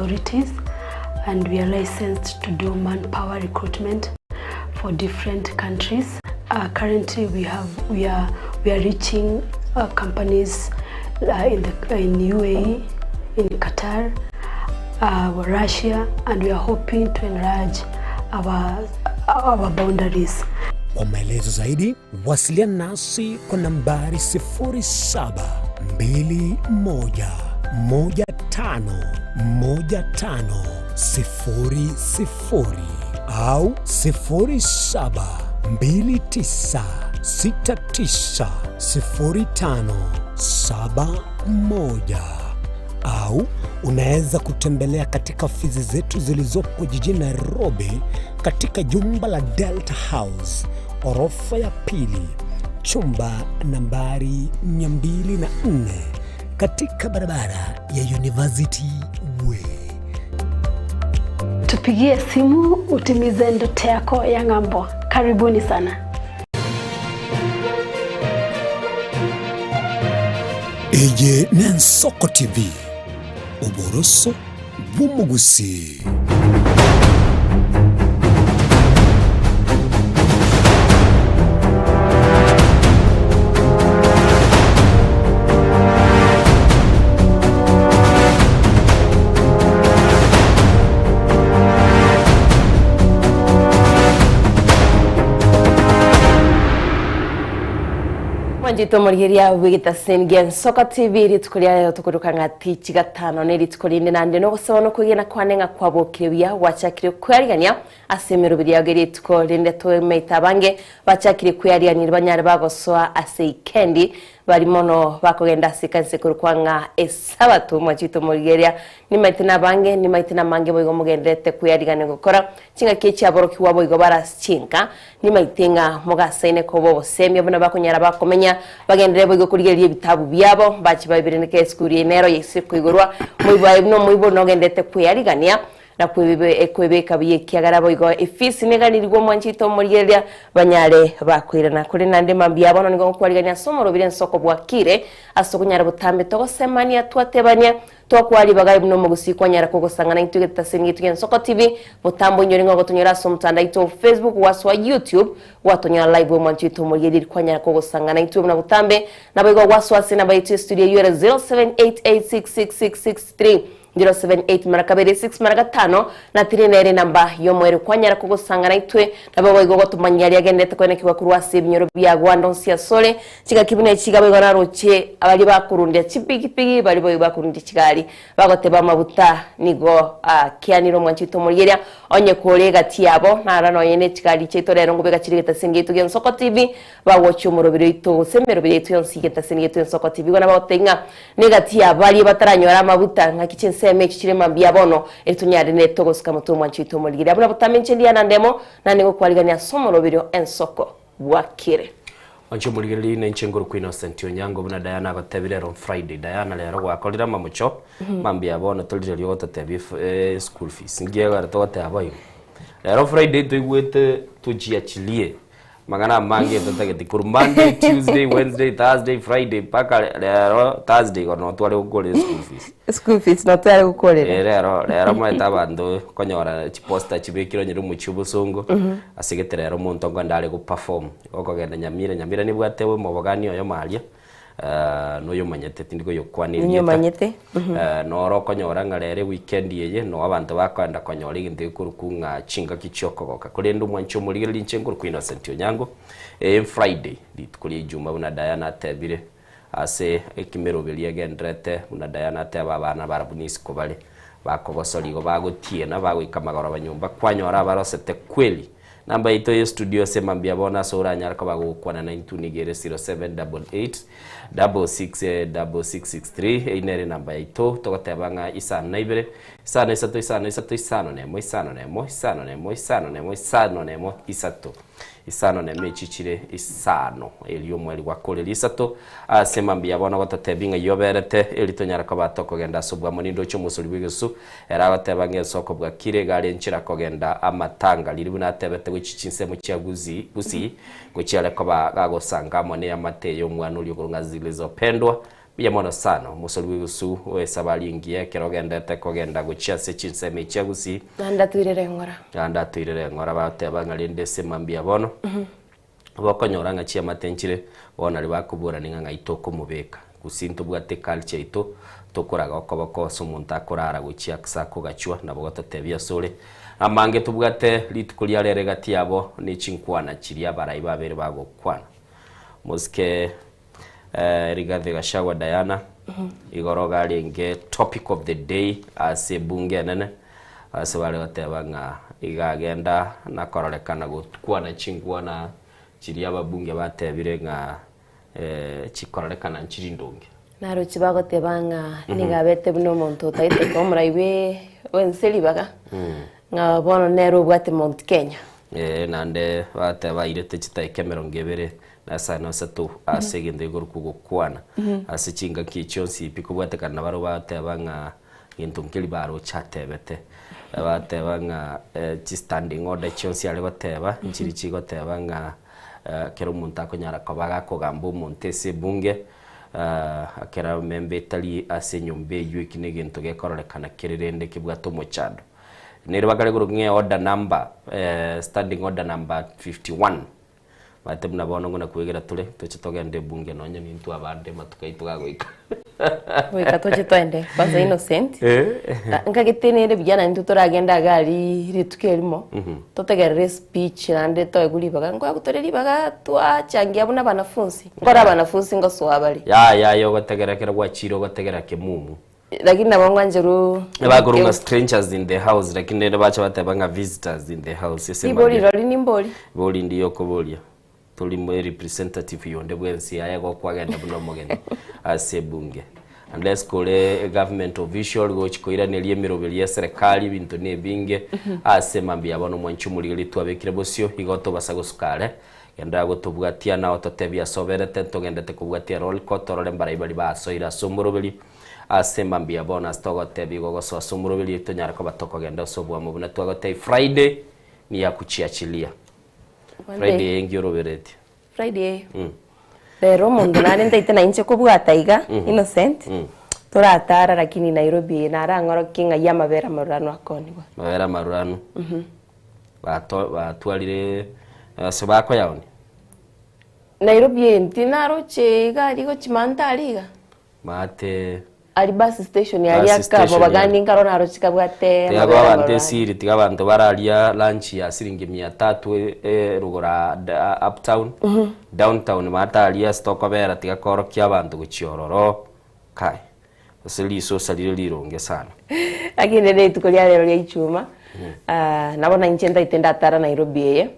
authorities and we are licensed to do manpower recruitment for different countries. Currently we have we are we are reaching companies in the in UAE, in Qatar, Russia and we are hoping to enlarge our our boundaries. Kwa maelezo zaidi wasiliana nasi kwa nambari 0721151500 au 0729690571 au unaweza kutembelea katika ofisi zetu zilizopo jijini Nairobi katika jumba la Delta House orofa ya pili chumba nambari 204 katika barabara ya University Way. Tupigie simu utimize ndoto yako ya ng'ambo. Karibuni sana. Eye n'Ensoko TV, oboroso bw'omogusii. Mwanchete omorigereria bw'egetaseni gia Nsoko TV rituko ria rero tokoruka ng'a tichi gatano ne rituko rinde naende nogosaba nokwegena kwane ng'a kwabokire buya gwachakire kwearigania ase emeroberi yago rituko rinde tomeite abange bachakire kweariganire banyare bagosoa ase ikendi bari mono bakogenda ase ekanisa ekorokwa ng'a esabato mwanchete omorigereria nimaete nabange nimaete namange boigo mogendererete kwearigania gokora Chingaki echi aborokigwa boigo bare ase chinka, nimaite ng'a mogasaine koba obosemia buna bakonyara bakomenya, bagenderere boigo korigereria ebitabu biabo, mbache babireneke esukuru eye nero yaisire koigorwa, moibo aye buna omoibori nogendererete kwearigania na kwebeka buya ekiagera boigo efisi neganirigwe omwanchete omorigereria banyare bakoirana. Korende naende mambia bono nigo ngokwarigania ase omorobiri ensoko bwakire ase okonyara botambe togosemania twatebania Twakoa ribaga buna omogusii kwanyara kogosang'ana intwe egetaseni gietu gi'Ensoko TV, botambe oinyore ng'a ogotonyora ase omotandao oito o Facebook, gwasoa YouTube, gwatonyora live omwancho oito omorigereria kwanyara kogosang'ana intwe buna botambe, naboigo gwasoa ase enamba yaito y'estudio eyio ere 0788666663, 078 mara kabere 6 mara gatano, na tiri nere enamba y'omoerio kwanyara kogosang'ana intwe, nabo boigo ogotomanyia aria agenderete koenekigwa korwa ase ebinyoro biago ande onsi asore. Chingaki buna echi iga boigo naroche abaria bakorundia chipigipigi, baria boigo bakorundia chigari, bagoteba amabuta nigo akeanire omwancho oito omorigereria, onye kore egati yabo, nara nonye ne chigari chiaito rero ngobeka chire egetaseni giaito gia Ensoko TV, bagochia omoroberi oito gose emeroberi yaito yonsi y'egetaseni giaito Ensoko TV. Igo nabagotebia ng'a negati ya baria bataranyora amabuta, ng'aki chinsemo echi chire mambia bono, eri tonyare ne togosuka motwe omwancho oito omorigereria. Buna botambe inche Diana Ndemo, naende ngokwarigania ase omoroberi o Ensoko bwakire. Mwanche omorigereria ninche nkorokwa Innocent Onyango buna Diana agotebire ero Friday. Diana rero gwakorire amamocho mambia bono torirorio ogototebia ef school fees. Nki egere togoteba boigo? Rero Friday toigwete tochiachilie amang'ana amange totagete korwa Monday, Tuesday, Wednesday, Thursday, Friday mpaka rero Thursday igo noo tware gokorera eschool fees. School fees noo tware gokorera. Eh rero rero omanyete abanto okonyora chiposter chibekire onye omochie obosongo ase gete rero omonto nkoenda are goperform. Gokogenda Nyamira, Nyamira nebwate omobogani oyomo aria, noyomanyete tindi koyokwana erieta. Ninyomanyete. Noro okonyora ng'a rero eweekend eye noo abanto bakoenda konyora egento gekorokwa ng'a chingaki chiokogoka. Korende omwanchi omorigereria inche nkorokwa Innocent Onyango, eye Friday, rituko ria Ijumaa buna Diana atebire, ase ekemeroberio egendererete buna Diana ateba abana barabwo nisiko bare, bakogosoria igo bagotiena bagoika magoroba nyomba kwanyora abarosete kweli. Namba yaito ye studio ase mambia bono ase oranyare koba gogokwana naintwe nigo ere 0788 66 6663 eyio nere enamba yaito togoteba ng'a isano na ibere isano isato isano isato isano na emo isano na emo isano na emo isano na emo isano na emo isato. Isano na emechi chire isano, erio omweri gwakoreria isato ase mambia bono gototebia ng'a yoberete, eri tonyare koba tokogenda ase obwamo. Nindoche omosori bw'egesu ere agoteba ng'a ense okobwakire iga are enchera kogenda amatanga. Riria buna atebete gochia chinsemo chia Gusii, Gusii, gochia are koba gagosanga amo neamate y'omwana oria okorwa ng'a Zilizopendwa. Mbuya mono sana omosori bw'egusu bw'esabari engiya ekero ogendete kogenda gochia ase chinsemo echia Gusii. Naende atoirere eng'ora. Naende atoirere eng'ora bagoteba ng'a rende ase mambia bono, bokonyora ng'a chiamate nchire, bono nario bakoborania ng'a ng'ai tokomobeka. Gusii ntobwate eculture yaito, tokoraga okoboko ase omonto akorara gochia ase akogachwa, nabo gototebia asore. Amange tobwate rituko ria rero egati yabo ne chinkwana chiria abarai babere bagokwana. Mosike Rigathi Gachagua Diana, igoro iga arenge topic of the day ase ebunge enene, ase bare goteba ng'a iga agenda nakororekana gokwana chinkwana chiria ababunge batebire ng'a chikororekana nchiri ndonge. Naroche bagoteba ng'a nigo abete buna omonto otaete koa omorai bwe bwense ribaga, ng'a bono nere obwate Mount Kenya. Naende bateba airete chidakika emerongo ebere na isano na isato ase egento gekorokwa ogokwana ase chingaki echio chionsi pi kobwatekana na barabwo bateba ng'a gento nkeri baroche atebete. Bateba ng'a chistanding order chionsi are goteba nchiri chigoteba ng'a ekero omonto akonyara koba gakogamba omonto ase ebunge ekero member etari ase enyomba eywo eki na egento gekororekana kere rende kebwate omochando. Nere bakare korokwa ng'a order number standing order number 51 Omanyete buna bono ng'o nakwegera tore, toche togende ebunge nonye nintwe abande amatuko aito gagoika. Goika toche toende kwanza Innocent. Nkagete nere buya naintwe toragende iga aria rituko erimo, totegerere espeech naende toegwe ribaga, nkoegwa tore ribaga twachangia buna abanafunsi, nkore abanafunsi ngosoa bare. Yaya aye ogotegera ekero gwachire ogotegera kemumu. Lakini nabo ngwancherwa Bakorwa ng'a strangers in the house lakini rende bacha bateba ng'a visitors in the house ase Ribori mambia. rori nimbori. Bori ndiyo okoboria. Tori mo representative yonde bwensi aye gokwagenda buna omogeni ase ebunge. Unless kore government official gochi koiraneria emeroberi ya serikali ebinto na ebinge ase mambia bono mwanche omorigereria twabekire bosio igo tobasa gosuka are. Genderera gotobwatia na ototebie ase oberete ntogendete kobwatia roll call torore mbarai baria basoire ase omoroberi. Ase mambia bono ase togotebia igo gosoa ase omoroberio tonyare koba tokogenda ase oboamo buna twagotebia Friday ni ya kuchiachilia. Friday eye engiya oroberetie. Friday eye rero omonto nare ntaete na inche kobwata iga Innocent toratara lakini Nairobi eye narang'orokie ng'ai amabere amaruranu akonigwa. Amabere amaruranu bato batwarire ase bakoyaonia. Nairobi eye tinaroche iga aria gochimanta aria iga. Maate. Aria bus station aria Bus aka station mobagani aria. nkaro naro chikabwate Tiga amabere koa abanto amaruranu. esiri, tiga abanto bararia lunch ya siringi mia tatu rogoro aa uptown, downtown maate aria ase tokobera tiga korokia abanto gochia ororo, kai, gose risosa rire rironge sana. Lakini rende rituko ria rero ria ichuma, nabo nainche ntaete ndatara Nairobi eye.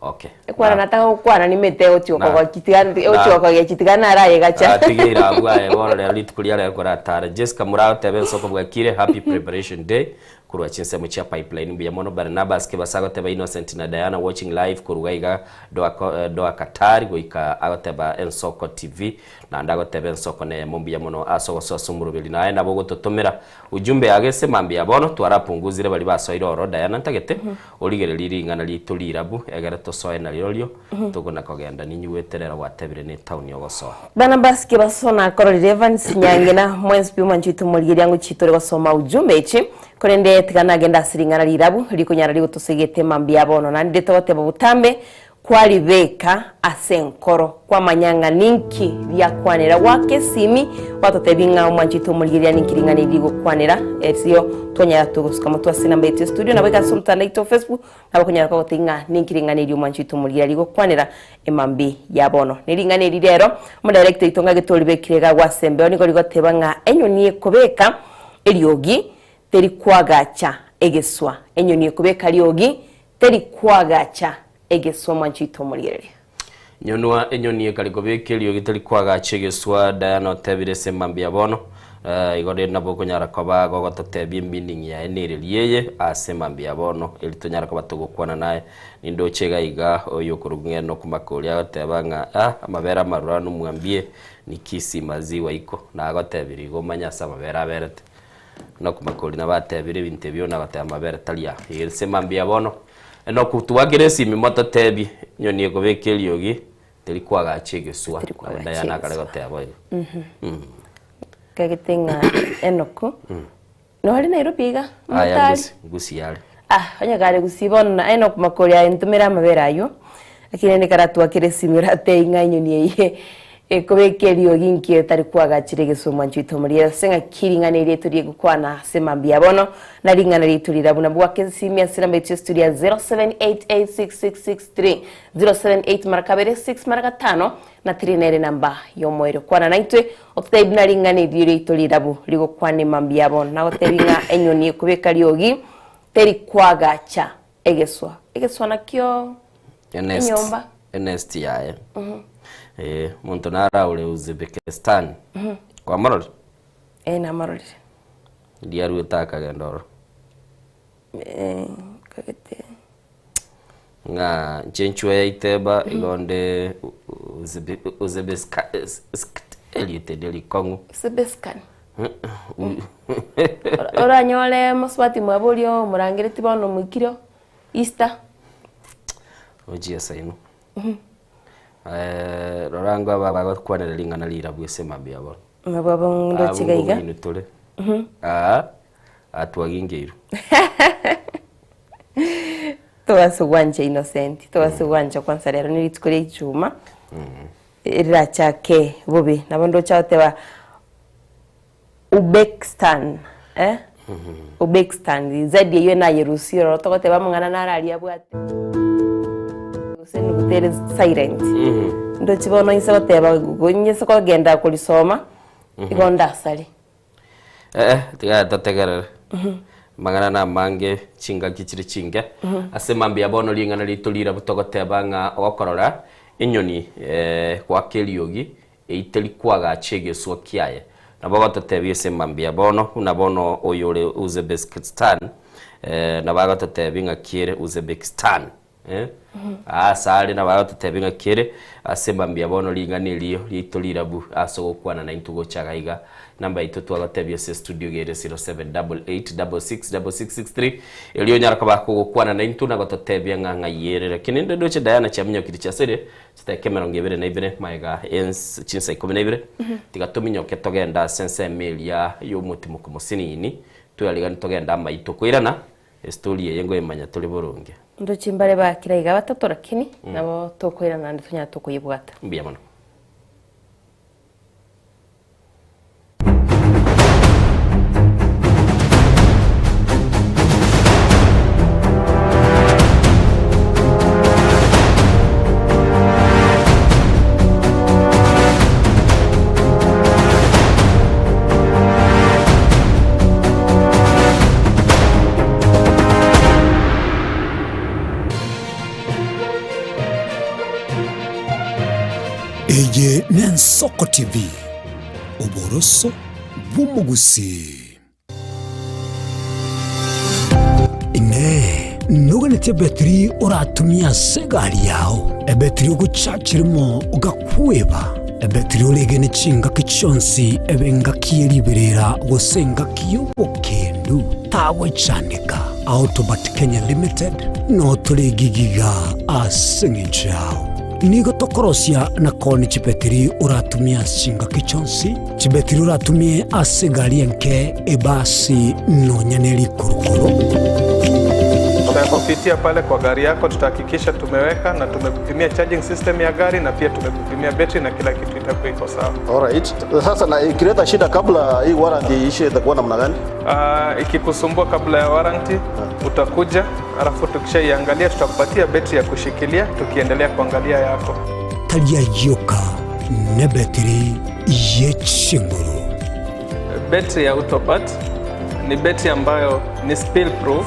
Okay. Ekwana Na- nataka gokwana nimete ochi Na- okogochi tiga na- ochi okogechi tiga narayegacha. Atigeire abwo aye bono rero rituko ria rero koratare. Jessica Murao teba ensoko bwakire happy preparation day korwa chinsemo chia pipeline mbuya mono Barnabas Kebasa agoteba Innocent na Diana watching live korwa iga Doha, ko- eh, Doha Qatar goika agoteba ensoko TV naende agoteba ensoko neyemo mbuya mono ase ogosoa ase omoroberi naye nabo ogototomera ujumbe agese mambia bono twarapunguzire baria basoire oro Diana ntagete Origererie ring'ana riaito rirabu, egere tosoe narirorio, tokona kogenda ninyigwete rero gwatebire netauni ogosoa. Barnabas Kebaso akororire Evans Nyang'ina mwensi pi omwancho oito morigereria ngochie tore gosoma ujumbe echi, korende tiga nagende ase ring'ana rirabu rikonyara rigotosegete mambia bono naende togoteba botambe Kwaribeka ase enkoro, kwamanya ng'a ninki riakwanera. Goaka esimi, gwatotebia ng'a omwanchete omorigereria ninki ring'ana eri rigokwanera. Erio twanyara togosuka motwe ase enamba yaito ya studio, nabo iga ase omotandao oito o Facebook, nabo okonyara kogotebia ng'a ninki ring'ana eri omwanchete omorigereria rigokwanera emambia ya bono. Ne ring'ana eri rero, omodirector oito ng'ake toribekire iga agwo ase embeo, nigo rigoteba ng'a enyoni ekobeka eriogi teri kwagacha egeswa. Enyoni ekobeka riogi teri kwagacha Egeswa mwancho oito omorigereria. Nyonwa enyoni ekare kobeka eriogi teri kwagacha egeswa Diana otebire ase mambia bono igo rende nabo okonyara koba gogototebia emeaning yaye nereri eye ase mambia bono eri tonyare koba togokwana naye nindoche iga iga oyo okorokwa ng'a Enock Makori agoteba ng'a ah amabere amaruranu mwambie ni Kisii maziwa iko nagotebirie igo omanye ase amabere aberete Enock Makori nabo atebire ebinto ebio nagoteba amabere tari aa iga ase mambia bono Enoku, twakere esimi mototebie, enyoni ekobeka eriogi, Teri kwagacha egeswa. Teri Nabo kwagacha Diana akare egeswa. goteba igo. Kagete ng'a Enock, nore Nairobi iga, Aya omotari. ngusi, ngusi are. Ah, onye kare gusii bono na Enock Makori aye ntomere amabere aywo, lakini rende karatwakere esimi oratebie ng'a enyoni eye ekobeka eriogi inki etari kwagachire egesumo mwanchi oito omoriri ase ng'aki ring'ana eri tori gokwana ase mambia bono na ring'ana riaito rirabu nabwo gwaka esimi ase enamba yaito ya studio ya 07886663 078 mara kabere 6 mara gatano na 3 nere enamba y'omoerio kwana naintwe ototebie buna ring'ana erio riaito rirabu rigokwana emambia bono nagotebie ng'a enyoni ekobeka riogi teri kwagacha egeswa egeswa nakio Enest, enyomba enest yaye. Eh, omonto naraure Uzbekistan. Kwamororire? Eh, namororire. Riria aruete akagenda ororo. Eh, kagete. Ng'a inche nchwe yaiteba igo onde erieta erio rikong'u. Uzbekistan. Oranyore mosubati mwabo oria omorangereti bono omoikire oo, Easter. Ochie saino. Rora ango aba bagokwanera ring'ana rirabu ase mambia bono. Nabwo abwo ndoche iga iga. Abwo tore. Aa, atwagingeirwe. Tobase gwancha Innocent, tobase gwancha kwanza rero ne rituko ria ichuma, rirachake bobe. Nabo ndoche agoteba Uzbekistan, eh, Uzbekistan, zaidi eywo nayerusia ororo togoteba amang'ana naro aria abwate gose enuguta ere silent. Ndoche bono inse goteba gonyese kogenda korisoma, igo ndasare. Eh, tiga totegerere. Amang'ana namange, chingaki chire chinke. Ase mambia bono ring'ana riaito rirabu togoteba ng'a ogokorora enyoni eh, goaka eriogi eiteri kwagacha egeswa kiaye. Nabo ogototebia ase mambia bono, buna bono oyore Uzbekistan, eh, nabo agototebia ng'aki ere Uzbekistan. Eh, aase are nabo agototebia ng'aki ere ase mambia bono ring'ana erio riaito rirabu ase ogokwana naintwe gocha iga iga. Namba yaito twagotebia ase estudio iga ere 0788666663 erio onyare koba kogokwana naintwe na gototebia ng'a ng'ai ere. Lakini inde ndoche Diana chiaminyokire chiasire chidakika emerongo ebere na ibere magega ens chinsa ikomi na ibere tiga tominyoke togende ase ensemo eria y'omotimoko mosinini tweariganie togende amaito koirana Estory eye ngoyemanya tore boronge. Ndoche mbare bakira iga batato lakini nabo tokoirana naende tonyare tokoyebwata. Mbuya mono. Eye n'Ensoko TV, oboroso bw'omogusii. Inee! Noganetie ebetiri oratumie ase egari yao, ebetiri ogochachirimo ogakweba, ebetiri oregene chingaki chionsi ebe engaki ye riberera gose engaki y'obokendu? Tagwechandeka. Autobat Kenya Limited notore egigiga ase engencho yao. Nigo tokorosia na koonia chibetiri oratumie ase chingaki chionsi, chibetiri oratumie ase egari enke, ebasi, nonya ne rikurukuru. Tutakupitia pale kwa gari yako, tutahakikisha tumeweka na tumekupimia charging system ya gari na pia tumekupimia betri na kila kitu itakuwa iko sawa. Alright. Sasa na ikileta shida kabla hii warranty iishe itakuwa namna gani? Ikikusumbua kabla ya warranty utakuja, alafu tukishaiangalia tutakupatia betri ya kushikilia tukiendelea kuangalia yako. Tari ayio oka, nebetiri ye chinguru. Betri ya Autobat ni betri ambayo ni spill proof,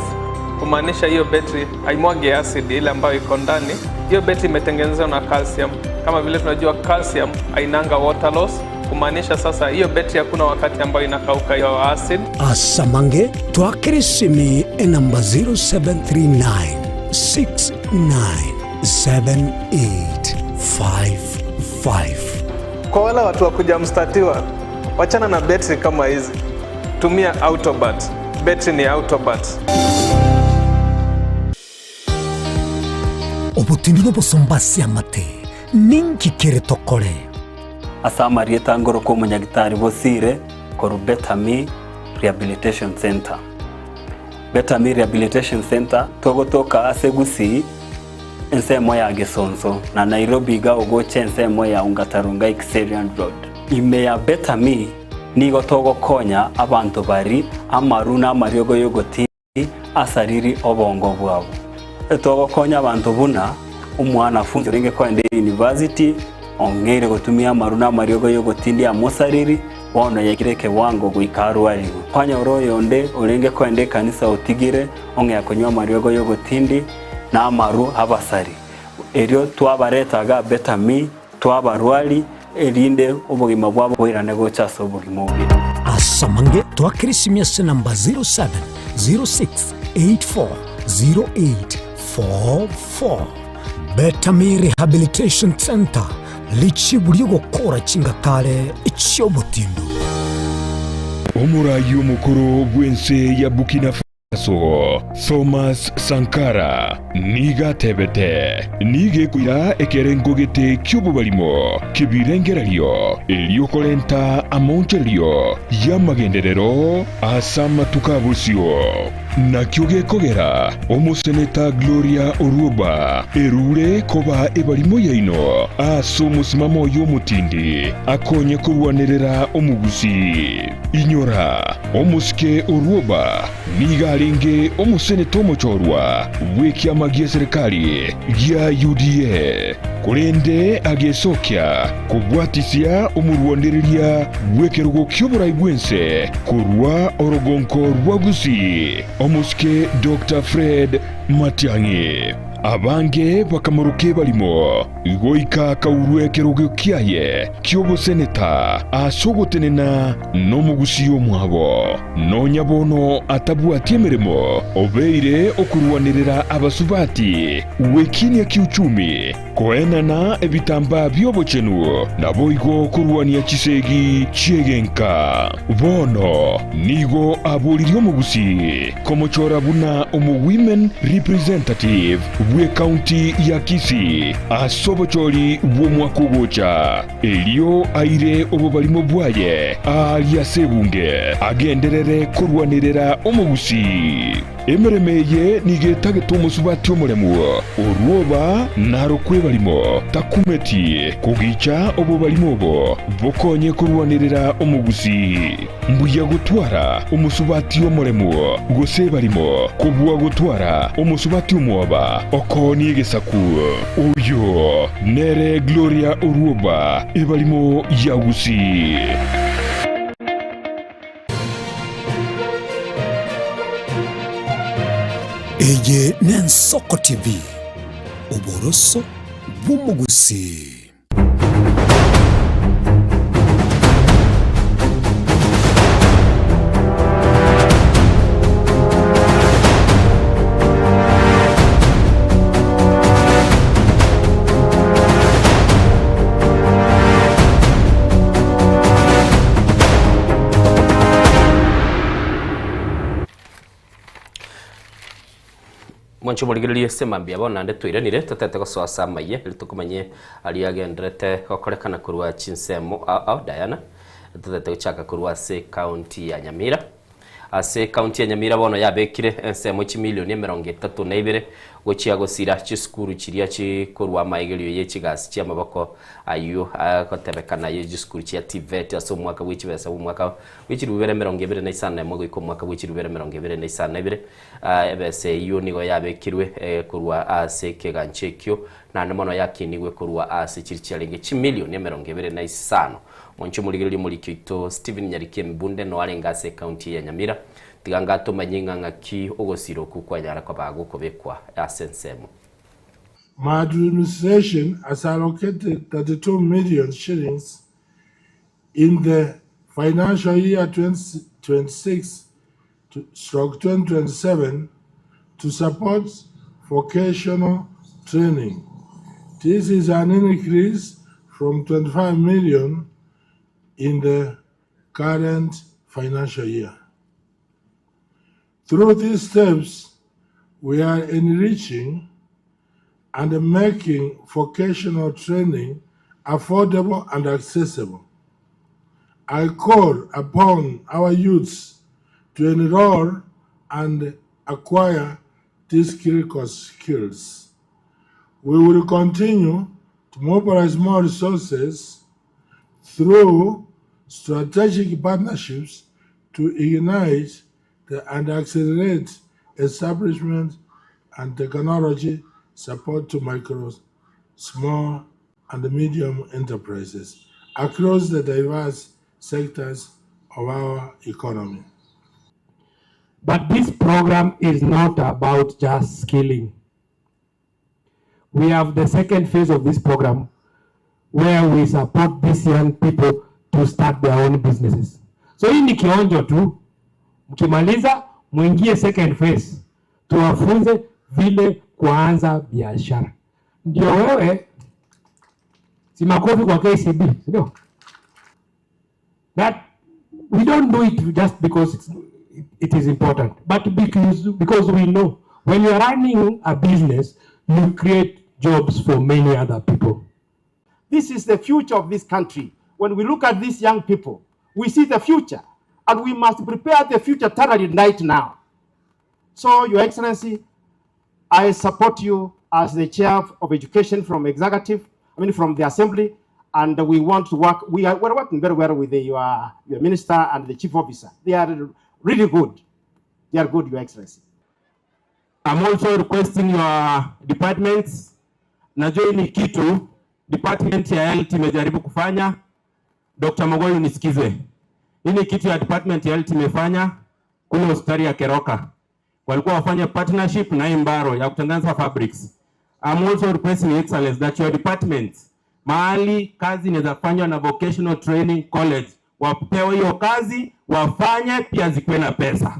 kumaanisha hiyo betri haimwagi acid ile ambayo iko ndani. Hiyo betri imetengenezwa na calcium. Kama vile tunajua calcium hainanga water loss, kumaanisha sasa hiyo betri hakuna wakati ambayo inakauka hiyo acid. Asamange twakere esimi enamba 0739 697855. Kwa wale watu wa kuja mstatiwa, wachana na betri kama hizi, tumia Autobat. Betri ni Autobat. Obotindi nobosomba ase amate. Ninki kere tokore? Ase amarieta ngorokwa omonyagitari Bosire korwa Betami Rehabilitation Centre. Betami Rehabilitation Centre togotoka ase Gusii ensemo ya Gesonso na Nairobi iga ogocha ensemo ya Ongata-Rongai Kiserian Road. Ime ya Betami nigo togokonya abanto bari amaru na amariogo y'ogotinda asariri obongo bwabo. Togokonya abanto buna omwanafunzi orenge kogenda eyunivasiti ong'eire gotumia amaru na amariogo y'ogotindia amosariri, bono yaikire ekewango goika arwarigwe. Kwanyora oyonde orenge kogenda ekanisa otigire ong'ea konywa amariogo y'ogotindi na amaru abasari. Erio twabareta iga Betami, twabarwari, erinde obogima bwabo boirane gocha ase obogima obuya. Ase amange twakera esimi ase namba 0706840844. Betami Rehabilitation Centre, richibu ri'ogokora chingakare chi'obotindu. Omoraai omokoro bw'ense ya Burkina Faso, Thomas Sankara, nigo atebete, Nigo ekoira ekerengo gete ki'obobarimo ki'ebirengererio erio korenta amaonchorerio y'amagenderero ase amatuko a bosio. Nakio gekogera omoseneta Gloria Orwoba erure koba ebarimo yaino ase omosimamo oye omotindi akonye korwanerera omogusii. Inyora, omosike Orwoba nigo arenge omoseneta omochorwa bw'ekiama gi'eserekari gia UDA, korende agesokia kobwatisia omorwanereria bw'ekerogo ki'oborai bw'ense korwa orogonko rwa Gusii, omosike Doctor Fred Matiang'i. Abange bakamoroka ebarimo goika akaurwa ekerogo kiaye ki'oboseneta ase ogotenena nomogusii omwabo. Nonya bono atabwati emeremo, obeire okorwanerera abasubati gwekinia kiuchumi, koenana ebitambaa bi'obochenu, naboigo korwania chisegi chi'egenka. Bono nigo aboririe omogusii komochora buna omo-women representative bw'ecounty ya Kisii ase obochori bw'omwaka ogocha, erio aire obobarimo bwaye aaria ase ebunge, agenderere korwanerera omogusii. Emeremo eye nigo etagete omosubati omoremu, orwoba narokwe ebarimo, takumeti kogicha obobarimo obo bokonye korwanerera omogusii. Mbuya gotwara omosubati omoremu gose ebarimo, kobua gotwara omosubati omwoba okoonia egesaku. Oyo nere Gloria Orwoba, ebarimo ya Gusii. Eye n'Ensoko TV, oboroso bw'omogusii. Mwanche omorigererie ase mambia bono naende twairanire totete gosoa ase amaiya erio tokomanye aria agenderete gokorekana korwa chinsemo ao ao Diana totete gochaka korwa ase county ya Nyamira. Ase ekaunti ya Nyamira bono yabekire ensemo chimilioni 32 gochia gosira chisukuru chiria chikorwa amaegerio ye chigasi chiamaboko ayio agotebekana ye chisukuru chia TVET ase omwaka bwe chibesa bw'omwaka bwe chilifu bibere emerongo ebere na isano na emo goika omwaka bwe chilifu bibere emerongo ebere na isano na ibere. Ebesa eyio nigo yabekirwe korwa ase ekegancha ekio naende mono yakinigwe korwa ase chiria chiarenge chimilioni 25. Monche omorigereria omoriki oito Stephen Nyariki Embunde noe arenge ase ecounty ya Nyamira. Tiga ngatomanye ng'a ng'aki ogosira okwo kwanyara koba gokobekwa ase ensemo. My administration has allocated 32 million shillings in the financial year 2026 stroke 2027 to support vocational training. This is an increase from 25 million in the current financial year. Through these steps, we are enriching and making vocational training affordable and accessible. I call upon our youths to enroll and acquire these critical skills. We will continue to mobilize more resources through strategic partnerships to ignite the, and accelerate establishment and technology support to micro, small, and medium enterprises across the diverse sectors of our economy. But this program is not about just skilling. We have the second phase of this program where we support these young people to start their own businesses. So hii ni kionjo tu, mkimaliza mwingie second phase, tuwafunze vile kuanza biashara. Ndio wewe, si makofi kwa KCB, si ndio? That we don't do it just because it is important, but because we know when you are running a business, you create jobs for many other people. This is the future of this country. When we look at these young people, we see the future, and we must prepare the future thoroughly right now. So, Your Excellency, I support you as the chair of education from executive, I mean from the assembly, and we want to work. We're working very well with your minister and the chief officer. They are really good. They are good, Your Excellency. I'm also requesting your departments. Najua hii ni kitu department ya health imejaribu kufanya. Dr. Mogoyu nisikize. Hii ni kitu ya department ya health imefanya kule hospitali ya Keroka. Walikuwa wafanye partnership na Imbaro ya kutengeneza fabrics. I'm also requesting excellence that your department mahali kazi inaweza fanywa na vocational training college wapewe hiyo kazi wafanye, pia zikuwe na pesa.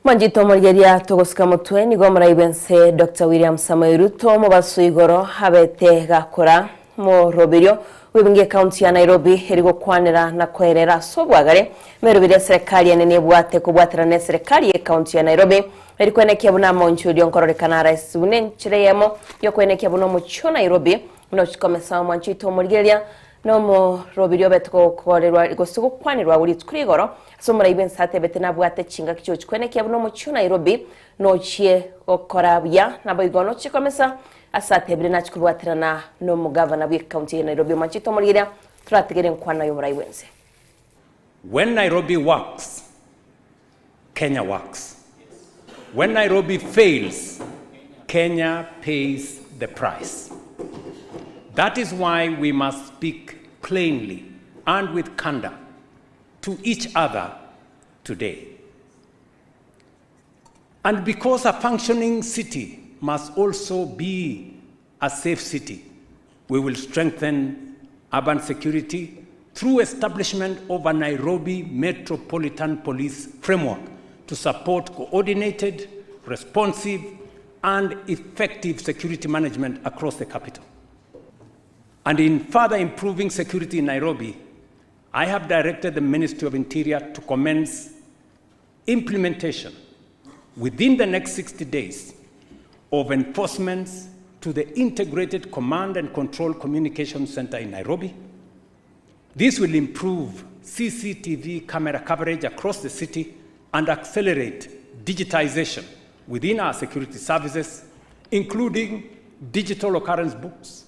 Mwanchete omorigeria togosika motwe nigo omorai bwense Doctor William Samoei Ruto omobaso igoro abete gakora moroberio bw'ebunge ekaunti ya Nairobi eri gokwanera na koerera ase obwagare emeroberi ya serikali enene ebwate kobwaterana na eserekari ye ekaunti ya Nairobi eri kwenekia buna amaonchorio nkororekana ase buna enchera eyemo yokwenekia buna omochie o Nairobi buna ochikomesa omwanchete omorigereria Nomoroberio obete gokorerwa gose gokwanerwa agwo rituko rigoro ase omorai bw'ense atebete nabwate chingaki chiochi kwenekia buna omochie o Nairobi nochie gokora buya naboigo nochie komesa ase atebire nachie kobwaterana nomogavana bw'ecounty ya Nairobi omwanchete omorigereria toratigere enkwana y'omorai bw'ense. When Nairobi works, Kenya works. When Nairobi fails, Kenya pays the price. That is why we must speak plainly and with candor to each other today. And because a functioning city must also be a safe city, we will strengthen urban security through establishment of a Nairobi Metropolitan Police framework to support coordinated, responsive, and effective security management across the capital. And in further improving security in Nairobi, I have directed the Ministry of Interior to commence implementation within the next 60 days of enforcements to the Integrated Command and Control Communication Center in Nairobi. This will improve CCTV camera coverage across the city and accelerate digitization within our security services, including digital occurrence books,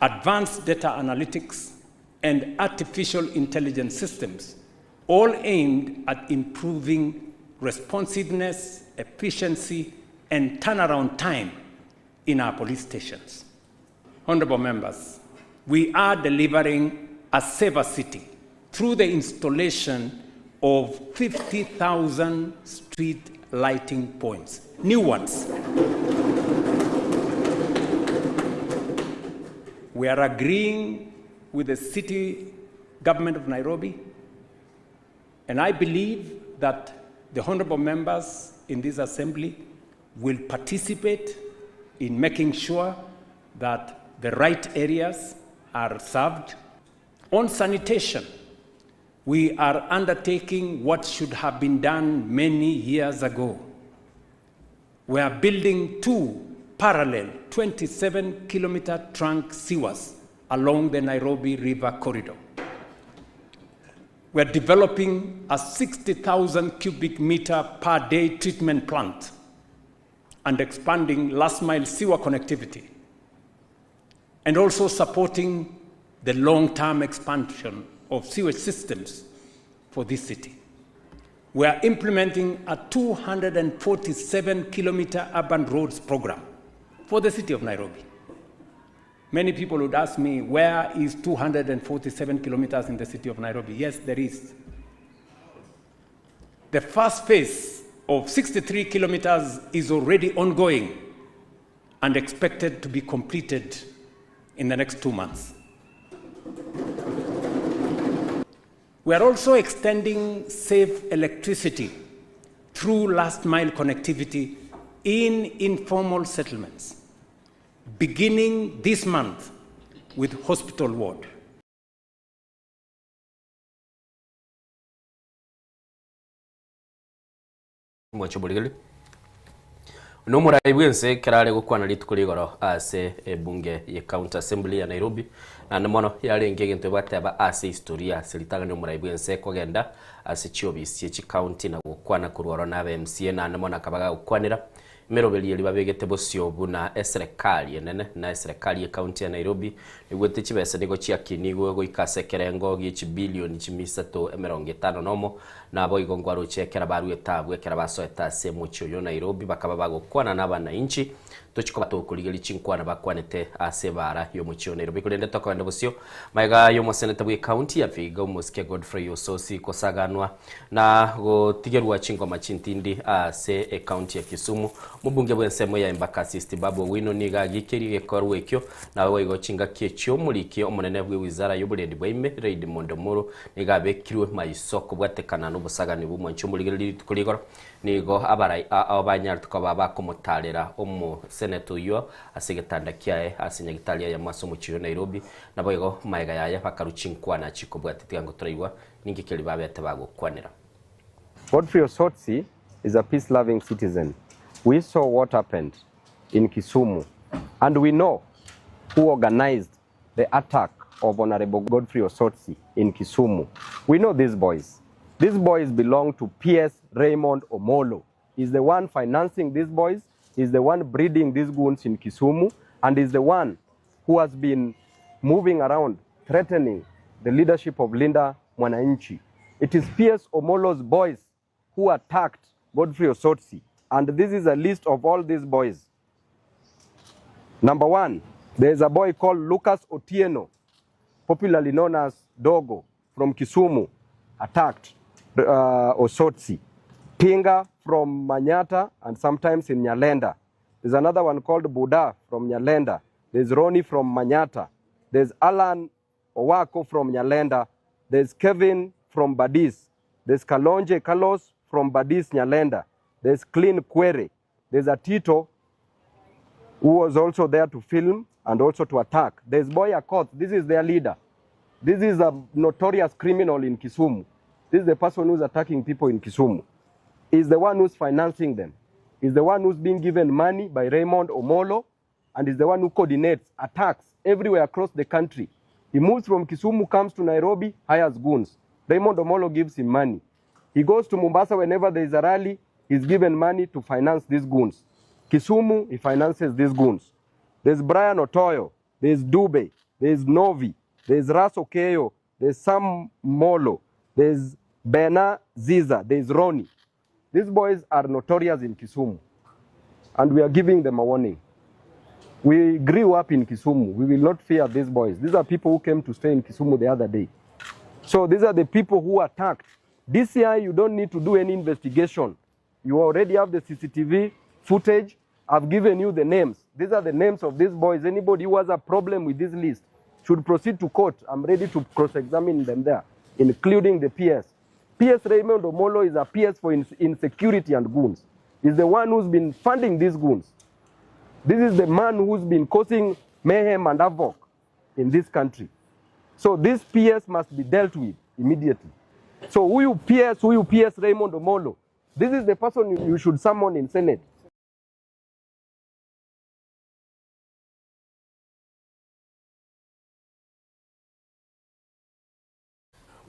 advanced data analytics, and artificial intelligence systems, all aimed at improving responsiveness, efficiency, and turnaround time in our police stations. Honorable members, we are delivering a safer city through the installation of 50,000 street lighting points, new ones. We are agreeing with the city government of Nairobi, and I believe that the honorable members in this assembly will participate in making sure that the right areas are served. On sanitation, we are undertaking what should have been done many years ago. We are building two parallel 27 kilometer trunk sewers along the Nairobi River corridor. We are developing a 60,000 cubic meter per day treatment plant and expanding last mile sewer connectivity, and also supporting the long term expansion of sewage systems for this city. We are implementing a 247 kilometer urban roads program for the city of Nairobi. Many people would ask me, where is 247 kilometers in the city of Nairobi? Yes, there is. The first phase of 63 kilometers is already ongoing and expected to be completed in the next two months. We are also extending safe electricity through last mile connectivity in informal settlements, beginning this month with Hospital Ward. Mwanche omorigereria. Nomorai bw'ense ekero are gokwana rituko rigoro ase ebunge ye County Assembly ya Nairobi, naende mono yarenge egento ebateba ase historia ase ritang'ani omorai bw'ense kogenda ase chiobisi chie chicounty na gokwana korwa oro na abe MCA naende mono akaba gagokwanera Emeroberio eria babegete bosio buna eserekari enene na eserekari y'ecounty ya Nairobi egwete chibesa nigo chiakinigwe goika ase ekerengo gie chibilioni chimisato emerongo etano nomo. Naboigo nkwaroche ekero baruete abwo ekero basoete ase omochie oyo o Nairobi bakaba bagokwana nabanainchi tochi koba tokorigeria chinkwana bakwanete ase ebaara y'omochie o Nairobi. Korende tokogenda bosio magega y'omoseneta bw'ecounty ya Vihiga omosike Godfrey Osotsi kosaganwa Na gotigerwa chingoma chintindi ase ecounty ya Kisumu. Omobunge bw'ensemo ya Embakasi East Babu Owino nigo agikerie egekorwa ekio, naboigo chingaki echio omoriki omonene bw'ewizara y'oborendi bwa ime Raymond Omolo nigo abekirwe maiso kobwatekana nobosagani bw'omwanchi omorigereria rituko rigoro. Nigo abarai ao banyarete koba bakomotarera omoseneta oyio ase egetanda kiaye ase nyagitari eyemo ase omochie oyo Nairobi, naboigo maega yaye bakarwa chinkwana chikobwatia tiga ngotoraigwa Ninki keria babete bagokwanera? Godfrey Osotsi is a peace loving citizen, we saw what happened in Kisumu and we know who organized the attack of Honorable Godfrey Osotsi in Kisumu. We know these boys. These boys belong to PS Raymond Omolo. He's the one financing these boys, he's the one breeding these goons in Kisumu, and he's the one who has been moving around threatening the leadership of Linda Mwananchi. It is PS Omolo's boys who attacked Godfrey Osotsi, and this is a list of all these boys. Number one, there is a boy called Lucas Otieno, popularly known as Dogo, from Kisumu, attacked Osotsi. Tinga from Manyata and sometimes in Nyalenda. There's another one called Buddha from Nyalenda. There's Ronnie from Manyata. There's Alan Owako from Nyalenda. There's Kevin from Badis. There's Kalonje Carlos from Badis Nyalenda. There's Clean Kwere. There's a Tito who was also there to film and also to attack. There's Boy Akoth. This is their leader. This is a notorious criminal in Kisumu. This is the person who's attacking people in Kisumu. He's the one who's financing them. He's the one who's being given money by Raymond Omolo and is the one who coordinates attacks everywhere across the country. He moves from Kisumu, comes to Nairobi, hires goons. Raymond Omolo gives him money. He goes to Mombasa whenever there is a rally, he's given money to finance these goons. Kisumu, he finances these goons. There's Brian Otoyo, there's Dube, there's Novi, there's Ras Okeyo, there's Sam Molo, there's Bena Ziza, there's Ronnie. These boys are notorious in Kisumu, and we are giving them a warning. We grew up in Kisumu. We will not fear these boys. These are people who came to stay in Kisumu the other day. So these are the people who attacked. DCI, you don't need to do any investigation. You already have the CCTV footage. I've given you the names. These are the names of these boys. Anybody who has a problem with this list should proceed to court. I'm ready to cross-examine them there, including the PS. PS Raymond Omolo is a PS for insecurity and goons. He's the one who's been funding these goons. This is the man who's been causing mayhem and havoc in this country. So this PS must be dealt with immediately. So huyu PS, huyu PS Raymond Omolo, this is the person you should summon in Senate.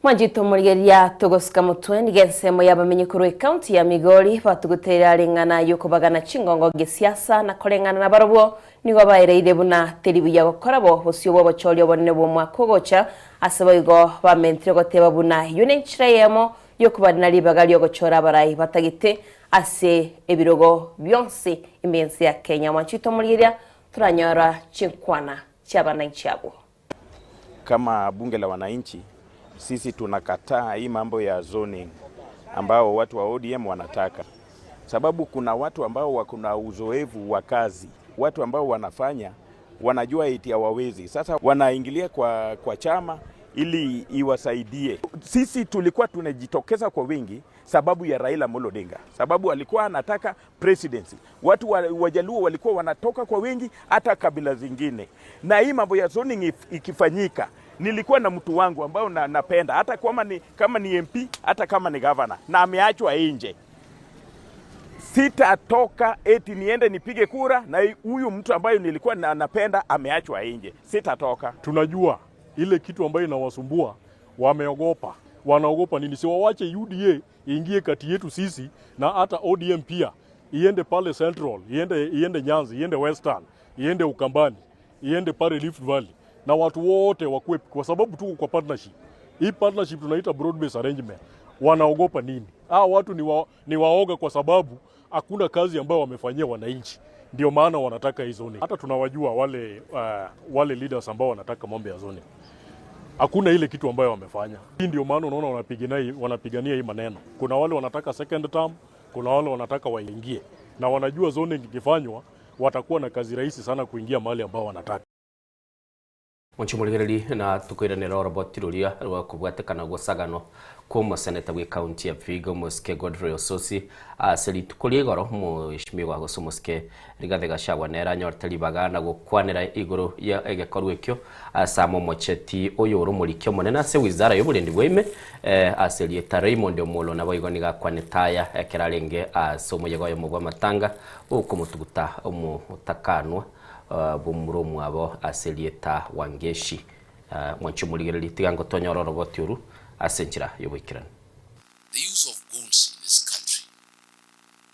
Mwanchete omorigereria togosika motwe nigo ensemo y'abamenyi korwa ecounty ya Migori batuguteire are eng'ana y'okobagana chingongo gesiasa na koreng'ana nabarobwo nigo baereire buna teri buya gokora bo bosio bw'obochori obonene bw'omwaka ogocha ase boigo bamentire goteba buna eyio nenchera eyemo y'okobarina ribaga riogochora abarai batagete ase ebirogo bionsi ime y'ense ya Kenya. Mwanchete omorigereria toranyora chinkwana chi'abananchi abwo. Kama bunge la wananchi sisi tunakataa hii mambo ya zoning ambao watu wa ODM wanataka, sababu kuna watu ambao wako na uzoefu wa kazi, watu ambao wanafanya wanajua eti hawawezi. Sasa wanaingilia kwa, kwa chama ili iwasaidie. Sisi tulikuwa tunajitokeza kwa wingi sababu ya Raila Amolo Odinga, sababu alikuwa anataka presidency. Watu wa, Wajaluo walikuwa wanatoka kwa wingi, hata kabila zingine. Na hii mambo ya zoning ikifanyika, nilikuwa na mtu wangu ambao na, napenda hata kama ni, kama ni MP hata kama ni governor na ameachwa nje sitatoka eti niende nipige kura na huyu mtu ambayo nilikuwa na, napenda ameachwa nje, sitatoka. Tunajua ile kitu ambayo inawasumbua, wameogopa. Wanaogopa nini? Si wawache UDA iingie kati yetu sisi na hata ODM pia iende pale Central, iende, iende Nyanza, iende Western, iende Ukambani, iende pale Rift Valley na watu wote wakuwe, kwa sababu tuko kwa partnership. Hii partnership tunaita broad based arrangement. Wanaogopa nini? Hawa watu ni, wa, ni waoga kwa sababu hakuna kazi ambayo wamefanyia wananchi, ndio maana wanataka hii zoning. Hata tunawajua wale, wale leaders ambao wanataka mambo ya zoning hakuna ile kitu ambayo wamefanya. Hii ndio maana unaona wanapigania wanapigania hii maneno. Kuna wale wanataka second term, kuna wale wanataka waingie, na wanajua zoning ikifanywa watakuwa na kazi rahisi sana kuingia mahali ambao wanataka. Mwanchi omorigereri na tokoiranera oroboti roria rwa kobwatekana gw'osagano kw'omoseneta bwe county ya Vihiga omosike Godfrey Osotsi ase rituko ria igoro omoeshimiwa gose omosike Rigathi Gachagua nere anyorete ribaga na gokwanera igoro ya egekorwa ekio ase amo omocheti oyo ore omoriki omonene ase wizara y'oborendi bwa ime ase erieta Raymond Omollo naboigo nigo akwanete aya ekero arenge ase omoyega oyomo bw'amatanga okomotuguta omotakanwa Bomura omwabo ase erieta Wangeshi. Mwanche omorigereria, tiga ngotonyore oroboti oru ase enchera y'oboikeranu. The use of goons in this country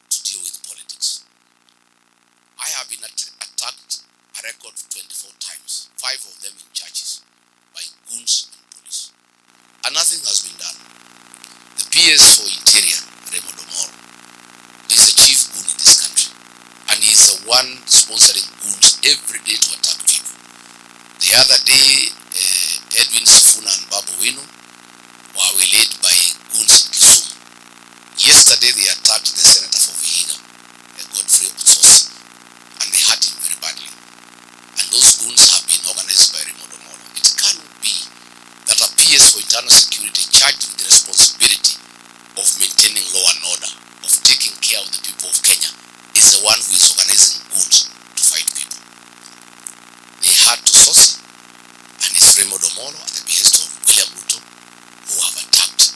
to deal with politics. I have been attacked a record 24 times, five of them in churches, by goons and police. And nothing has been done. The PS for Interior, Raymond Omolo, is the chief goon in this country. And he is the one sponsoring goons every day to attack people. The other day, Edwin Sifuna and Babu Owino were waylaid by goons in Kisumu. Yesterday, they attacked the senator for Vihiga, Godfrey Osotsi, and they hurt him very badly. And those goons have been organized by Raymond Omolo. It cannot be that a PS for internal security charged with the responsibility of maintaining law and order, of taking care of the people of Kenya, is the one who is organizing goons to fight people. They had to source it, and it's Raymond Omolo at the behest of William Ruto who have attacked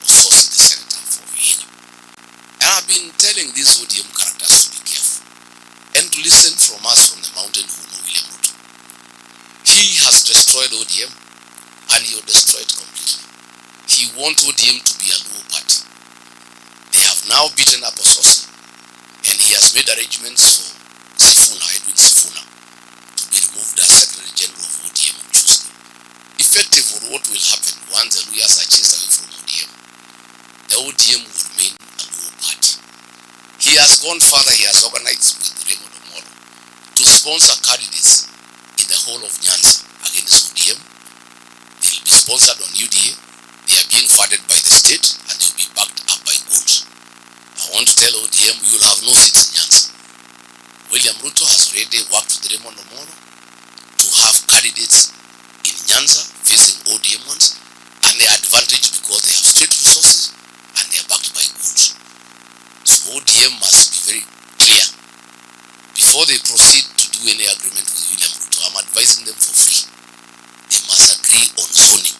Osotsi, the senator for Vihiga. And I've been telling these ODM characters to be careful and to listen from us from the mountain who know William Ruto. He has destroyed ODM and he will destroy it completely. He wants ODM to be a Luo party. They have now beaten up Osotsi and he has made arrangements for Sifuna, Edwin Sifuna, to be removed as Secretary General of ODM on Tuesday. Effectively, what will happen once the Luhyas are chased away from ODM? The ODM will remain a Luo party. He has gone further, he has organized with Raymond Omolo to sponsor candidates in the whole of Nyanza against ODM. They'll be sponsored on UDA. They are being funded by the state and they'll be backed up by goons. I want to tell ODM you will have no seats in Nyanza. William Ruto has already worked with Raymond Omolo to have candidates in Nyanza facing ODM ones, and they are advantage because they have state resources and they are backed by goons. So ODM must be very clear before they proceed to do any agreement with William Ruto. I'm advising them for free. They must agree on zoning.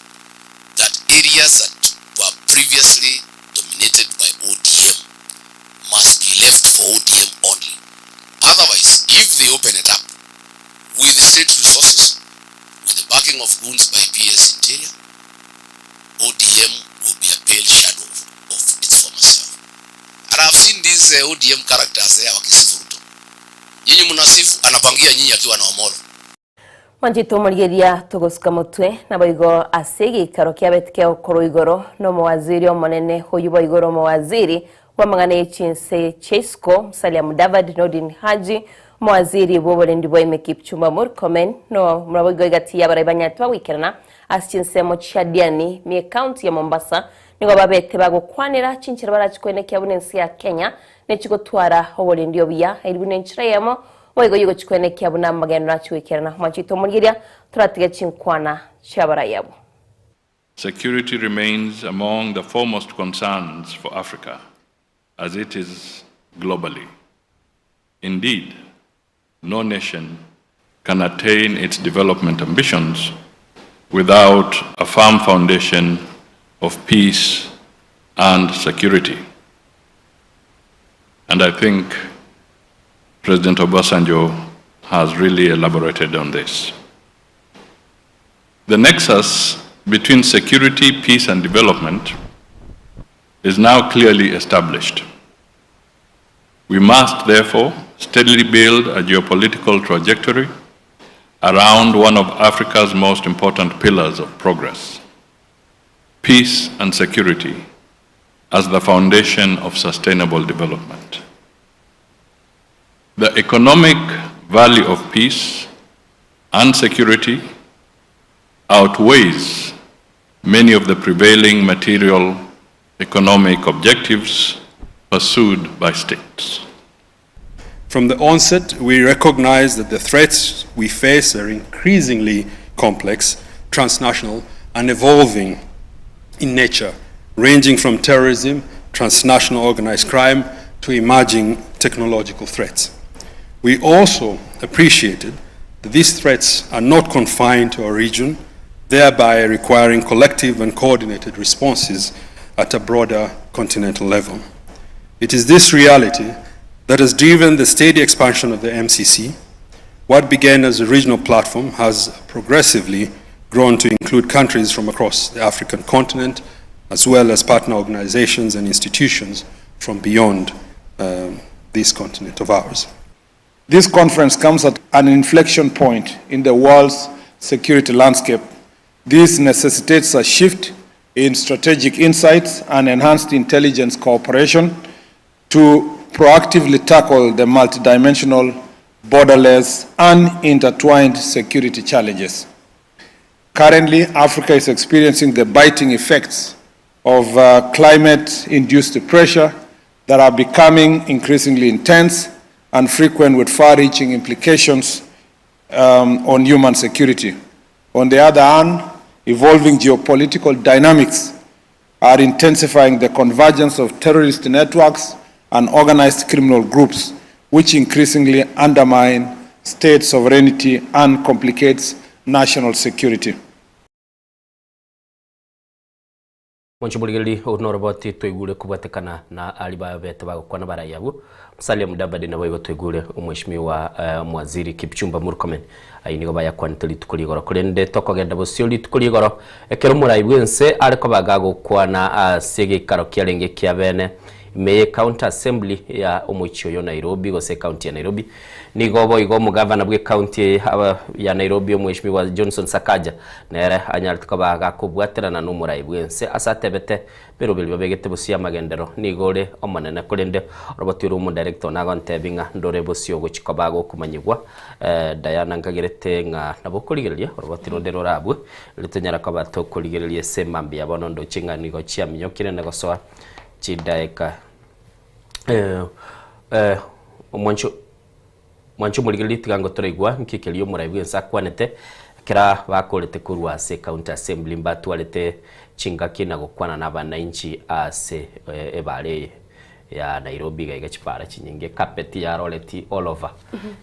That areas that were previously dominated by ODM must be left for ODM only. Otherwise, if they open it up with the state resources, with the backing of goons by PS Interior, seen these eh, ODM characters there wakisifu Ruto. Nyinyi mnasifu, anapangia nyinyi akiwa na Omolo. Mwanchete omorigeria togosuka motwe, naboigo ase egeikaro kiabete kegokorwa igoro nomowaziri omonene oyio boigo ore omowaziri bw'amang'ana ye chinse chia isiko Musalia Mudavadi Nordin Haji, omowaziri bw'oborendi bwa ime Kipchumba Murkomen, no naboigo egati y'abarai banyarete bagoikerana ase chinsemo chia Diani mie county ya Mombasa nigo babete bagokwanera chinchera barachikwenekia buna ense ya Kenya nechigotwara oborendi obuya eri buna enchera eyemo Boigo yogochikwenekia buna amagendo nachie goikerana. Mwanchete omorigeria, toratige chinkwana chi'abarai abwo. Security remains among the foremost concerns for Africa, as it is globally. Indeed, no nation can attain its development ambitions without a firm foundation of peace and security. And I think President Obasanjo has really elaborated on this. The nexus between security, peace, and development is now clearly established. We must, therefore, steadily build a geopolitical trajectory around one of Africa's most important pillars of progress peace and security as the foundation of sustainable development. The economic value of peace and security outweighs many of the prevailing material economic objectives pursued by states. From the onset, we recognize that the threats we face are increasingly complex, transnational, and evolving in nature, ranging from terrorism, transnational organized crime, to emerging technological threats. We also appreciated that these threats are not confined to our region, thereby requiring collective and coordinated responses at a broader continental level. It is this reality that has driven the steady expansion of the MCC. What began as a regional platform has progressively grown to include countries from across the African continent, as well as partner organizations and institutions from beyond um, this continent of ours. This conference comes at an inflection point in the world's security landscape. This necessitates a shift in strategic insights and enhanced intelligence cooperation to proactively tackle the multidimensional, borderless, and intertwined security challenges. Currently, Africa is experiencing the biting effects of uh, climate induced pressure that are becoming increasingly intense and frequent with far reaching implications um, on human security. On the other hand, evolving geopolitical dynamics are intensifying the convergence of terrorist networks and organized criminal groups, which increasingly undermine state sovereignty and complicates national security. Mwanche omorigereria obo noroboti twaigure kobwatekana na aria babete bagokwana barai abwo. Musalia Mudavadi naboigo twaigure omweshimiwa omwaziri Kipchumba Murkomen ayio nigo bayakwanete rituko rigoro. Korende tokogenda bosio rituko rigoro ekero omorai bwense are koba gagokwana ase egeikaro kiarenge ekiabene ime ye County Assembly ya omochie oyo Nairobi gose ecounty ya Nairobi. Nigo boigo omogavana bw'ecounty ya Nairobi Omweshimiwa Johnson Sakaja nere anyarete koba gakobwaterana nomorai bwense ase atebete beroberi babegete bosio amagenderero nigo ore omonene korende oroboti ore omodirector nagontebi ng'a ndore bosio ogochi koba gokomanyigwa Diana nkagerete ng'a nabo okorigereria oroboti ronde rorabwe ritonyara koba tokorigereria ase mambia bono ndoche ng'a nigo chiaminyokire na gosoa chidaeka omwancho Mwanche omorigereria tiga ngotoraigwa nki keria omorai bw'ense akwanete ekero bakorete korwa ase County Assembly mbatwarete chingaki na gokwana na abanainchi ase ebara eye ya Nairobi iga iga chipara chinyinge carpet yaroreti all over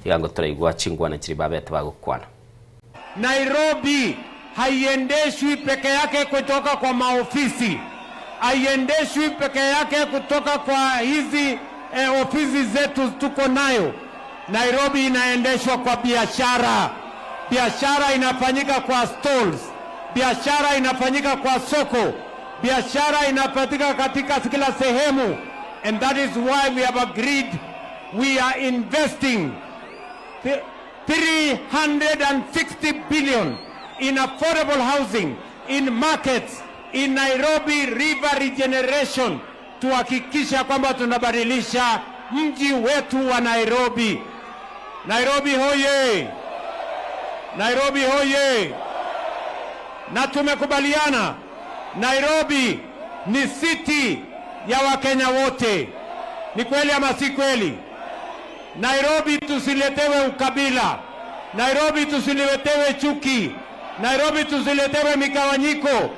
tiga ngotoraigwa chingwana chiria babete bagokwana. Nairobi haiendeshwi peke yake kutoka kwa maofisi, haiendeshwi peke yake kutoka kwa hizi eh, ofisi zetu tuko nayo. Nairobi inaendeshwa kwa biashara. Biashara inafanyika kwa stalls, biashara inafanyika kwa soko, biashara inafanyika katika kila sehemu. And that is why we have agreed we are investing 360 billion in affordable housing, in markets, in Nairobi River regeneration, tuhakikisha kwamba tunabadilisha mji wetu wa Nairobi. Nairobi hoye! Nairobi hoye! Na tumekubaliana Nairobi ni city ya Wakenya wote. Ni kweli ama si kweli? Nairobi tusiletewe ukabila, Nairobi tusiletewe chuki, Nairobi tusiletewe migawanyiko.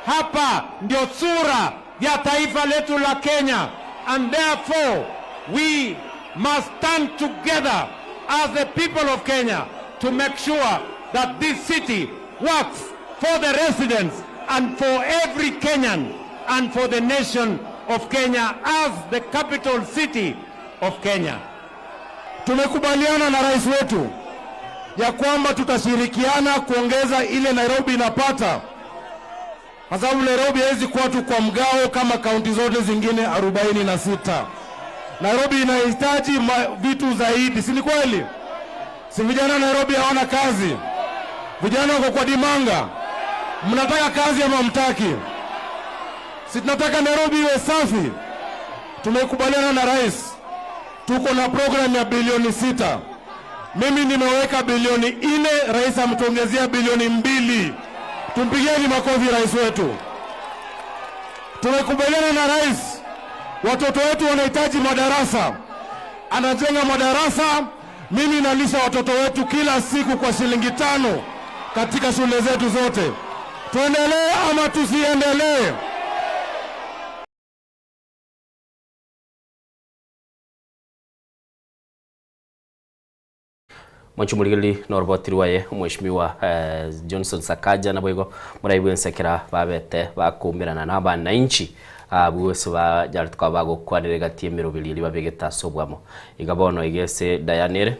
Hapa ndio sura ya taifa letu la Kenya, and therefore we must stand together as the people of Kenya to make sure that this city works for the residents and for every Kenyan and for the nation of Kenya as the capital city of Kenya. Tumekubaliana na rais wetu ya kwamba tutashirikiana kuongeza ile Nairobi inapata, kwa sababu Nairobi haiwezi kuwa tu kwa mgao kama kaunti zote zingine 46. Nairobi inahitaji vitu zaidi, si ni kweli? Si vijana Nairobi hawana kazi? Vijana wako kwa dimanga. Mnataka kazi ama mtaki? Si tunataka Nairobi iwe safi? Tumekubaliana na rais, tuko na program ya bilioni 6. Mimi nimeweka bilioni 4, rais ametuongezea bilioni 2. Tumpigieni makofi rais wetu. Tumekubaliana na rais, watoto wetu wanahitaji madarasa, anajenga madarasa. Mimi nalisha watoto wetu kila siku kwa shilingi 5 katika shule zetu zote. Tuendelee ama tusiendelee? Mwanchi omorigereria na oroboti rwaye omweshimiwa Johnson Sakaja naboigo moraigwe ense ekero babete bakoumerana na abananchi abwo ase banyarete koba bagokwanera egati y'emeroberi eria babegete ase obwamo. Iga bono iga ase Diana ere,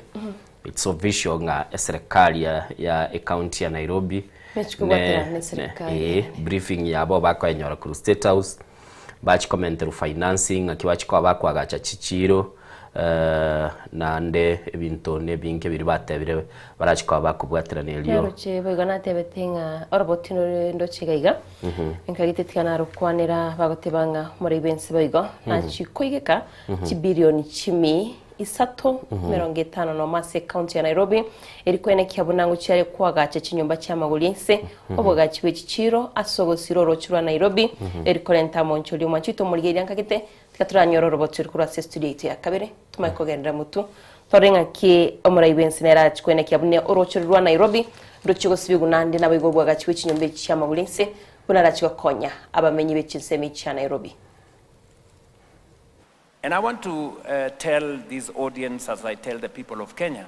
it's official ng'a eserekari ya ya ecounty ya Nairobi Mechi kobwatera na eserekari. eh, briefing yabo bakoenyora korwa State House, bachikomenterwa financing, ng'aki bachikoba bakoagacha chichiro, naende ebinto nebinge biria batebire barachi koba bakobwaterana erio. Naroche boigo natebete ng'a oroboti nore ndoche iga iga, nkagete tiga narokwanera bagoteba ng'a more bwensi boigo, nachi koigeka chibilioni chimi isato emerongo etano nomo ase ecounty ya Nairobi, eri koenekia buna ngochia are koagacha chinyomba chi'amagori ense, obogachi bwe chichiiro ase ogosira oroche rwa Nairobi, eri korenta amonchoria omwancho oito omorigereria nkagete, Tiga toranyore orobochori korwa ase estudio yaito ya kabere, tomanye kogenderera motwe, torore ng'aki omorai bw'ense nere arache koenekia buna orochori rwa Nairobi ndochie gosibigwa naende naboigo obwagachi bwe chinyomba echi chi'amagoro ense buna arache gokonya abamenyi be chinsemo echi chia Nairobi. And I want to tell this audience, as I tell the people of Kenya,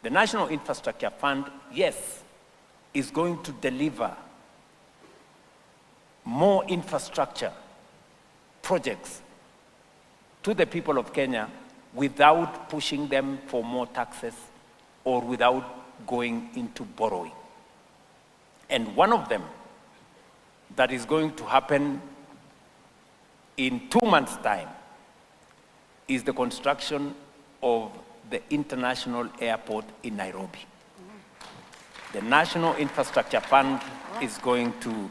the National Infrastructure Fund, yes, is going to deliver more infrastructure projects to the people of Kenya without pushing them for more taxes or without going into borrowing. And one of them that is going to happen in 2 months' time is the construction of the international airport in Nairobi. The National Infrastructure Fund is going to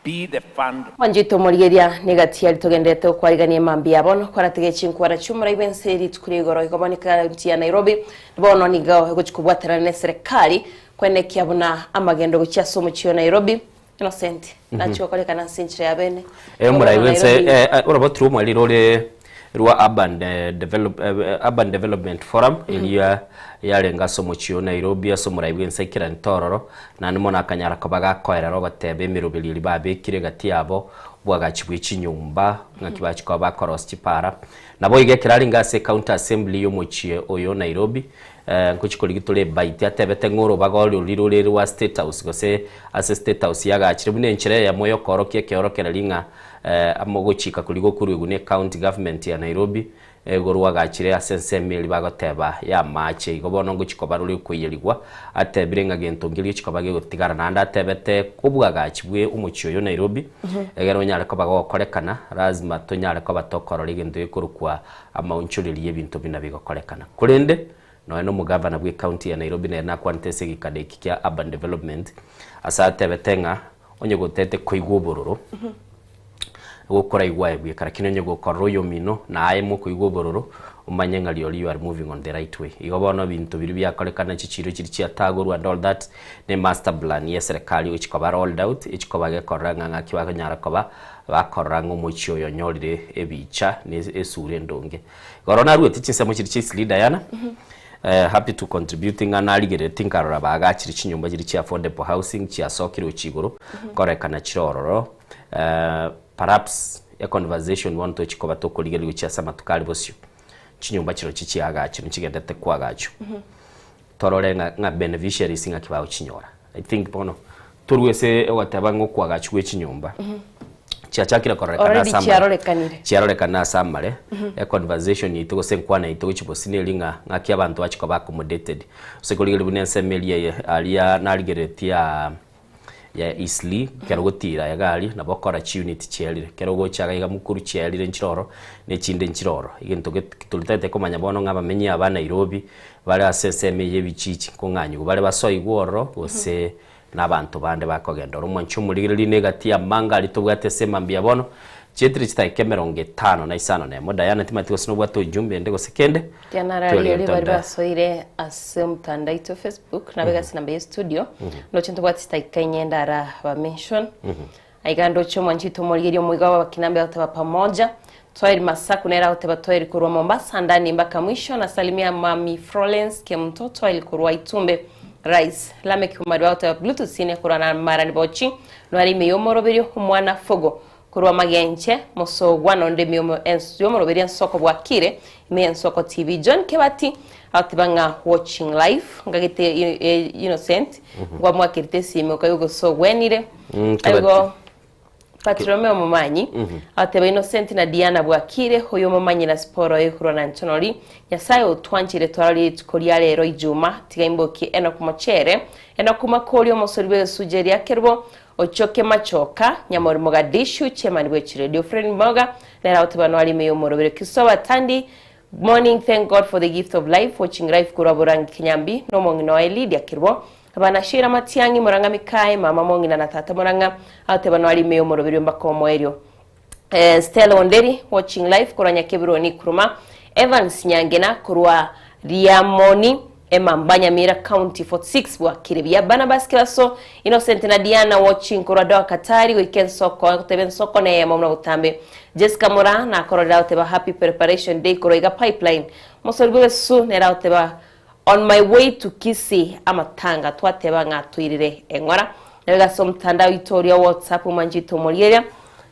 be the fund. Mwanchete omorigeria negati aria togenderete gokwarigania emambia ya bono kwaratiga chinkwara chi'omorai bw'ense rituko ria igoro igo bono ekaunti ya Nairobi bono nigo egochia kobwaterana na eserekari koenekia buna amagendo gochia ase omochie o Nairobi Innocent nachia gokorekana ase enchera ya bene. Eh, omorai bw'ense eh, eh, oroboti rw'omwarire ore rwa Urban, eh, Develop, eh, Urban Development Forum eria yarenge ase omochie o Nairobi ase omorai bw'ense aikerante ororo, naende mono akanyara koba gakoerera ogoteba emeroberi eria babekire egati yabo, obwagachi bwe chinyomba, ng'aki bachia koba bakorosia chipara. Naboigo ekero arenge ase ecounty assembly y'omochie oyo o Nairobi, Ngochia korigia tore ebaiti atebete ng'a orobaga ororia rore rwa State House gose ase State House yagachire buna enchera eyemo y'okoorokia ekeorokererio ng'a Amo gochika koria gokoruegwa ne county government ya Nairobi, igoro agachire ase ensemo eria bagoteba y'amache. Igo bono ngochia koba rore okoiyerigwa, atebire ng'a gento nkeria gochia koba gegotigara. Naende atebete obwagachi bwe omochie oyo Nairobi, egere onyare koba gogokorekana, lazima tonyare koba tokorora egento gekorokwa amaonchoreria y'ebinto buna bigokorekana. Korende nonya na omogavana bwe county ya Nairobi nere nakwanete ase egekanda eki kia urban development, ase atebete ng'a Onye gotete koigwa obororo, gokoraigwa aye bweka, lakini onye gokorora oyomino na aye mokoigwa obororo, omanye ng'a rirorio you are moving on the right way. Igo bono ebinto biria biakorekana chichiro chiria chiatagorwa and all that, ne master plan ya eserekari egochia koba rolled out, echi koba gekorora ng'a ng'aki bakonyara koba bakorora ng'a omochie oyo onyorire ebicha na esura endonge. Igoro naruete chinsemo chiria chia Eastleigh Diana, Happy to contribute ng'a narigereretie nkarora baagachire chinyomba chiria chia affordable housing chiasokire gochia igoro korekana chire ororo perhaps a conversation bono tochi koba tokorigereria gochia ase amatuko aria bosio chinyomba chirochio chiagachirwe nchigenderete koagachwa torore ng'a ng'a beneficiaries ng'aki bagochinyora. I think bono torwe ase ogoteba ng'a okoagachwa gwe chinyomba chiachakire kororekana Already ase amare chiarorekanire. chiarorekana ase amare econversation yaito gose enkwana yaito gochia bosio neri ng'a ng'aki abanto bachia koba accommodated. Ase korigereria buna ensemo eria eye aria narigereretie ya ya Eastleigh ekero gotira iga aria nabo okora chiunit chiarire ekero ogocha iga iga mukuru chiarire nchire ororo na echinde nchire ororo. Egento get toritagete komanya bono ng'a abamenyi aba Nairobi bare ase ensemo eye y'ebichichi nkong'anyigwa bare basoigwe ororo gose na abanto bande bakogenda oro. Omwanchi omorigereria na egati y'amanga aria tobwate ase emambia bono, chietire chidakika emerongo etano na isano na emo. Diana timanyeti gose nobwate ojumbe ende gose kende, Diana twere araria gento bari nde. basoire ase omotandao oito Facebook nabe gasi namba ye studio ndoche ntobwate chidakika inye ndara ba mention Aiga ndoche omwanchi oito omorigereria omoigo bw'abakinambe agoteba pamoja. Twaeri Masaku nere agoteba twaeri korwa Mombasa ndani mpaka mwisho nasalimia mami Frolence Kemunto twaeri korwa Itumbe Rice Lameck Omari agoteba Bluetooth senior korwa na Marani Bochi nware ime y'omoroberio omwana Fogo korwa Magenche Mosogwa nonde ime y'omoroberio ensoko bwakire ime y'ensoko TV John Kebati agoteba ng'a watching live ngagete Innocent ngwamwakerete esimi okaigwa gose ogwenire Mm, Kebati. Aigo Bartolomeo omomanyi agoteba Innocent na Diana bwakire oyo omomanyi na Siporo oyo korwa na Ntonori Nyasaye otwanchire twarorire rituko ria rero Ijuma tiga imbokie Enock Mochere Enock Makori omosori bw'egesuja eria Kerubo Ochoke Machoka Nyamori Mogadishu Chairman bwe chiredio Fred Mboga nere agoteba noari ime y'omorobere Christopher Tandi Morning thank God for the gift of life watching life korwa Borangi Kinyambi nomong'ina oye Lydia Kerubo Abana Sheila Matiang'i, Murang'a Mikae, Mama Mong'ina na Tata Murang'a, agoteba noari ime y'omoroberio mpaka omoerio. Eh, Stella Onderi, watching live korwa Nyakebironi Kuruma. Evans Nyangena korwa Riamoni, Emamba Nyamira County 46 bwakire buya. Barnabas Kebaso, Innocent na Diana watching korwa Doha Katari goika ensoko, agoteba ensoko neyemo buna botambe. Jessica Mura nakororera agoteba happy preparation day korwa iga Pipeline. Mosori bw'egesusu nere agoteba On my way to Kisii amatanga twateba ng'a toirire eng'ora. Nabo ase omotandao oito oria o WhatsApp omwanchete omorieria.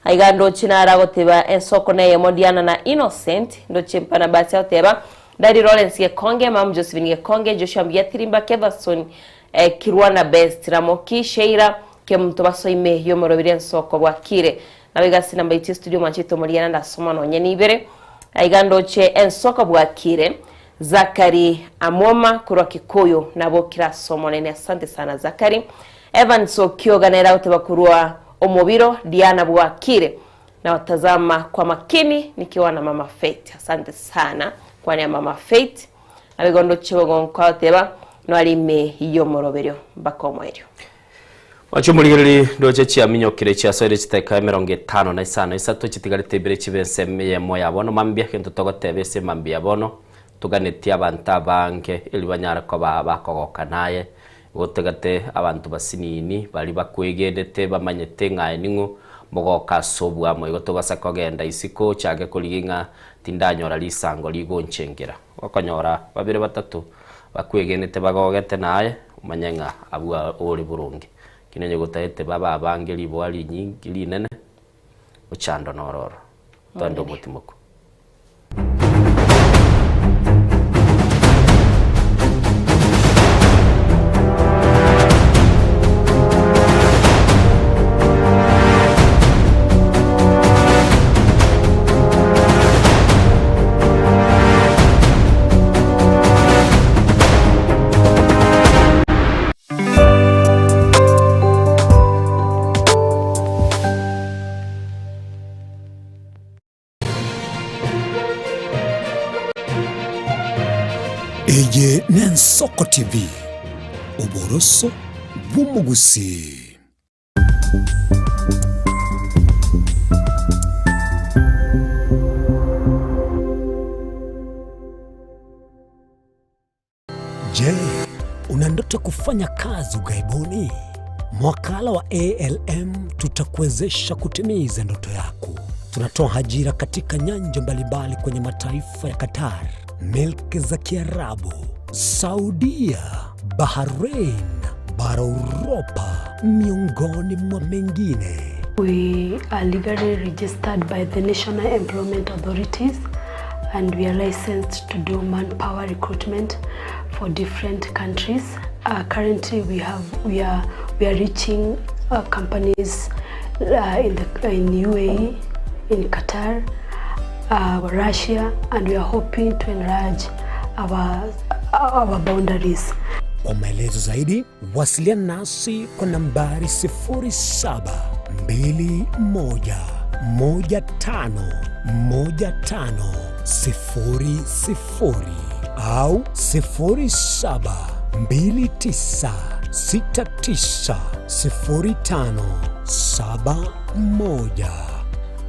Aiga ndoche naro agoteba ensoko neyemo Diana na Innocent ndoche Barnabas agoteba Daddy Lawrence Gekonge, Mum Josephine Gekonge, Joshua Mbiatirimba, Kevason eh, Kirwana Best, Ramoki, Sheila, Kemunto basoime yomorobiri ensoko bwakire. Nabo iga ase namba yaito studio omwanchete omoriera ndasoma nonye nibere. Aiga ndoche ensoko bwakire. Zachary Amwoma korwa Kikuyu nabo kira ase Omonene. Asante sana Zachary. Evans Okioga nere agoteba korwa Omobiro Diana bwakire nawatazama kwa makini nikiwa na mama Faith. Asante sana kwania mama Faith. Naboigo ndoche bogonko agoteba noare ime y'omoroberio mpaka omoerio. Mwanche omorigereria ndoche chiaminyokire chiasoire chiteka emerongo etano na isano isato chitigarete ibere chibe ensemo eyemo ya bono mambia gento togoteba ase mambia ya bono toganetie abanto abange erio banyare koba bakogoka naye igo togate abanto basinini baria bakwegenete bamanyete ng'a aye ning'o mogoka ase obuamo igo tobasa kogenda isiko ochake korigia ng'a tindanyora risango rigonchengera okonyora babere batato Bakwegenete bagogete naye, omanye ng'a abwo ore boronge. Lakini onye gotagete babe abange riboa rinyingi rinene, ochando nororo. Twende omotimoku. Eye n'Ensoko TV, oboroso bw'omogusii. Je, una ndoto kufanya kazi ughaibuni? Mwakala wa ALM tutakuwezesha kutimiza ndoto yako. Tunatoa ajira katika nyanja mbalimbali kwenye mataifa ya Qatar, milki za Kiarabu, Saudia, Bahrain, bara Uropa, miongoni mwa mengine. We are legally registered by the National Employment Authorities and we are licensed to do manpower recruitment for different countries. Currently we have we are we are reaching companies in the in UAE, in Qatar, Russia, and we are hoping to enlarge our our boundaries. Kwa maelezo zaidi wasiliana nasi kwa nambari 0721151500 au 0729690571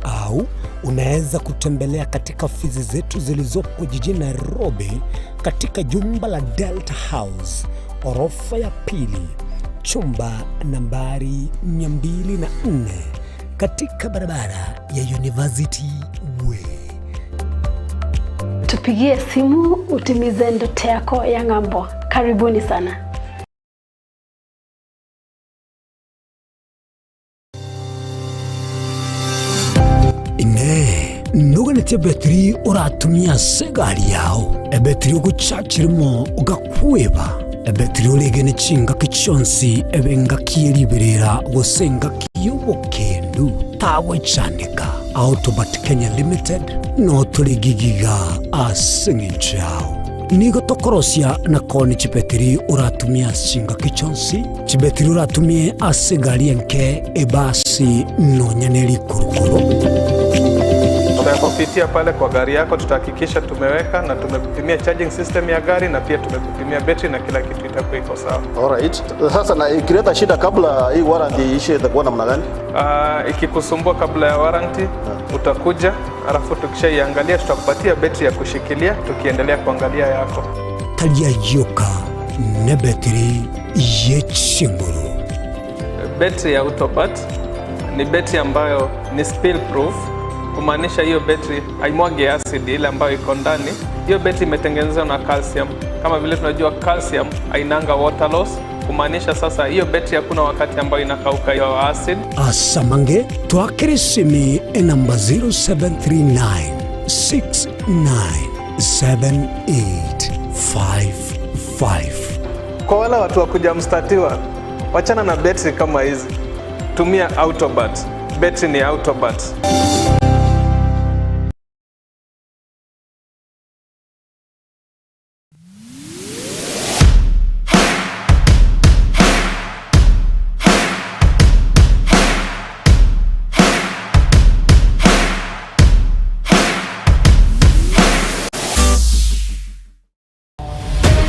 au unaweza kutembelea katika ofisi zetu zilizopo jijini Nairobi katika jumba la Delta House orofa ya pili chumba nambari 204 katika barabara ya University Way. Tupigie simu utimize ndoto yako ya ng'ambo. Karibuni sana. Inee, noganetie ebetiri oratumie ase egari yao, ebetiri ogochachirimo ogakweba, ebetiri oregene chingaki chionsi ebe engaki ye riberera gose engaki y'obokendu, tagwechandeka. Autobat Kenya Limited no tore gigiga ase eng'encho yao. Nigo tokorosia na koni chibetiri oratumie ase chingaki chionsi, chibetiri oratumie ase egari enke, ebasi, nonya ne rikurukuru. Tutakupitia pale kwa gari yako, tutahakikisha tumeweka na tumekupimia charging system ya gari na pia tumekupimia betri na kila kitu itakuwa iko sawa. Alright. Sasa na ikileta shida kabla hii warranty iishe itakuwa namna gani? Ikikusumbua kabla ya warranty utakuja, alafu tukishaiangalia tutakupatia betri ya kushikilia tukiendelea kuangalia yako. Taria yoka ne betiri ye chinguru. Betri ya Autobat ni betri ambayo ni spill proof, kumaanisha hiyo betri haimwagi acid ile ambayo iko ndani. Hiyo betri imetengenezwa na calcium. Kama vile tunajua calcium hainanga water loss, kumaanisha sasa hiyo betri hakuna wakati ambayo inakauka hiyo acid. Asamange twakirisimi enamba 0739 697855. Kwa wale watu wa kujamstatiwa, wachana na betri kama hizi, tumia Autobat. Betri ni Autobat.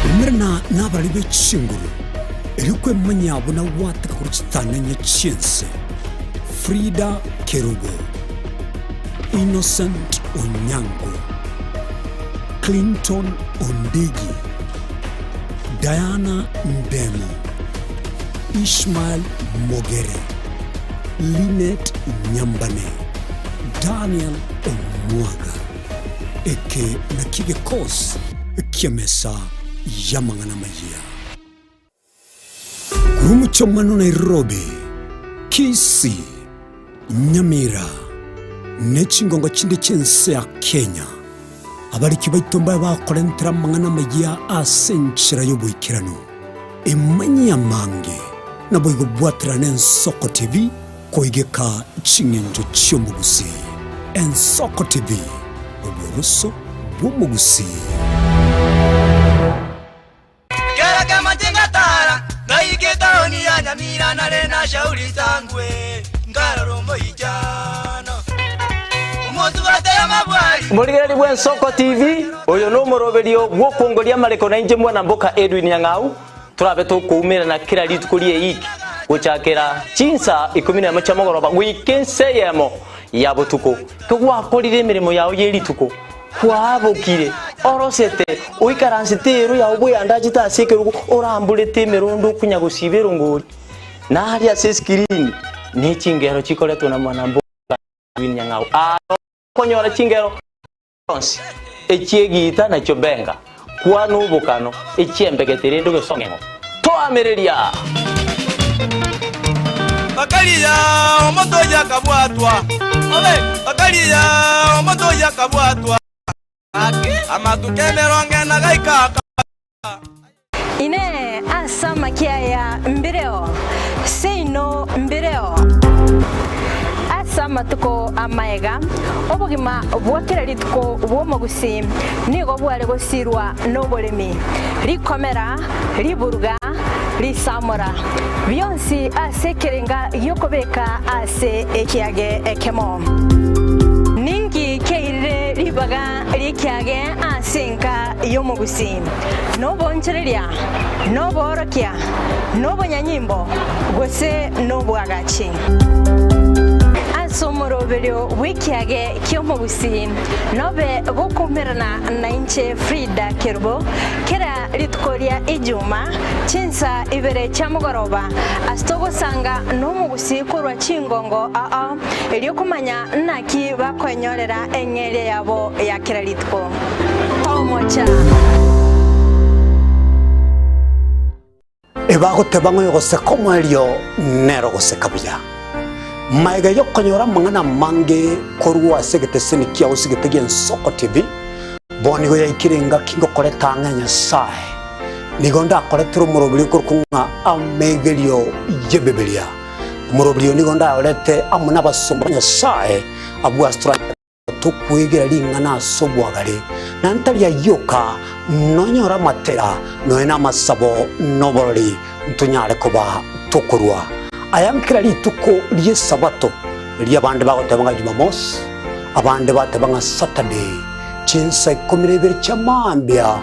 Umerana nabarari be chinguru, erio kwemanyia buna gwateka korwa chitananya chi'ense. Frida Kerubo, Innocent Onyango, Clinton Ondigi, Diana Ndemo, Ishmael Mogere, Linet Nyambane, Daniel Omwaga. Eke nakio gekosi ki'emesa y'amang'ana amayia. Korwa omochie Nairobi, Kisii, Nyamira, ne chingongo chinde chi'ense ya Kenya, abariki baito mbabe bakorentera amang'ana amayia ase enchera y'oboikeranu. Emanyie amange, naboigo bwaterane Ensoko TV koigeka ching'encho chi'omogusii. Ensoko TV, oboroso bw'omogusii. Kera kemache ngatara ngaika etaoni ya Nyamira nare na shauri sangwe nkarora omoichano omosubate amabwari. Morigereria bw'Ensoko TV, oyo nomoroberio bw'okwongoria amareko na inche mwana mboka Edwin Nyang'au, torabe tokoumerana kera rituko ri'eiki gochakera chinsa ikomi nemo chia mogoroba goika ensa eyemo ya botuko. Kegwakorire emeremo yao ye rituko, kwabokire, orosete, oikaransete ero yao bweyandachete ase ekerogo, oramborete emerondo okonya gosiba erongori, na aria ase esikirini ne chingero chikoretwa na mwana mboka Edwin Nyang'au. Aro Okonyora chingero chionsi echi'egiita na chiobenga, kwana obokano, echi'embegete rende ogesong'eng'o. Toamereria! Bakaria omonto oyio akabwatwa, bakaria omonto oyio akabwatwa, amatuko emerongo ena gaika akaba. Inee! Ase amakia aya mbireo? Seino mbireo. Ase amatuko amaega, obogima bwa kera rituko bw'omogusii nigo bware gosirwa noboremi, rikomera, riburuga, risamora, bionsi ase ekerenga gi'okobeka ase ekiage ekemo. Ninki kiairire ribaga ri'ekiage ase enka y'omogusii? Noboonchoreria, noboorokia, nobonyanyimbo, gose nobwagachi. Ase omoroberio bw'ekiage ki'omogusii nobe gokoumerana nainche Frida Kerubo kera rituko ria Ijuma chinsa ibere chia mogoroba ase togosanga nomogusii korwa chingongo ao erio komanya naki bakoenyorera eng'eria yabo ya kera rituko. Tomocha. Ebagoteba ng'a oyogoseka omoerio nere ogoseka buya. Magega y'okonyora amang'ana amange korwa ase egeteseni kiao ase egete gi'Ensoko TV, bono nigo yaikire engaki ngokoreta ang'e Nyasae. Nigo ndakoretere omoroberio okorokwa ng'a Amegerio y'Ebibilia. Omoroberio oyo nigo ndayorete amo nabasomba ba Nyasae abwo ase toranyare Tokwegera ring'ana ase obwagare, na ntari ayio oka, nonyore amatera, nonya namasabo, na oborori, ntonyare koba tokorua aya nkera rituko ri'Esabato, erio abande bagoteba ng'a Jumamosi, abande bateba ng'a Saturday, chinsa ikomi na ibere chia mambia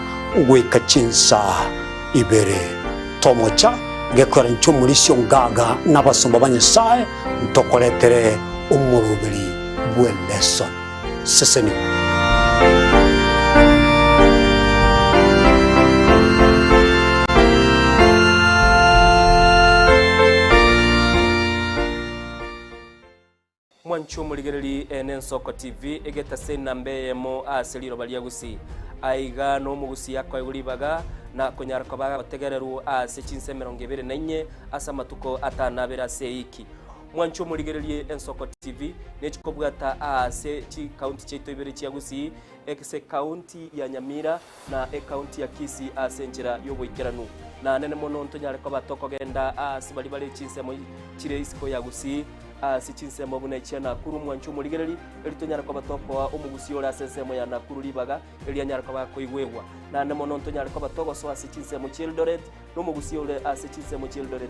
goika chinsa ibere. Tomocha gekwera inche omorisia o ngaga na abasomba ba Nyasae, ntokoretere omoroberi bw'eleso. Sesenigwa. Mwanche omorigereri ene Ensoko TV egetase enamba eyemo ase riroba ria Gusii. Aiga nomogusii akoegwa ribaga na konyara koba agotegererwa ase chinsa emerongo ebere na inye ase amatuko atano abere ase eiki. Mwanche omorigererie Ensoko TV nechikobwata aase chikaunti chiaito ibere chia Gusii, ase ekaunti ya Nyamira na ekaunti ya Kisii ase enchera y'oboikeranu. Naanene mono ntonyare koba tokogenda aase baria bare chinsemo chire isiko ya Gusii, ase chinsemo buna echia Nakuru mwanche omorigereri, erio tonyare koba tokoa omogusii ore ase ensemo ya Nakuru ribaga, erio anyare koba akoigwegwa. Naende mono ntonyare koba togosoa ase chinsemo chi'Eldoret, na omogusii ore ase chinsemo chi'Eldoret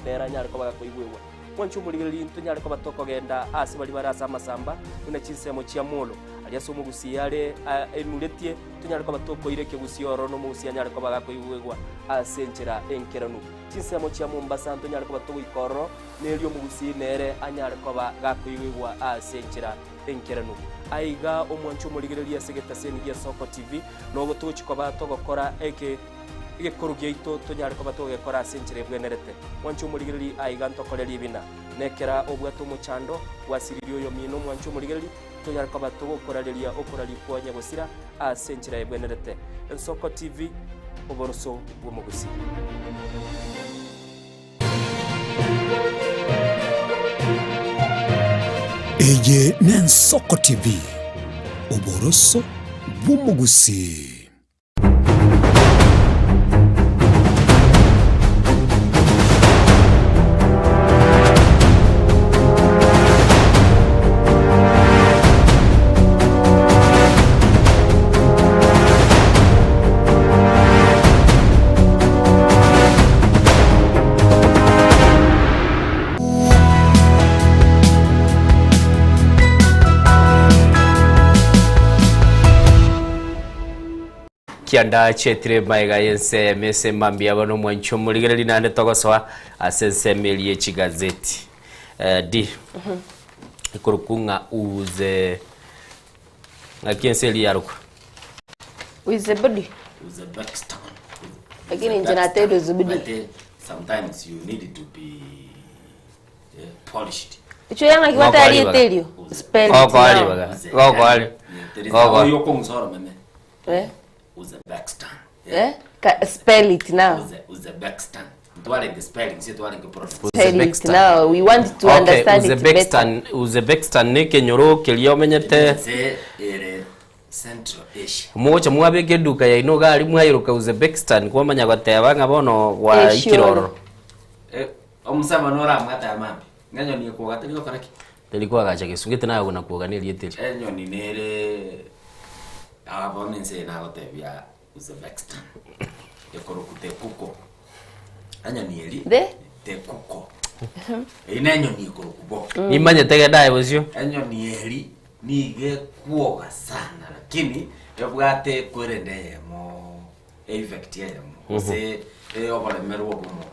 nere anyare koba gakoigwegwa. Mwanche omorigereri, ntonyare koba tokogenda aase baria bare ase amasamba, buna chinsemo chia Molo, aria ase omogusii are emuretie, tonyare koba tokoira ekegusii ororo, na omogusii anyare koba gakoigwegwa ase enchera enkeranu. Chinsemo chia Mombasa ntonyare koba togoika ororo, na erio omogusii nere anyare koba gakoigwegwa ase enchera enkeranu. Aiga omwanche omorigereria ase egetaseni gia Soko TV, nogo togochia koba togokora eke egekoro giaito tonyare koba togekora ase enchera ebwenerete. Mwanche omorigereria aiga ntokore ribina. Nekera obwate omochando, gwasiririe oyomino omwanche omorigereria, tonyare koba togokorareria okoraria kwa nyagosira ase enchera ebwenerete. Ensoko TV, oboroso bw'omogusii. Eye n'Ensoko TV, oboroso bw'omogusii. Kianda chietire maega y'ense eyemo ase mambia bono omwanchi omorigereria naende togosoa ase ensemo eria ye chigazeti. Eh, D. Ekorokwa ng'a Uze ng'aki ense eria yarokwa? Uzebudi. Uzbekistan. Lakini inche nateire Uzebudi. But sometimes you need to be polished. Icho yang'aki gwateba rieta erio? Spell it now. Gokoa ribaga. Gokoa ri- gokoa. Oyo okong'usora meme. Eh? Uzbekistan. Eh? Ka, spell it now. Uzbekistan. Ntwarenge spelling, si twarenge pronunciation. Spell it now. We want to Okay, understand it better. Uzbekistan, Uzbekistan ne ekenyoro keria omenyete Ense ere Central Asia. Mogocha mwabeka eduka yaino iga aria mwairoka Uzbekistan kwamanya goteba ng'a bono gwaikire ororo. Eh, omusama noramwate amambi. Ng'enyoni ekwoga teri gokora ki? Teri kwagacha gesungu naye kona kwoga nerieta erio. Enyoni nere aa bono ense eye nagotebia Uzbekistan. Ekoroku tekuko. Enyoni eri The? tekuko. Eri nenyoni ekoroku bo. Nimanyete genda aye bosio. Enyoni eri nigo ekwoga sana lakini ebwate ekwerende eyemo effect eyemo gose oboremerwa obomo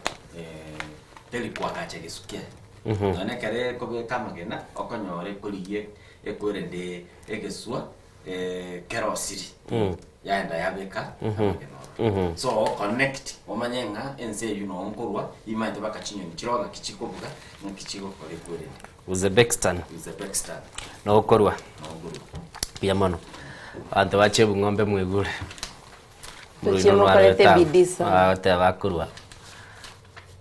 teri kwagacha egesu kiaye. Nonye ekero ekobeka amagena okonyora ekorigia ekwerende egeswa kerosiri yaenda yabeka amagena oro. So connect omanye ng'a ense eywo noo nkorwa imanyete mpaka chinyoni chire ng'aki chikobuga ng'aki chigokora ekwerende. Uzbekistan. Uzbekistan. Nokorwa. Nokorwa. Mbuya mono. Abanto ba Chebung'ombe mwigure. Tochie mokorete bidii sana. Agoteba akorwa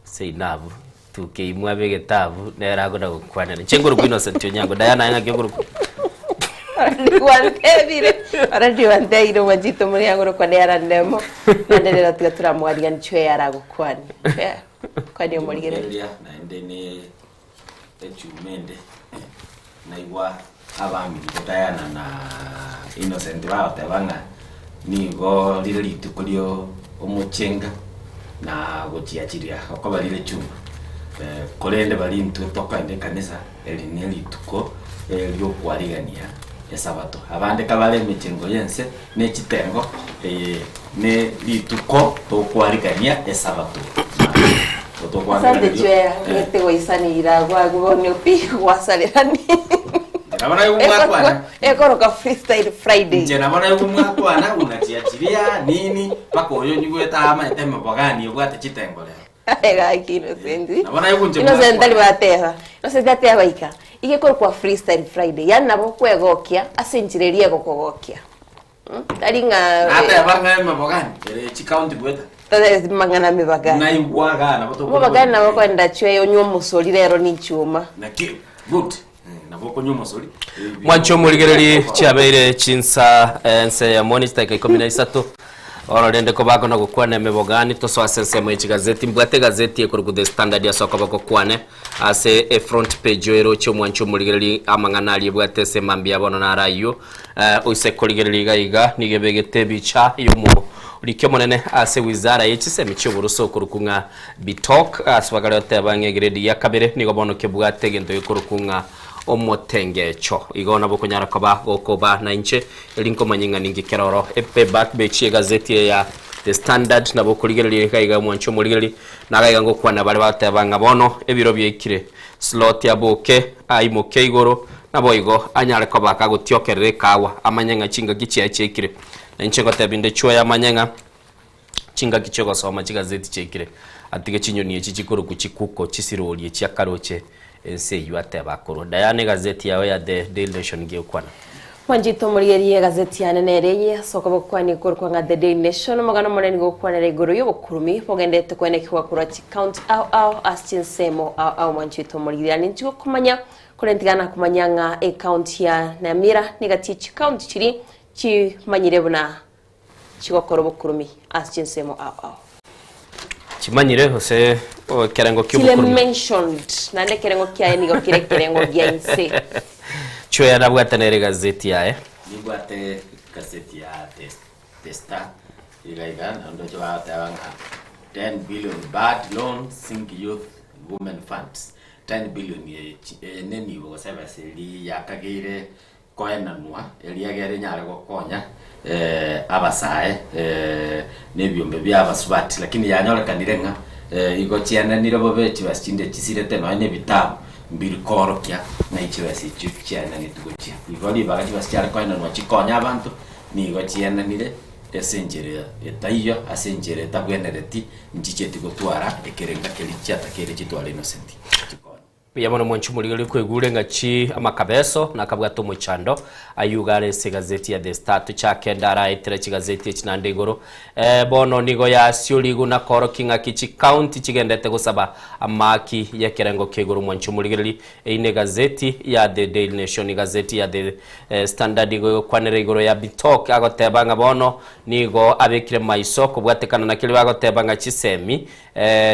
seino abwo tuke imwe abe egetabu nere akona gokwanera. Inche nkorokwa Innocent Onyango Diana aye ng'aki okorokwa? Already already wanteire omwachito muri agorokwa nere ndemo naende rero tiga turamwarigani chwe aragokwania Yeah. Kwani omorigereria Rigereria naende ne echuma ende naigwa abaminto Diana na Innocent bagoteba ng'a nigo rire rituko rio omochenga na gochiachiria okoba rire chuma korende baria intwe tokoenda ekanisa eri ne rituko riokwarigania esabato. Abande kabare emechengo y'ense ne chitengo eye ne rituko tokwarigania esabato. Asante chwea ng'ete goisanira gwagu bono pi gwasarerani Nabo naye omwakwana. Ekoroka freestyle Friday. Inche nabo naye omwakwana unachiachiria nini mpaka oyo onyigwete amaete emebogani ebwate chitengo rero. Gaki Innocent. Nabo naye gunche Innocent mwakwana. tari bateba. Innocent ateba ika. Igekorokwa freestyle Friday. Yaani nabo kwegokia ase enchera eria egokogokia. Tari ng'a Nateba ng'a emebogani ere chikaunti bweta. Tari mang'ana mebagani. Naigwa iga nabo tokonywa. Mobagani nabo okoenda chwe onywe omosori rero ni chuma. Naki good. Nabo okonywa omosori. Mwanche omorigereri chiabeire chinsa ense eyemo ne chidakika ikomi na isato Bono rende kobakona gokwana emebogani tosoe ase ensemo ye chigazeti mbwate egazeti ekorokwa The Standard ase okoboko kwane ase efront page oeroche omwanche omorigereri amang'ana aria ebwate ase emambia bono naro ayio oise korigereria iga iga nigo ebegete ebicha y'omoriki omonene ase wizara ye chisemi chi'oboroso okorokwa ng'a Bitok ase bagare oteba ng'a egrade ya kabere nigo bono kebwate egento gekorokwa ng'a omotengecho. Igo nabo okonyara koba gokoba nainche eri nkomanye ng'a ninki kere oro. Eback page y'egazeti eye ya The Standard nabo okorigereria iga iga omwanche omorigereria naga iga ngokwana bare bagoteba ng'a bono ebiro biaikire slot aboke aimoke igoro naboigo anyare koba kagotiokerera ekawa amanye ng'a chingaki chiaye chiaikire. Nainche ngotebia inde chwoye amanye ng'a Chingaki chi'ogosoma chigazeti chiaikire, atige chinyoni echi chikorokwa chikuko chisirorie chiakaroche ense eyio ateba akorwa. Diana egazeti yao ya The Daily Nation gegokwana. Mwanchete omorigereria egazeti yane nere eye ase okoboko kwane ekorokwa ng'a The Daily Nation, omogano omonene nigo ogokwanera igoro y'obokurumi bogenderete koenekigwa korwa chicounty ao ao ase chinsemo ao ao mwanchete omorigereria ninchi gokomanya korende tiga nakomanya ng'a ecounty ya Nyamira negati ye chicounty chiria chimanyire buna chigokora obokurumi ase chinsemo ao ao. Chimanyire gose ekerengo Chire ki'obokurumi. mentioned naende ekerengo kiaye nigo kere ekerengo gia inse. Chweya nabwate nere egazeti yaye. Nimbwate egazeti ya The, The Star iga iga naende ndoche bagoteba ng'a 10 billion bad loan sink youth women funds 10 billion eye eye nenibo gose ebesa eria yakageire. koenanwa erio egere enyare gokonya abasae na ebiombe bia abasubati lakini yanyorekanire ng'a igo chienanire bobe chibesa chinde chisirete nonya na ebitabu mbiri koorokia ng'ai chibesa echio chiaenanetwe gochia. Igo ribaga chibesa chiare koenanwa chikonye abanto nigo chienanire ase enchera etaiyo ase enchera etabwenereti nchicheti gotwara ekerenga keria chiatakeire chitware Innocent chikonye. Mbuya mono mwanche omorigereria okoigure ng'a chi amakabeso nakabwate omochando ayio iga are ase egazeti ya The Star tochake ndaraetera chigazeti echi naende igoro eh, bono nigo yasiorigwe na koorokia ng'aki chikaunti chigendete gosaba amaki y'ekerengo kia igoro mwanche omorigereria eyio ne egazeti ya The Daily Nation egazeti ya The eh, Standard igo egokwanera igoro ya Bitok agoteba ng'a bono nigo abekire maiso kobwatekana na keria bagoteba ng'a chisemi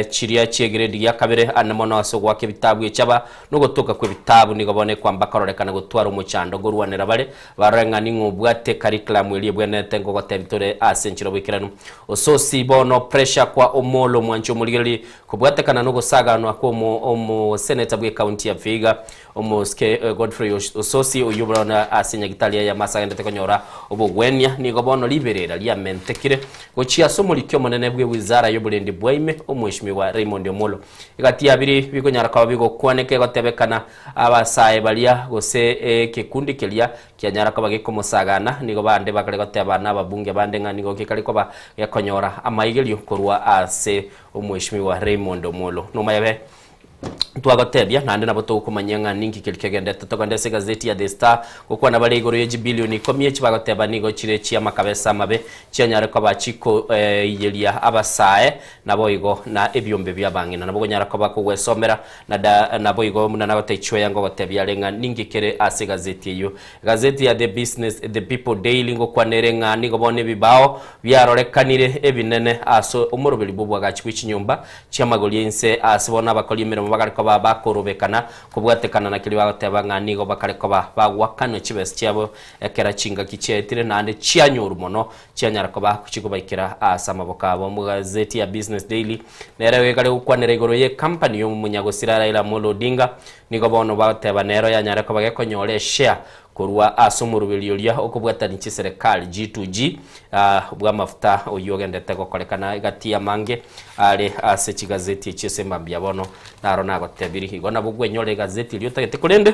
Chiria chi'egredi gia kabere ane mono ase ogoaka ebitabu echaba, na ogotoka kw'ebitabu nigo bono ekwamba kororekana gotwara omochando nkorwanera bare, barore ng'a ning'o obwate curriculum eria ebwenerete nkogotebia tore ase enchera oboikeranu. Ososi bono pressure kwa Omolo omwanchi omorigereria kobwatekana nogosaganwa kwa omo omoseneta bw'ecounty ya Vihiga Omosike Godfrey Ososi oyio bono ase nyagitari eyemo ase agendete konyora obogwenia nigo bono riberera riamentekire gochia ase omoriki omonene bwe wizara y'oborendi bwa ime Omweshimiwa Raymond Omolo. Egati ya biri bikonyara koba bigokwaneka egotebekana abasae baria gose ekekundi keria kianyara koba gekomosagana nigo bande bakare goteba na ababunge bande ng'a nigo gekare koba gekonyora amaigerio korwa ase Omweshimiwa Raymond Omolo. Nomayabe Ntwagotebia, naende nabo togokomanyia ng'a ninki keria kegenderete. Togende ase egazeti ya The Star, gokwana bare igoro ye chibilioni ikomi echi bagoteba nigo chire chi'amakabesa amabe, chianyare koba chikoiyeria abasae, naboigo na ebiombe bi'abang'ina. Nabo okonyara koba kogwesomera, na da naboigo buna nagotebia chweya ngogotebia are ng'a ninki kere ase egazeti eyio. Egazeti ya The Business, The People Daily ngokwana ere ng'a nigo bono ebibao biarorekanire ebinene ase omoroberi bw'oboagachi bwe chinyomba chi'amagori inse aase bono abakori emeremo bakare koba bakorobekana kobwatekana na keria bagoteba ng'a nigo bakare koba bagoakanwa chibesa chiabo ekero chingaki chiaetire naende chianyorwa mono chianyara koba chikobaikera aase amaboko abo. Gazeti ya Business Daily nero ekare gokwanera igoro y'ecompany y'omonyagosira Raila Amolo Odinga nigo bono bagoteba nero yanyare koba gekonyora eshare Korwa ase omoroberio oria okobwatania chiserekari, G2G, bw'amafuta oyio ogendete gokorekana egati y'amange are ase chigazeti echi ase mambia bono naro nagotebirie. Igo nabo gwenyore egazeti eria otagete korende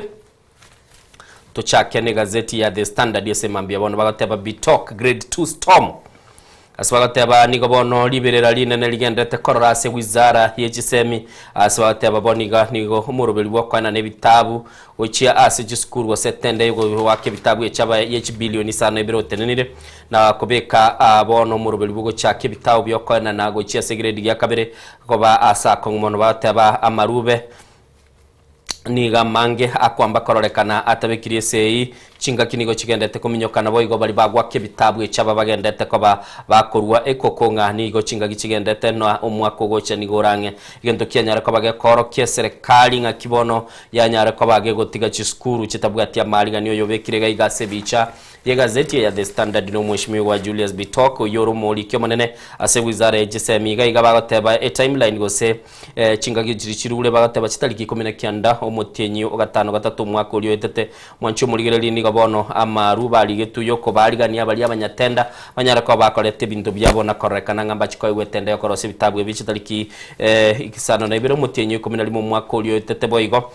tochake negazeti ya The Standard ase mambia bono bagoteba Bitok grade 2 storm. Ase bagoteba nigo bono riberera rinene rigenderete korora ase wizara ye chisemi, ase bagoteba bono iga nigo omoroberi bw'okoenana ebitabu gochia ase chisukuru gose etende y'ogoaka ebitabu echaba ye chibilioni isano ibere otenenire na kobeka bono omoroberi bw'ogochaka ebitabu biokoenana gochia ase egrade gia kabere koba ase akong'u mono bagoteba amarube Nigo amange akwamba kororekana atabekirie esegi, chingaki nigo chigendete kominyoka, naboigo baria bagwaka ebitabu echi aba bagendete koba bakorua ekoko ng'a nigo chingaki chigendete na omwaka ogocha nigo orang'e. Egento kianyare koba gekoorokia eserekari ng'aki bono yanyare koba gegotiga chisukuru chitabwati amaarigani oyo obekire iga iga ase ebicha Y'egazeti eye ya The Standard na Omweshimiwa Julius Bitok oyio ore omoriki omonene ase wizara ye chisemi iga iga bagoteba etimeline gose chingaki chiri chirure bagoteba chitariki 19 omotienyi o gatano gatato omwaka oria oetete mwanchi omorigereria nigo bono amaru barigetwe yokobarigania baria abanyatenda banyare koba bakorete ebinto biabo na kororekana ng'a mbachi koegwa etenda yokorosia ebitabu ebi chitariki 52 omotienyi o 11 omwaka oria oetete boigo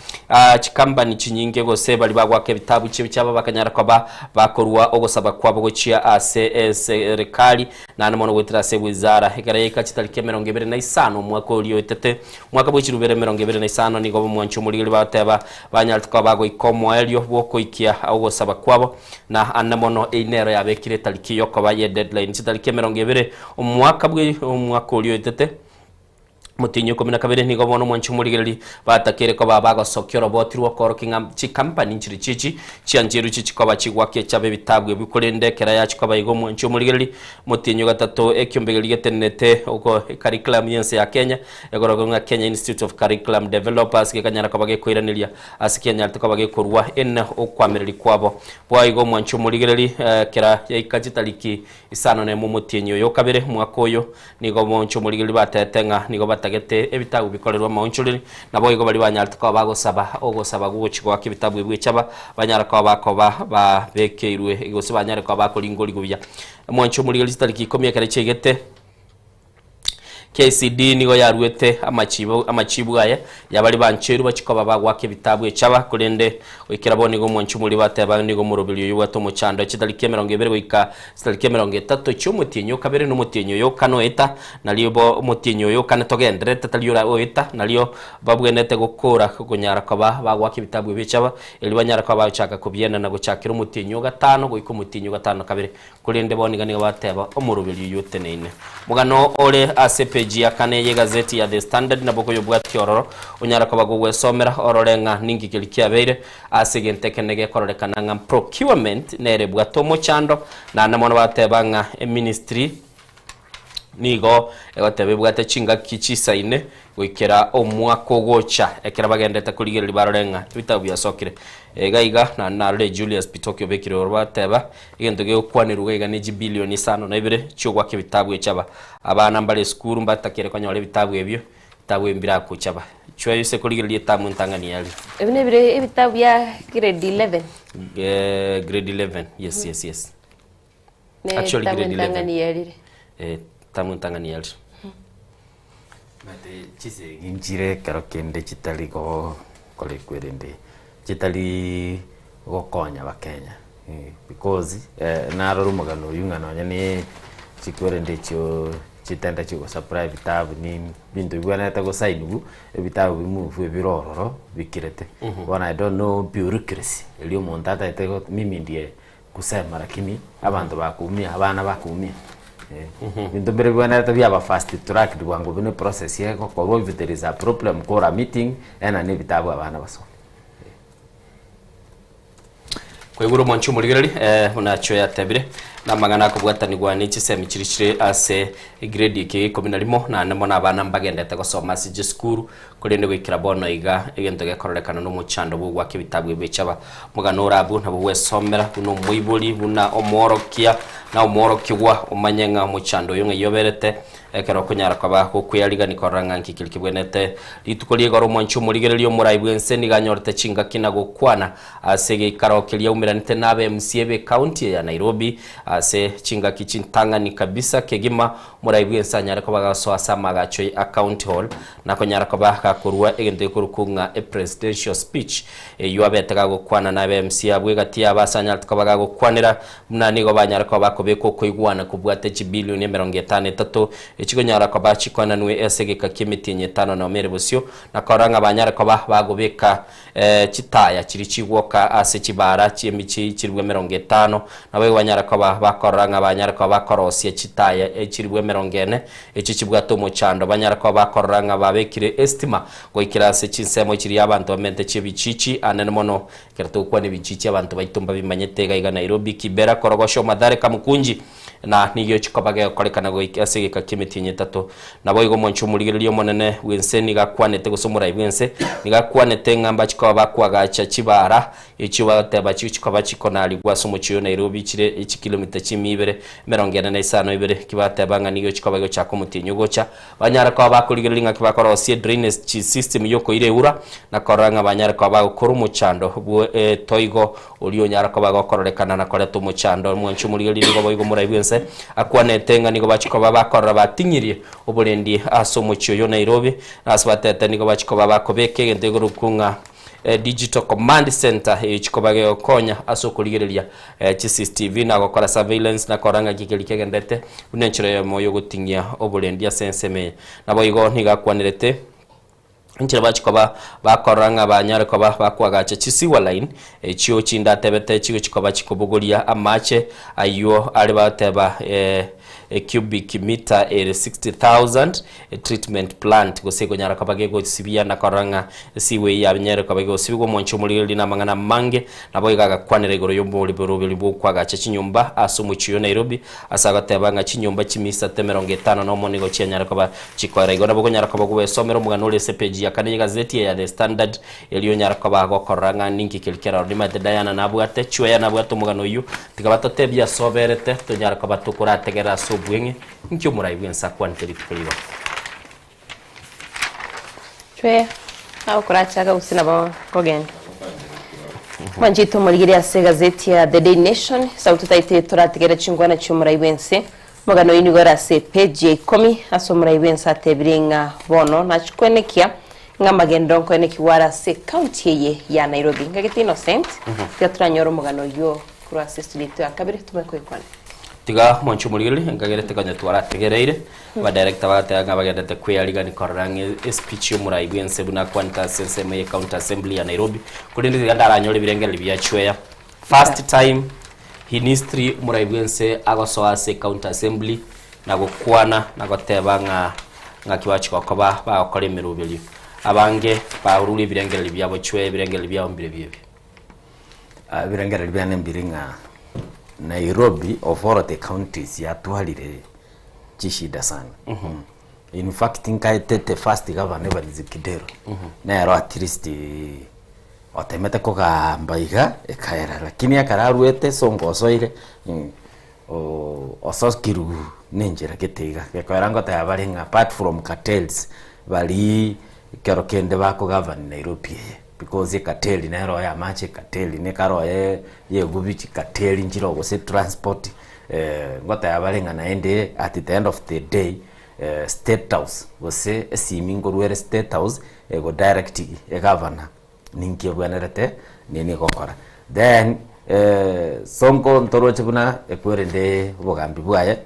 Chikampani chinyinge gose baria bagoaka ebitabu chiabo chiabo bakanyara koba bakorua ogosaba kwabo gochia ase eserekari naende mono goetera ase ewizara. Ekero yaika chitariki 25 omwaka oria oetete, omwaka bwe chirubere 25 nigo abamwanchi omorigeri bagoteba banyarete koba bagoika omoerio bw'okoikia ogosaba kwabo na ande mono eyio nero yabekire etariki yokoba ye deadline chitariki 20 omwaka bwe omwaka oria oetete. Omotienyi o ikomi na kabere nigo bono omwanchi omorigereria batakeire koba bagosokia oroboti rw'okoorokia ng'a chikampani nchire chichi chiancherwe chichi koba chigwaka echabe ebitabu ebio korende ekero yachi koba igo omwanchi omorigereria omotienyi o gatato ekiombe keria getenenete oko curriculum y'ense ya Kenya egorogwe ng'a Kenya Institute of Curriculum Developers gekanyara koba gekoiraneria ase kianyarete koba gekorua ene okwamereri kwabo boigo omwanchi omorigereria ekero yaika chitariki isano nemo omotienyi oyo o kabere omwaka oyo Nigo bonsi omorigereria batebete ng'a nigo batagete. batagete ebitabu bikorerwe amaonchoreri, naboigo baria banyarete koba bagosaba ogosaba gwogochia goaka ebitabu ebio echaba, banyare koba bakoba babekeirwe gose banyare koba bakoringorigwa buya. Omwancho omorigereria chitariki ikomi ekero chiaigete. KCD nigo yaruete amachibo amachibu aya yabari bancheru bachie koba bagwaka ebitabu echaba korende goikera bono nigo omwanchi omori bateba nigo omoroberi oyo obwate omochando chitariki emerongo ebere goika chitariki emerongo etato chiomotienyi okabere na omotienyi oyo okane oeta nario bo omotienyi oyo okane togendererete tari ora oeta nario babwenerete gokora konyara koba bagwaka ebitabu ebio echaba erio banyare koba bagochaka kobienana na gochakera omotienyi ogatano goika omotienyi ogatano na kabere Korende bono iga nigo bateba, Omoroberi oyio oteneine. Omogano ore ase epeji ya kane y'egazeti ya The Standard nabo okoyobwatia ororo, onyare koba gogwesomera orore ng'a ninki keria kiabeire ase egento ekenene gekororekana ng'a procurement nere ebwate omochando, naende mono bateba ng'a eministry nigo egoteba ebwate chingaki chisaine goikera omwaka ogocha ekero bagenderete korigereria barore ng'a ebitabu biasokire. Iga iga naende narore Julius Bitoki obekire oro bateba egento gegokwanerwa iga iga ne chibilioni isano na ibere chi'ogoaka ebitabu echi aba abana mbare esukuru mbatakere konyora ebitabu ebio, ebitabu ebi mbiragocha aba. Chweyo ase korigereria etamu entang'ani yaria. Ebi nebire ebitabu bia grade 11. Grade 11 yes yes yes. Ne Actually etamu grade 11. entang'ani yarire. Eh, tamu entang'ani yarire. Omanyete chisegi nchire ekero kende chitari gokorekwa erinde chitari gokonya abakenya because narora omogano oywo ng'a nonye ne chikwerende echio chitenda chigosupply ebitabu nini ebinto bibwenerete gosainiwa ebitabu bimove ebire ororo bikirete. Bono I don't know bureaucracy eria omonto atagete mimi ndiye kusema lakini abanto bakoumia abana bakoumia eh. Ebinto mbire bibwenerete biaba fast tracked bwango buna eprocess egokorwa if there is a problem kora meeting ena na ebitabu abana basome. Kwaigure omwanchi omorigereri eh, buna achio yatebire namang'ana akobwatanigwa ne chisemi chiri chire ase egrade eke ya ikomi na rimo naende mono abana mbagendete gosoma ase chisukuru Korende goikera bono iga, egento gekororekana nomochando bw'ogoaka ebitabu ebi echaba. Omogano ore abwo nabo gwesomera buna omoibori, buna omworokia, na omworokigwa, omanye ng'a omochando oyo ng'ai oberete, ekero okonyara koba gokwearigania korora ng'a nki keria kebwenerete. Rituko ri'igoro omwanchi omorigereria omorai bw'ense nigo anyorete chingaki na gokwana ase egeikaro keria aumeranete na abe MCA b'ecounty eye ya Nairobi ase chingaki chintang'ani kabisa kegima omorai bw'ense anyare koba gasoa ase amaagacho ya County Hall Nakonyara koba gakorua egento gekorokwa ng'a epresidential speech, eyio abete gagokwana na abe MC abwo egati yabo ase anyarete koba gagokwanera buna nigo banyare koba bakobeka okoigwana kobwate chibilioni emerongo etano etato echikonyara koba chikoenanwe ase egeka ki'emetienyi etano nomo ere bosio na korora ng'a banyare koba bagobeka chitaya chiria chigwoka ase chibaara chi'emichie chilifu emerongo etano, naboigo banyare koba bakorora ng'a banyare koba bakorosia chitaya chilifu emerongo ene, echio chibwate omochando, banyare koba bakorora ng'a babekire esitima goikera ase chinsemo chiria abanto bamente chi'ebichichi anene mono. Ekero togokwana ebichichi abanto baito mbabimanyete iga iga Nairobi, Kibera, Korogocho, Mathare, Kamukunji, na nigo chikoba gegokorekana goika ase egeka ki'emetienyi etato. Naboigo omonche omorigereria omonene bw'ense nigo akwanete, gose omorai bw'ense, nigo akwanete ng'a mbachi koba bakoagacha chibaara echio bagoteba chikoba chikonarigwa ase omochie oyo Nairobi chire chikilomita chimia ibere, emerongo ene na isano ibere, ki bateba ng'a nigo chikoba egochaka omotienyi ogocha. Banyare koba bakorigereria ng'aki bakorosia edrainage system y'okoira eura, na korora ng'a banyare koba bagokora omochando bw'etoigo oria onyare koba gokororekana na koreta omochando. Omwanchi omorigereria nigo boigo omorai bw'ense akwanete ng'a nigo bachia koba bakorora bating'irie oborendi ase omochie oyo o Nairobi, na ase batete nigo bachia koba bakobeka egento ekorokwa ng'a Digital Command Centre echi koba gegokonya ase okorigereria chi CCTV na gokora surveillance na korora ng'aki keria kegenderete buna enchera eyemo yogoting'ia oborendi ase ensemo eye. Naboigo nigo akwanerete enchera bachia koba bakorora ng'a banyare koba bakoagacha chi sewer line echio chinde atebete chigochi koba chikobogoria amache aywo are bagoteba ecubic meter ere 60,000 treatment plant gose ekonyara koba gegosibia na korora ng'a esigo eye yanyare koba egosibigwa omonche omorigereria na amang'ana amange. Naboigo agakwanera igoro y'oboroberi bw'okwagacha chinyomba ase omochie oyo Nairobi ase agoteba ng'a chinyomba chimisato emerongo etano nomo nigo chianyare koba chikoera. Igo nabo okonyara koba gogwesomera omogano ore ase epeji ya kane y'egazeti eye ya The Standard erio onyare koba gokorora ng'a ninki keria keroro. Nimanyete Diana nabwate, Chweya nabwate omogano oyio, tiga batotebie ase oberete tonyare koba tokorategerera ase obweng'e. Inki omorai bw'ense akwanete rituko rigo? Chweya, agokorachaga gose nabo nkogenda. Mwanchete omorigereria ase egazeti ya The Daily Nation, sauti taite toratigere chingwana chi'omorai bw'ense. Omogano oyio nigo ore ase epeji ya ikomi ase omorai bw'ense atebire ng'a bono nachikwenekia ng'a amagenderero nkoenekigwa are ase ekaunti eye ya Nairobi. Ngagete Innocent, tiga toranyore omogano oyio korwa ase estudio yaito ya kabere tomanye koyokwana. Tiga mwanche omorigereria, enkagerete konya twarategereire, Abadirector bagateba ng'a bagenderete kweyarigani korora ng'a espeech y'omorai bw'ense buna akwanete ase ensemo ye county assembly ya Nairobi, korende tiga ndaranyore ebirengererio bia Chweya. First time in history omorai bw'ense agosoa ase county assembly na gokwana na goteba ng'a ng'aki bachia gokoba bagokora emeroberio. Abange barure ebirengererio biabo Chweya ebirengererio biabo mbirobio ebi. Ebirengererio biane mbiri ng'a Nairobi of all the counties yatwarire chishida sana. In fact nkaetete first governor Evans Kidero nero at least otemete kogamba iga ekaera lakini ekero arwete songa osoire osokirwe na enchera gete iga. Gekoera ngoteba bare ng'a apart from cartels baria ekero kende bako govern Nairobi eye because ecartel nero ya amache, ecartel nekaro oye ya egubi, chicartel nchire gose transport. Ngoteba bare ng'a naende at the end of the day state house gose esimi nkorwa ere state house ego direct egavana ninki ebwenerete nini egokora. Then sonko ntoroche buna ekwerende obogambi bwaye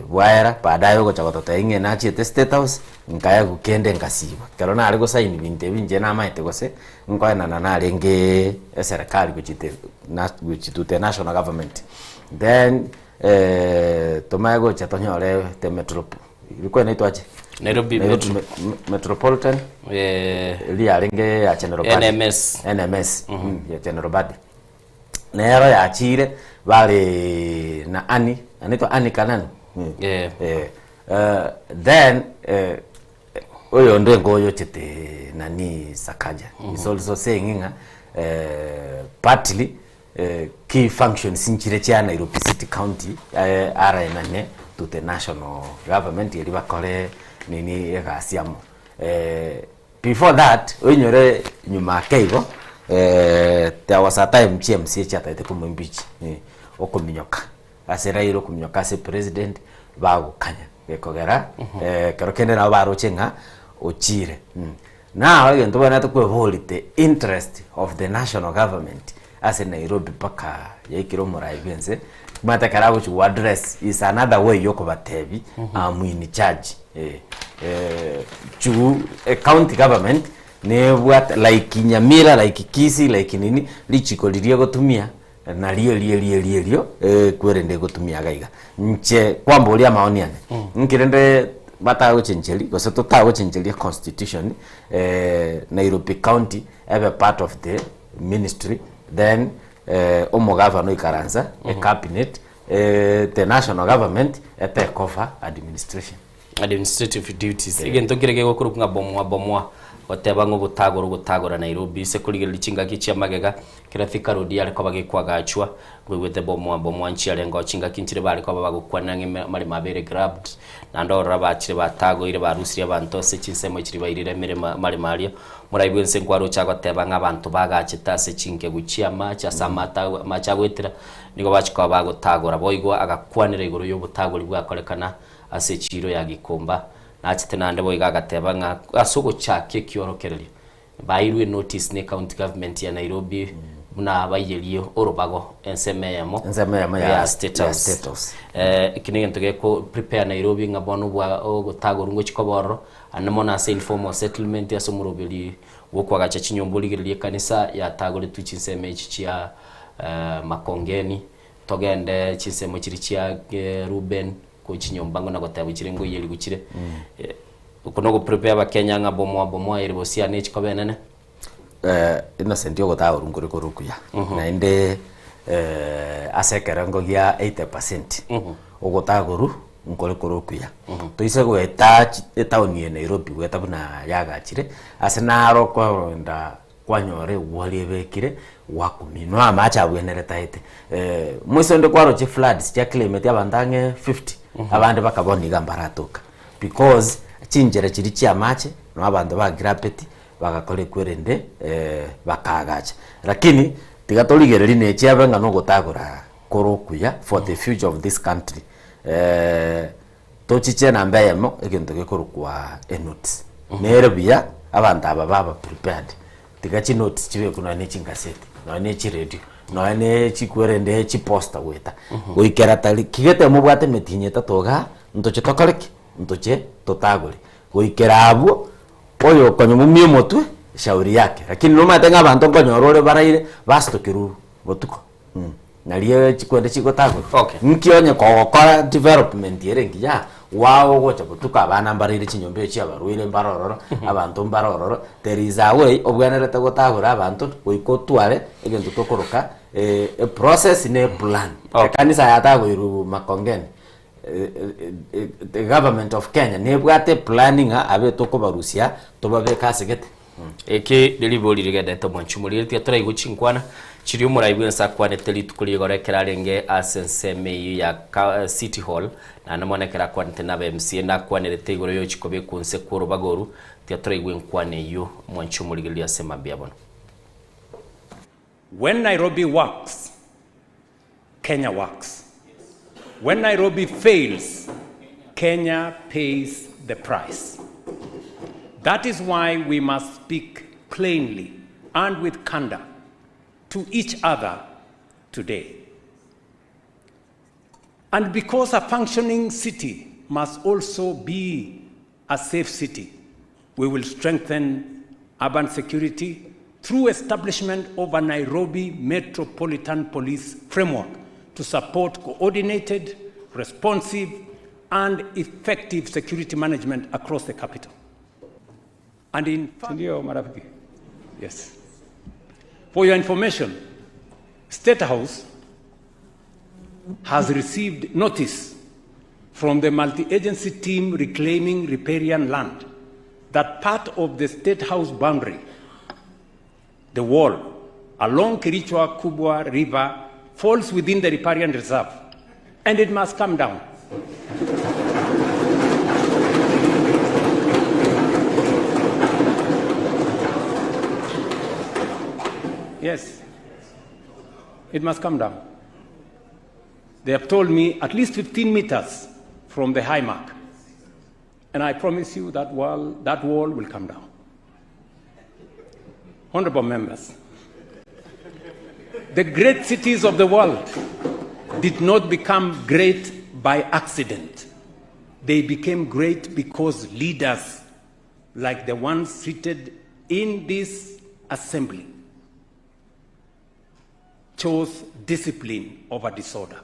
bwaera baadaye ogocha gototebia ng'a nachiete state house nkaegwa kende nkasiba. Ekero nare gosaini binto ebi inche namaete gose nkoenana narenge eserekari gochia gochia to the national government. Then tomanye gocha tonyore the metro ilikuwa inaitwa aje? Nairobi Nairobi Metro. Metropolitan eria yarenge ya General Badi. NMS. NMS ya General Badi. Nero yachire bare na Annie, anaitwa Annie Kananu. Yeah. Then oyonde ngoyochete nani Sakaja is also saying ng'a partly key functions nchire chia Nairobi City County araenane to the national government eria bakore nini egasi amo. Before that oinyore nyuma ake igo there was a time chi MCA chiatagete komo impeach okominyoka ase Raila okominyoka ase president bagokanya gekogera ekero kende nabo baroche ng'a ochire. Now egento bwenerete kweboria the interest of the national government ase Nairobi mpaka yaikire omorai bwa ense, omanyete ekero agochi go address is another way ya okobatebia am in charge eh. Juu county government nebwate like Nyamira, like Kisii, like nini, richiko riria egotumia nario erio erio erio erio kwerende egotumia iga iga. Inche kwamboria amaoni ane, inki rende batagochencheria gose totagochencheria constitution Nairobi county ebe part of the ministry then omogavana oikaransa ecabinet the national government etake over administration. Administrative duties. Egento nkere kegokorokwa ng'a bomoa bomoa, goteba ng'a ogotagora ogotagora Nairobi ase korigereria chingaki chia magega, kera Thika Road yare koba gekoagachwa, nkoigwete bomoa bomoa nchiarengeo chingaki nchire bare koba bagokwanera ng'a ime amaremo abere grabbed, naende ororo abachire batagoire barusirie abanto ase chinsemo chiria bairire emeremo amaremo aria. Morai bwense nkwaroche agoteba ng'a abanto bagachete ase chinkegu chi'amache ase amate amache agoetera, nigo bachia koba bagotagora. Boigo agakwanera igoro y'obotagori bwakorekana Ase echiiro ya Gikomba, nachete naende boigo agateba ng'a ase ogochakia ekiorokererio, bairwe enotice ne county government ya Nairobi buna baiyerie orobago ensemo eyemo Ensemo eyemo ya- ya State ya House. State House. Eki negento geko prepare Nairobi ng'a bono obwa ogotagorwa ngochia koba ororo, ande mono ase informal settlement ase omoroberi bw'okoagacha chinyomba origererie ekanisa yatagoretwe chinsemo echi chia Makongeni, togende chinsemo chiria chia Ruben, Ko chinyomba ng'o na goteba chire ngoiyerigwe chire. Oko nogo prepare abakenya ng'a bomoa bomoa ere bosia ne chikoba enene. Innocent ogotagorwa nkore kore okuya naende ase ekerengo gia 80% ogotagorwa nkore kore okuya. Toise goeta chi etown ya Nairobi goeta buna yagachire ase naro okogenda Kwanyora egwori ebekire gwakumia no amache abwenerete aete moise onde kwaroche floods chia climate abanto ang'e 50 abande bakaba bono iga mbaratoka because chinchera chiria chia amache. Noo abanto ba Grapeti bagakora ekwerende bakaagacha. Lakini tiga torigererie ne chiabe ng'a nogotagora kore okuya for the future of this country. Tochiche namba eyemo egento gekorokwa enotes. Nere buya abanto aba baba prepared. Tiga chinotes chibekwe nonya ne chingaseti, nonya ne chiredio, nonya ne chikwerende chiposta goeta. Goikera tari kigete mobwate emetienyi etato igaa, ntoche tokore ki? Ntoche totagore. Goikera abwo, oyo okonyomumia omotwe, shauri yake. Lakini nomanyete ng'a abanto nkonyora ore baraire, basitokerwe botuko. Nario chikwende chigotagorwa. Nki onye kogokora development ere engiya, gwao ogocha botuko abana mbaraire chinyomba echio abarwaire mbare ororo, abanto mbare ororo, there is a way obwenerete gotagora abanto goika otware egento tokoroka eprocess na eplan. Ekanisa yatagoirwe Makongeni, the government of Kenya nebwate eplan ng'a abe tokobarusia tobabeke ase gete. Eki neribori rigenderete omwanchi omoriri, tiga toraigwe chinkwana chiria omorai bw'ense akwanete rituko rigoro ekero arenge ase ensemo eyio ya ka City Hall, naende mono ekero akwanete na aba MCA nakwanerete igoro yochia kobekwa inse kw'orobaga oru, tiga toraigwe enkwana eyio omwanchi omorigereria ase mambia bono. When Nairobi works, Kenya works. When Nairobi fails, Kenya pays the price. That is why we must speak plainly and with candor to each other today. And because a functioning city must also be a safe city, we will strengthen urban security through establishment of a Nairobi Metropolitan Police framework to support coordinated, responsive, and effective security management across the capital. And in fact, Ndio, marafiki? Yes. For your information, State House has received notice from the multi-agency team reclaiming riparian land that part of the State House boundary, the wall along Kirichwa Kubwa River falls within the riparian reserve and it must come down. Yes, it must come down. They have told me at least 15 meters from the high mark. And I promise you that wall, that wall will come down. Honorable members, the great cities of the world did not become great by accident. They became great because leaders like the ones seated in this assembly chose discipline over disorder.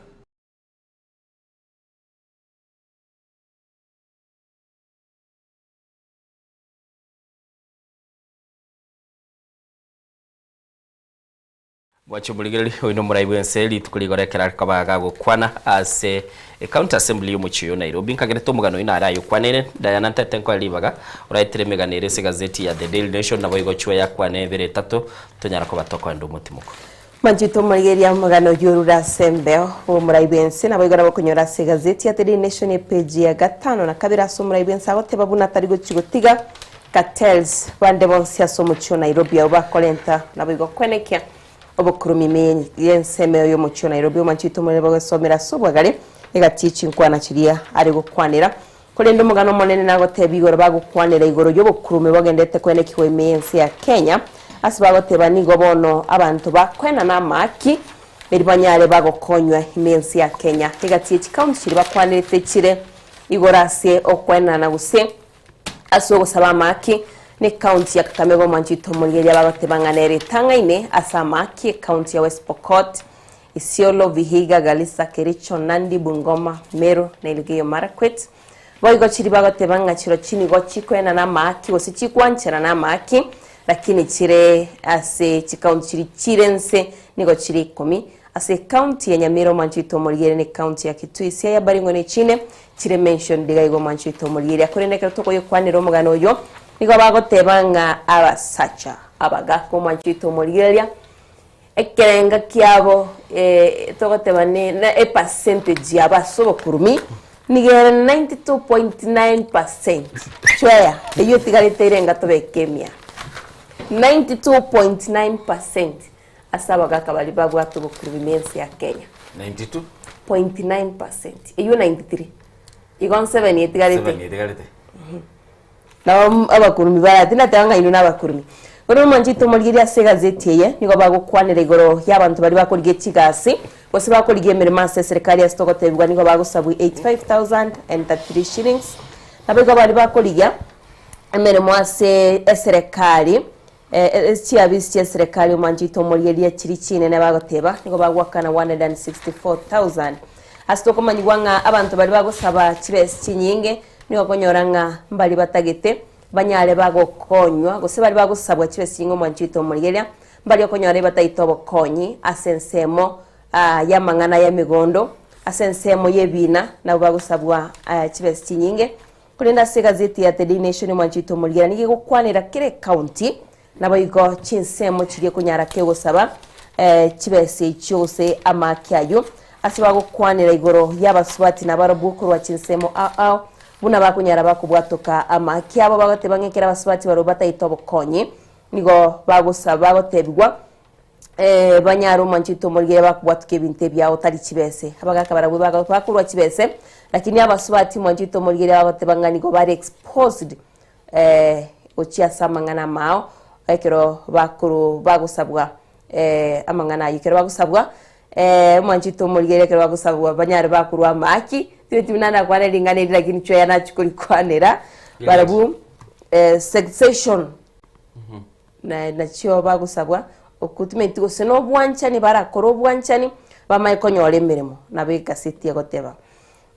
Mwanche omorigereria, oyo nomorai bw'ense rituko rigoro ekero are koba gagokwana ase ecounty assembly y'omochie oyo Nairobi. Nkagerete omogano oyio nare ayokwanere, Diana ntete nkoe ribaga oraetere emegano ere ase egazeti ya The Daily Nation naboigo chwe yakwane ebere etato tonyara koba tokoenda omotimoko. Manchete omorigereria omogano oyio orure ase embeo bw'omorai bw'ense naboigo nabo okonyora ase egazeti ya The Daily Nation epeji ya gatano na kabere ase omorai bw'ense agoteba buna atari gochia gotiga Cartels bande bonsi ase omochie o Nairobi abwo bakorenta naboigo kwenekia obokurumi ime y'ensemo y'omochie o Nairobi. Omanchete omorere bogesomera ase obwagare egati ye chinkwana chiria are gokwanera. Korende omogano omonene nagotebia igoro bagokwanera igoro y'obokurume bogendete kwenekigwa ime y'ense ya Kenya, ase bagoteba nigo bono abanto bakoenana amaaki eri banyare bagokonywa ime y'ense ya Kenya. Egati ye chikaunti chiria bakwanerete chire igoro ase okoenana gose ase ogosaba amaaki ne county ya Kakamega omwanchete omorigereria bagoteba ng'a nere etang'aine ase amaaki ecounty ya West Pokot, Isiolo, Vihiga, Garissa, Kericho, Nandi, Bungoma, Meru na Elgeyo Marakwet. Boigo chiria bagoteba ng'a chirochio nigo chikoenana amaaki gose chikwancherana amaaki lakini chire ase chicounty chiria chire nse nigo chire ikomi. Ase ecounty ya Nyamira omwanchete omorigereria ne county ya Kitui, Siaya, Baringo na echinde chire mentioned iga igo omwanchi oito omorigereria. Korende ekero tokoyokwanera omogano oyo, nigo bagoteba ng'a abasacha abagaka omwanchi oito omorigereria, ekerenga kiabo eh, togoteba ne na epercentage yabo ase obokurumi, Nigo ere 92.9 percent. Chweya, eyio etigarete ere enga tobeke emia. 92.9 percent ase abagaka baria babwate obokurubi ime ense ya Kenya. 92? 0.9 percent. Eyio 93. Igo 7 etigarete. 7 etigarete. Nabo abakurumi bara, tinateba ng'a inwe nabakurumi. Korende omwanchete omorigereria ase egazeti eye, nigo bagokwanera igoro y'abanto baria bakorigia chigasi, gose bakorigia emeremo ase eserekari ase togotebigwa nigo bagosabwa 85,033 shillings. Naboigo baria bakorigia emeremo ase eserekari, chiabisi chi'eserekari omwanchete omorigereria chiria chinene bagoteba nigo bagoakana 164,000. Ase tokomanyigwa ng'a abanto baria bagosaba chibesa chinyinge, Nigo okonyora ng'a mbaria batagete banyare bagokonywa, gose baria bagosabwa chibesa chinyinge omwanchi oito omorigereria, mbaria okonyora ebataete obokonyi ase ensemo y'amang'ana y'emegondo, ase ensemo y'ebiina, nabwo bagosabwa chibesa chinyinge. Korende ase egazeti ya The Daily Nation omwanchi oito omorigereria nigo egokwanera kera ecounty, Naboigo chinsemo chiria konyara kegosaba chibesa echio gose amaaki ayio, ase bagokwanera igoro y'abasubati nabarobwo korwa chinsemo ao ao, buna bakonyara bakobwatoka amaaki abo, bagoteba ng'a ekero abasubati barobwo bataete obokonyi, nigo bagosaba bagotebigwa banyare omwanchete omorigere bakobwatoka ebinto ebiao tari chibese. Abagaka barabwo bakorwa chibese, lakini abasubati omwanchete omorigere bagoteba ng'a nigo bare exposed gochia ase amang'ana amao, ekero bakoro bagosabwa amang'ana ayio, ekero bagosabwa omwanchete omorigereria ekero bagosabwa banyare bakorwa amaki, timanyeti buna nakwane ring'ana eri lakini chweya nachia korikwanera, barabwo sexation nachio bagosabwa okwo timanyeti gose na obwanchani barakore obwanchani bamanye konyora emeremo, nabo egaseti egoteba.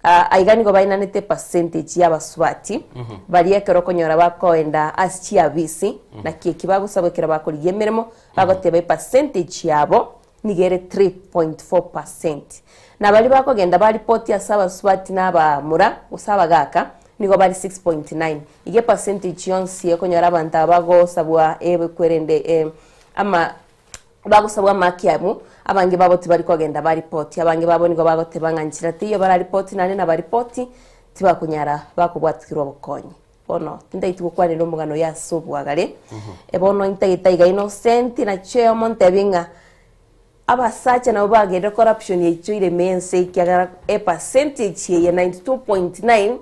Aiga nigo bainanete epercentage y'abasubati baria ekero okonyora bakoenda ase chiabisi naki eki bagosabwa ekero bakorigia emeremo bagoteba epercentage yabo nigo ere 3.4 percent. Na baria bakogenda baripoti ase abasubati na abamura gose abagaka nigo bare 6.9. Iga epercentage yonsi ekonyora abanto aba bagosabwa ekwerende ama Bagosabwa amaki abwo, abange babo tibari kogenda baripoti. Abange babo nigo bagoteba ng'a nchera teiyo bararipoti naende nabaripoti tibakonyara bakobwatikirwa obokonyi. Bono tintaeti gokwanera omogano oyo ase obwagare. Bono intagete aiga Innocent nachio eyomo ntebie ng'a abasacha nabo bagerire corruption yaichoire ime ense ekiagera epercentage eye 92.9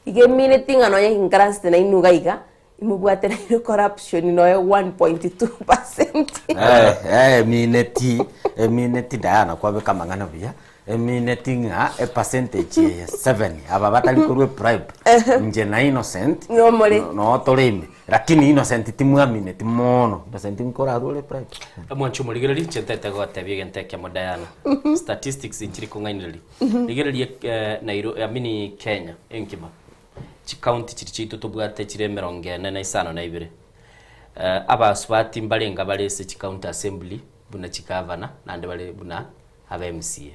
iga emineti ng'a nonye ginkaransete nainwe iga iga Imobwate nainwe corruption noe 1.2 percent. Eh, eh, emineti emineti Diana kwabeka amang'ana buya emineti ng'a epercentage eye 7 aba batari korwa ebribe inche na Innocent Nomore. no tore ime lakini Innocent timwamineti mono Innocent nkorarwa ore bribe Omwanchi omorigereria, inche ntete gogotebia egento ekemo Diana. Statistics nchiri kong'ainereria. Rigereria eh, Nairo, I mean Kenya enkima. Chikaunti chiria chiaito tobwate chire emerongo ene na isano na ibere. Abasubati mbarenga bare ase chikaunti assembly buna chigavana naende bare buna aba MCA.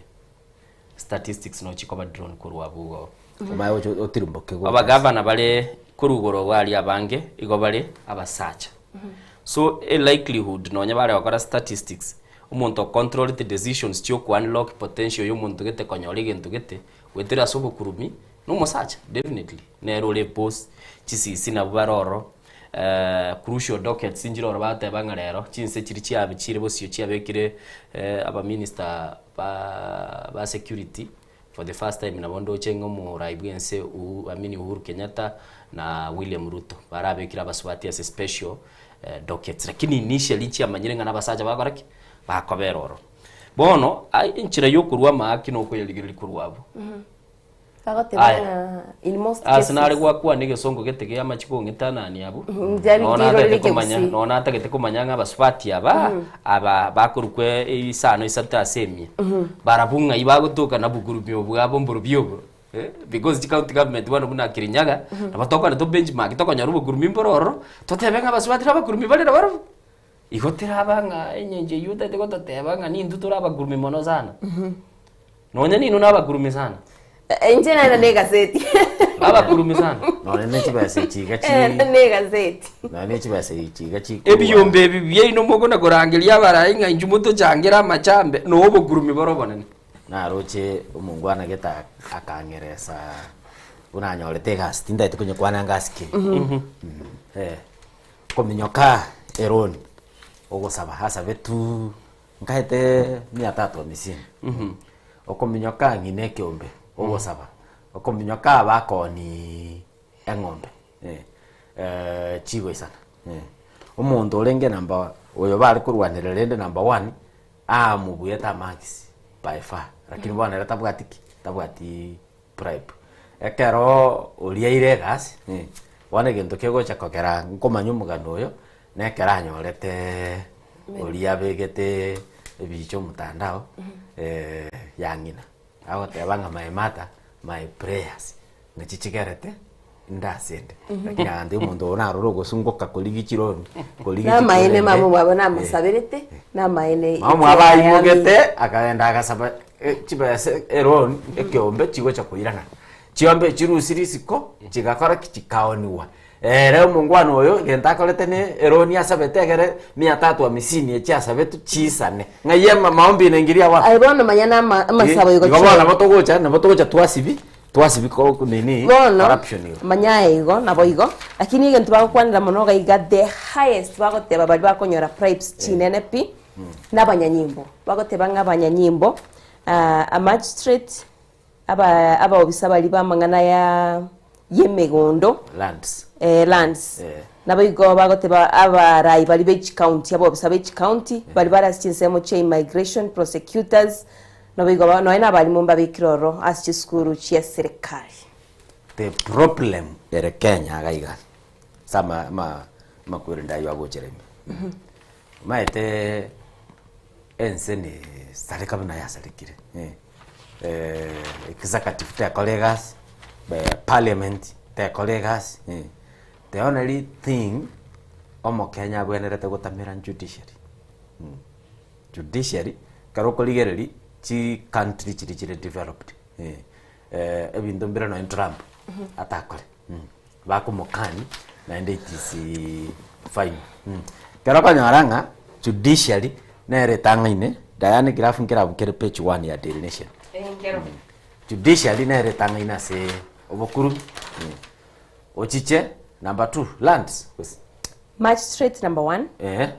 Statistics noo chikoba drawn korwa abwo igo. Omanye gocha otirimboke gocha ase. Abagavana bare korwa igoro igo aria abange igo bare abasacha. So e likelihood nonye bare gokora statistics, omonto o controlete decisions chia oko unlock potential ya omonto gete konyora egento gete, goetera ase obokurumi, Nomosacha definitely nere ore boss, chisisi nabwo bare ororo, crucial dockets nchire ororo bagoteba ng'a rero chinse chiria chiabe chire bosio chiabekire abaminister ba ba security for the first time nabo ndoche ng'a omorai bwa ense Uhu I mean Uhuru Kenyatta na William Ruto barabekire abasubati ase special dockets lakini initially nchiamanyire ng'a na abasacha bagokora ki? Bakobera ororo. Bono enchera ya okorwa amaaki na okoyarigereria korwa abwo. Bagoteba Aya. ng'a in most Ase nare cases gwakwana egesongo gete gia amachiko ong'etanani abwo. Njari Nonya ndirorire natagete komanya, ekegusii. nonya natagete komanya ng'a abasubati aba, aba bakorokwa isano isato ase emia, barabwo ng'ai bagotoka na obokurumi obwabo mborobio obo eh, because chicounty government bono buna Kirinyaga, nabo tokogenda to benchmark tokonyora obokurumi mboro ororo, totebe ng'a abasubati na abakurumi bare nabarobwo. Igo teraba ng'a engencho eyio otagete gototeba ng'a nintwe tore abakurumi mono sana. Nonya ninwe nabakurumi sana. Inche nere na egazeti. Abakurumi sana. Nonya ne chibesa echi iga chi Ere na egazeti. nonya ne chibesa echi iga chikorwa. Ebiombe ebi biaino mokona korangeria abarai ng'a inchuo motochangere amachambe, no obokurumi bore obonene. Naroche omongwana gete akang'eresa. Buna anyorete egasi, tintagete konyekwana ngasi ki. Kominyoka eroni, ogosaba asabe tu, nkaete mia tatu hamsini. Okominyoka ng'ina ekeombe, ogosaba, okominyoka abakoni eng'ombe chigoisana. Omonto orenge number oyo bare korwanerera rende number one, amobuete amarks by far, lakini bono ere tabwati ki? Tabwati bribe. Ekero oria aire egasi, bono egento kegocha kogera nkomanya omogano oyo, na ekero anyorete oria abegete ebicha omotandao, ya ng'ina, agoteba ng'a my mother, my prayers, nachi chigerete inde ase ende. Lakini agantebia omonto oyo narore ogosungoka korigia chironi, korigia Namaene chikorende. mama omwabo namasaberete, namaene Mama omwabo aimogete, akagenda agasaba chibesa eroni, ekeombe chigocha koirana. Chiombe chirusirie isiko, chigakora ki? Chikaoniwa. Ere omongwana oyo, egento akorete ne eroni asabete egere mia tatu hamsini echi asabetwe chiisane. Ng'ai ema maombi naingiria abwo? Aye bono manya na ama- amasabo igo Igo bono chio. nabo togocha, nabo togocha twasibi, twasibi ko nini, Bono corruption igo. manya aye igo nabo igo, lakini egento bagokwanera mono iga iga the highest bagoteba baria bakonyora bribes chinene pi, na abanyanyimbo. Bagoteba ng'a abanyanyimbo, a magistrate, aba abaobisa baria b'amang'ana ya y'emegondo, Lands. eh, lands. Eh. Nabo igo bagoteba abarai baria be chicounty, abaobisa be chicounty, baria bare ase chinsemo chia immigration, prosecutors, nabo igo ba nonya na abalimu mbabekire ororo ase chisukuru chia serikali. The problem ere Kenya iga iga, ase ama ama amakweri aywo agochera ime. Omanyete ense nesareka buna yasarekire, executive tekora egasi, parliament tekora egasi, the only thing omokenya abwenerete gotamera judiciary, judiciary ekero okorigereria chicountry chiria chire developed, ebinto mbire nonye Trump atakore. Bakomokani naende it is fine. Ekero okonyora ng'a judiciary nere etang'aine, Diane graph nkerabu kere page one ya Daily Nation. Judiciary nere etang'aine ase obokuru, ochiche number two lands gose. Magistrate number one, Eeh.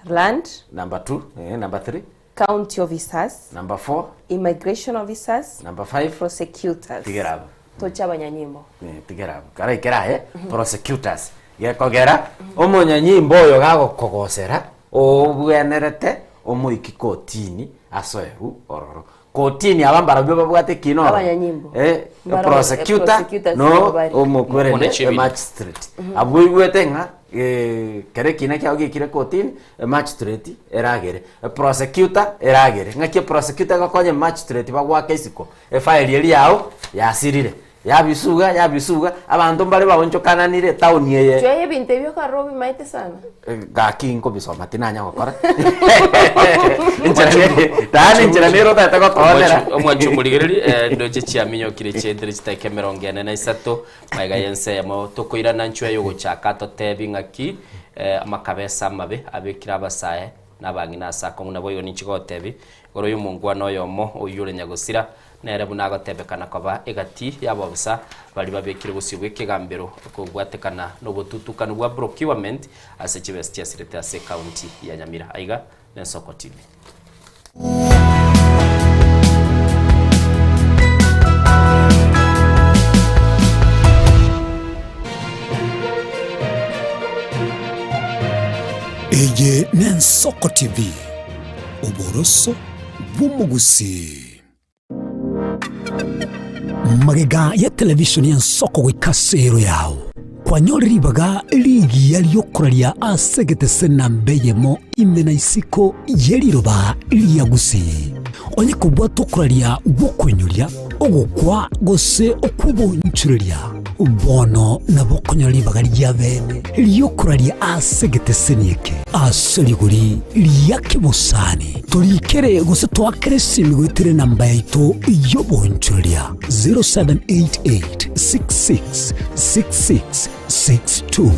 land. Number two, eeh, number three. County officers. Number four. Immigration officers. Number five. Prosecutors. Tigera abwo. Toche abanyanyimbo. Eh, tigera abwo. Kara ikera aye, prosecutors. Gekogera, omonyanyimbo oyo gagokogosera, obwenerete omoiki kotini asoerwe ororo. Kotini aba mbarabwo babwate ekina ororo. Abanyanyimbo. Eh, Mbarabwo, prosecutor, prosecutors no nigo bari. omokwerende Mwana chibina. magistrate. Abwo oigwete ng'a eh, kera ekina kiago giekire kotini, Emagistrate eragere, eprosecutor eragere. Ng'aki eprosecutor egokonya emagistrate bagoaka isiko, efaili eria yao yasirire, yabisuga yabisuga, abanto mbare baonchokananire etown eye. Chwaya ebinto ebio okarora obimaete sana. Gaki nkobisoma tinanya gokora. Enchera ne- yaani enchera nere otagete gotoonera. Omwanchi omorigereri eh, ndoche chiaminyokire chiaetire chidakika emerongo ene na isato Magega y'ensemo tokoirana nchwe y'ogochaka totebi ng'aki amakabesa amabe abekire abasae na abang'ina ase akong'u. Naboigo ninche gotebi igoro y'omongwana oyomo oyio ore nyagosira, nere buna agotebekana koba egati y'abobisa baria babekire bosio bw'ekegambero kobwatekana nobotutukanu bwa procurement ase chibesa chiasirete ase ecounty ya Nyamira. Aiga n'Ensoko TV. Eye n'Ensoko TV, oboroso bw'omogusii. Magega ya televishoni y'ensoko goika ase ero yao, kwanyore ribaga rigiya ri'okoraria ase egetese namba eyemo ime na isiko ye riroba ria Gusii. Onye kobwata okoraria gw'okoinyoria, ogokwa gose okw'obonchoreria, bono nabo okonyora ribaga ria bene ri'okoraria ase egeteseni eke ase rigori ria kebosani. Torikere gose toakere esimi goetera enamba yaito y'obonchoreria 0788666662.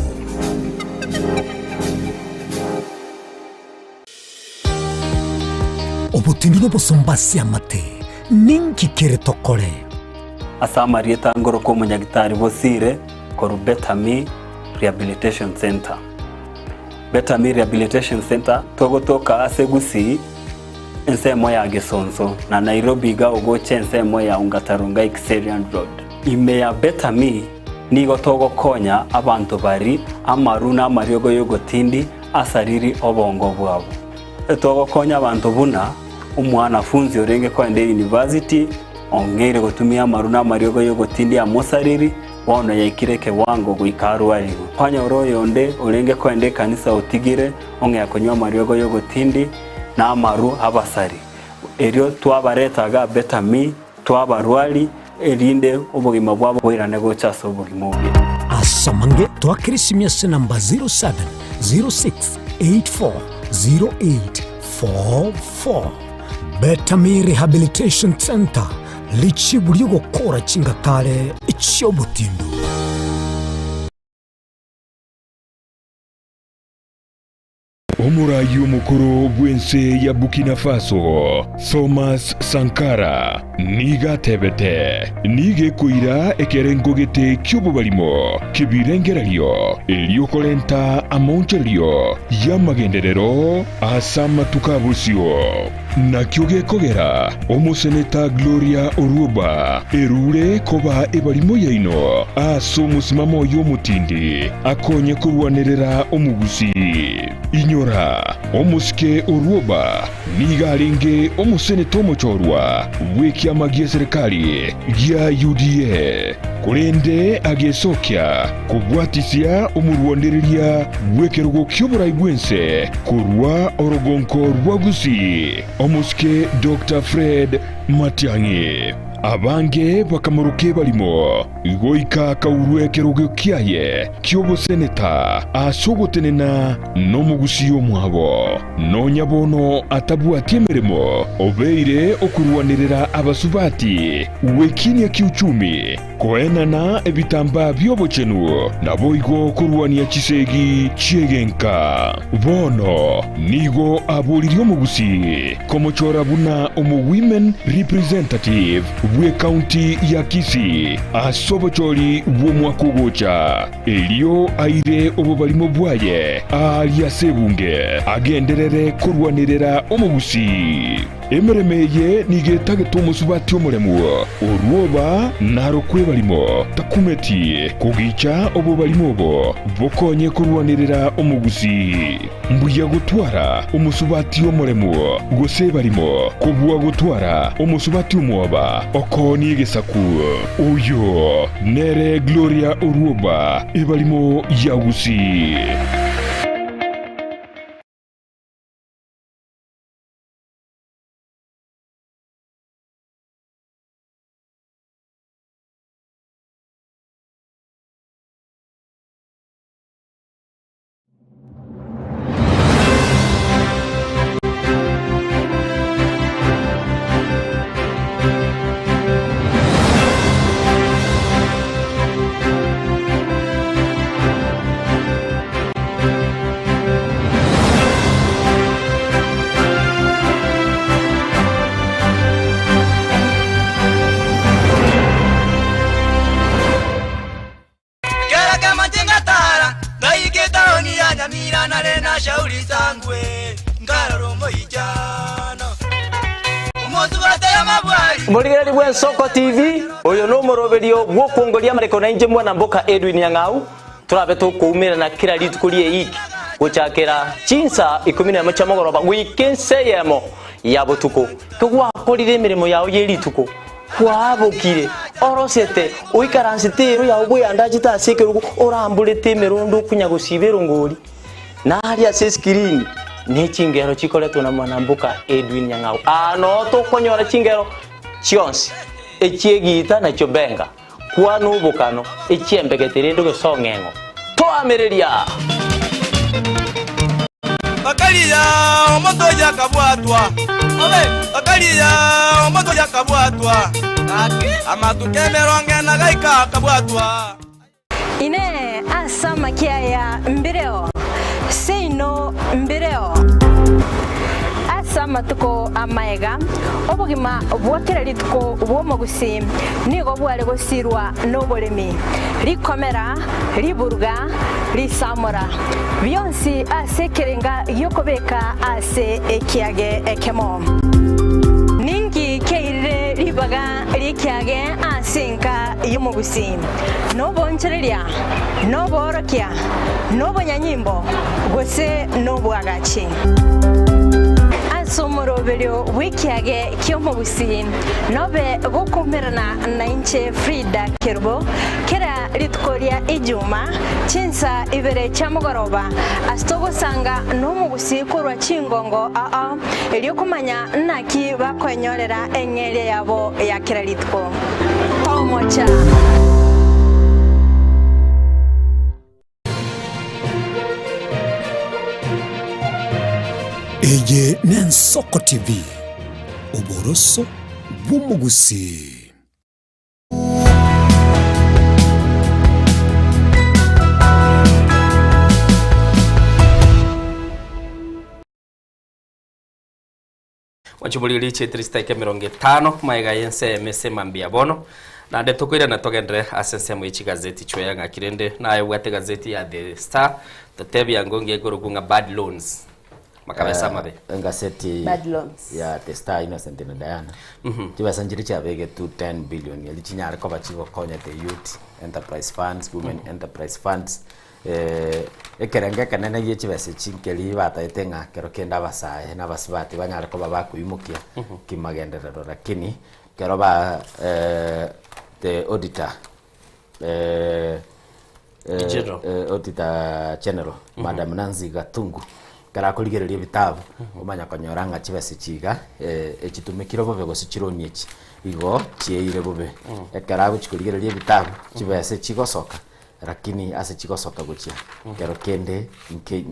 Obotindi nobosomba ase amate, ninki kere tokore? Ase amarieta ngoroka omonyagitari Bosire korwa Betami Rehabilitation Centre. Betami Rehabilitation Centre togotoka ase Gusii ensemo ya Gesonso na Nairobi iga ogocha ensemo ya Ongata Rongai Kiserian Road. Ime ya Betami nigo togokonya abanto bari amaru na amariogo y'ogotindi asariri obongo bwabo. Togokonya abanto buna omwanafunzi orenge kogenda eyunivasiti ong'eire gotumia amaru na amariogo y'ogotindia amosariri, bono yaikire ekewango goika arwarigwe. Kwanyora oyonde orenge kogenda ekanisa otigire ong'ea konywa amariogo y'ogotindi na amaru abasari. Erio twabareta iga Betami, twabarwari, erinde obogima bwabo boirane gocha ase obogima obuya. Ase amange twakere esimi ase namba 0706840844. Betami Rehabilitation Centre, richibu ri'ogokora chingatare chi'obotindu. Omoraai omokoro bw'ense ya Burkina Faso, Thomas Sankara, nigo atebete, Nigo ekoira ekerengo gete ki'obobarimo ki'ebirengererio erio korenta amaonchorerio y'amagenderero ase amatuko a bosio. Nakio gekogera omoseneta Gloria Orwoba erure koba ebarimo yaino ase omosimamo oye omotindi akonye korwanerera omogusii. Inyora, omosike Orwoba nigo arenge omoseneta omochorwa bw'ekiama gi'eserekari gia UDA, korende agesokia kobwatisia omorwanereria bw'ekerogo ki'oborai bw'ense korwa orogonko rwa Gusii, omosike Doctor Fred Matiang'i. Abange bakamoroka ebarimo goika akaurwa ekerogo kiaye ki'oboseneta ase ogotenena nomogusii omwabo. Nonya bono atabwati emeremo, obeire okorwanerera abasubati gwekinia kiuchumi, Koenana ebitambaa bi'obochenu, naboigo korwania chisegi chi'egenka. Bono nigo aboririe omogusii komochora buna omo-women representative bw'ecounty ya Kisii ase obochori bw'omwaka ogocha, erio aire obobarimo bwaye aaria ase ebunge agenderere korwanerera omogusii. Emeremo eye nigo etagete omosubati omoremu, orwoba narokwe ebarimo, takumeti kogicha obobarimo obo bokonye korwanerera omogusii. Mbuya gotwara omosubati omoremu gose ebarimo kobua gotwara omosubati omwoba okoonie egesaku. Oyo nere Gloria Orwoba, ebarimo ya Gusii. Kera kemache ngatara, ngaika etaoni ya Nyamira nare na shauri sangwe, nkarora omoichano omosubate y'amabwari. Omorigereria bw'Ensoko TV, oyo nomoroberio bw'okwongoria amareko nainche mwana mboka Edwin Nyang'au, Torabe tokoumerana kera rituko ri'eiki, gochakera chinsa ikomi nemo chia mogoroba goika ensa eyemo ya botuko. Kegwakorire emeremo yao ye rituko, kwabokire, orosete, oikaransete ero yao bweandachete ase ekerogo, oramborete emerondo okonya gosiba erongori, na aria ase eskirini ne chingero chikoretwa na mwanamboka Edwin Nyang'au. Aa noo tokonyora chingero chionsi, echi'egiita na chiobenga. Kwana obokano, echiembegete rende gose ong'eng'o. Toamereria! Bakaria omonto oyio akabwatwa, bakaria omonto oyio akabwatwa, amatuko emerongo ena gaika akabwatwa. Inee! Ase amakia aya mbireo? Seino mbireo. Ase. Ase amatuko amaega, obogima bwa kera rituko bw'omogusii nigo bware gosirwa noboremi, rikomera, riburuga, risamora, bionsi ase ekerenga gi'okobeka ase ekiage ekemo. Ninki keirire ribaga ri'ekiage ase enka y'omogusii? Nobonchoreria, noboorokia, nobonyanyimbo, gose nobwagachi? Ase omoroberio bw'ekiage ki'omogusii nobe gokoumerana nainche Frida Kerubo kera rituko ria Ijuma chinsa ibere chia mogoroba ase togosanga nomogusii korwa chingongo ao erio komanya naki bakoenyorera eng'eria yabo ya kera rituko. Tomocha! Eye n'Ensoko TV, oboroso bw'omogusii. Mwachiboria richiete risitake 50 maega y'ense emese mambia bono naende tokoirana togenderere ase ensemo ye chigazeti chweya ng'aki rende naye obwate egazeti ya The Star totebia ngo ngekorokwa ng'a bad loans makabesa amabe. Engaseti Bad loans. ya The Star Innocent na Diana chibesa nchiria chiabegetwe 10 billion erio chinyare koba chigokonya the youth enterprise funds, women enterprise funds Ekerengo ekenene gie chibesa echi nkeria bataete ng'a kero kende abasae na abasubati banyare koba bakoimokia kimagenderero lakini kero ba the auditor General. auditor general Madam Nancy Gatungu ekero akorigereria ebitabu omanya konyora ng'a chibesa echi iga echitumekire bobe gose chironi echi igo chieire bobe. Ekero agochi korigereria ebitabu chibesa echigosoka Rakini ase chigosoka gochia kero kende nke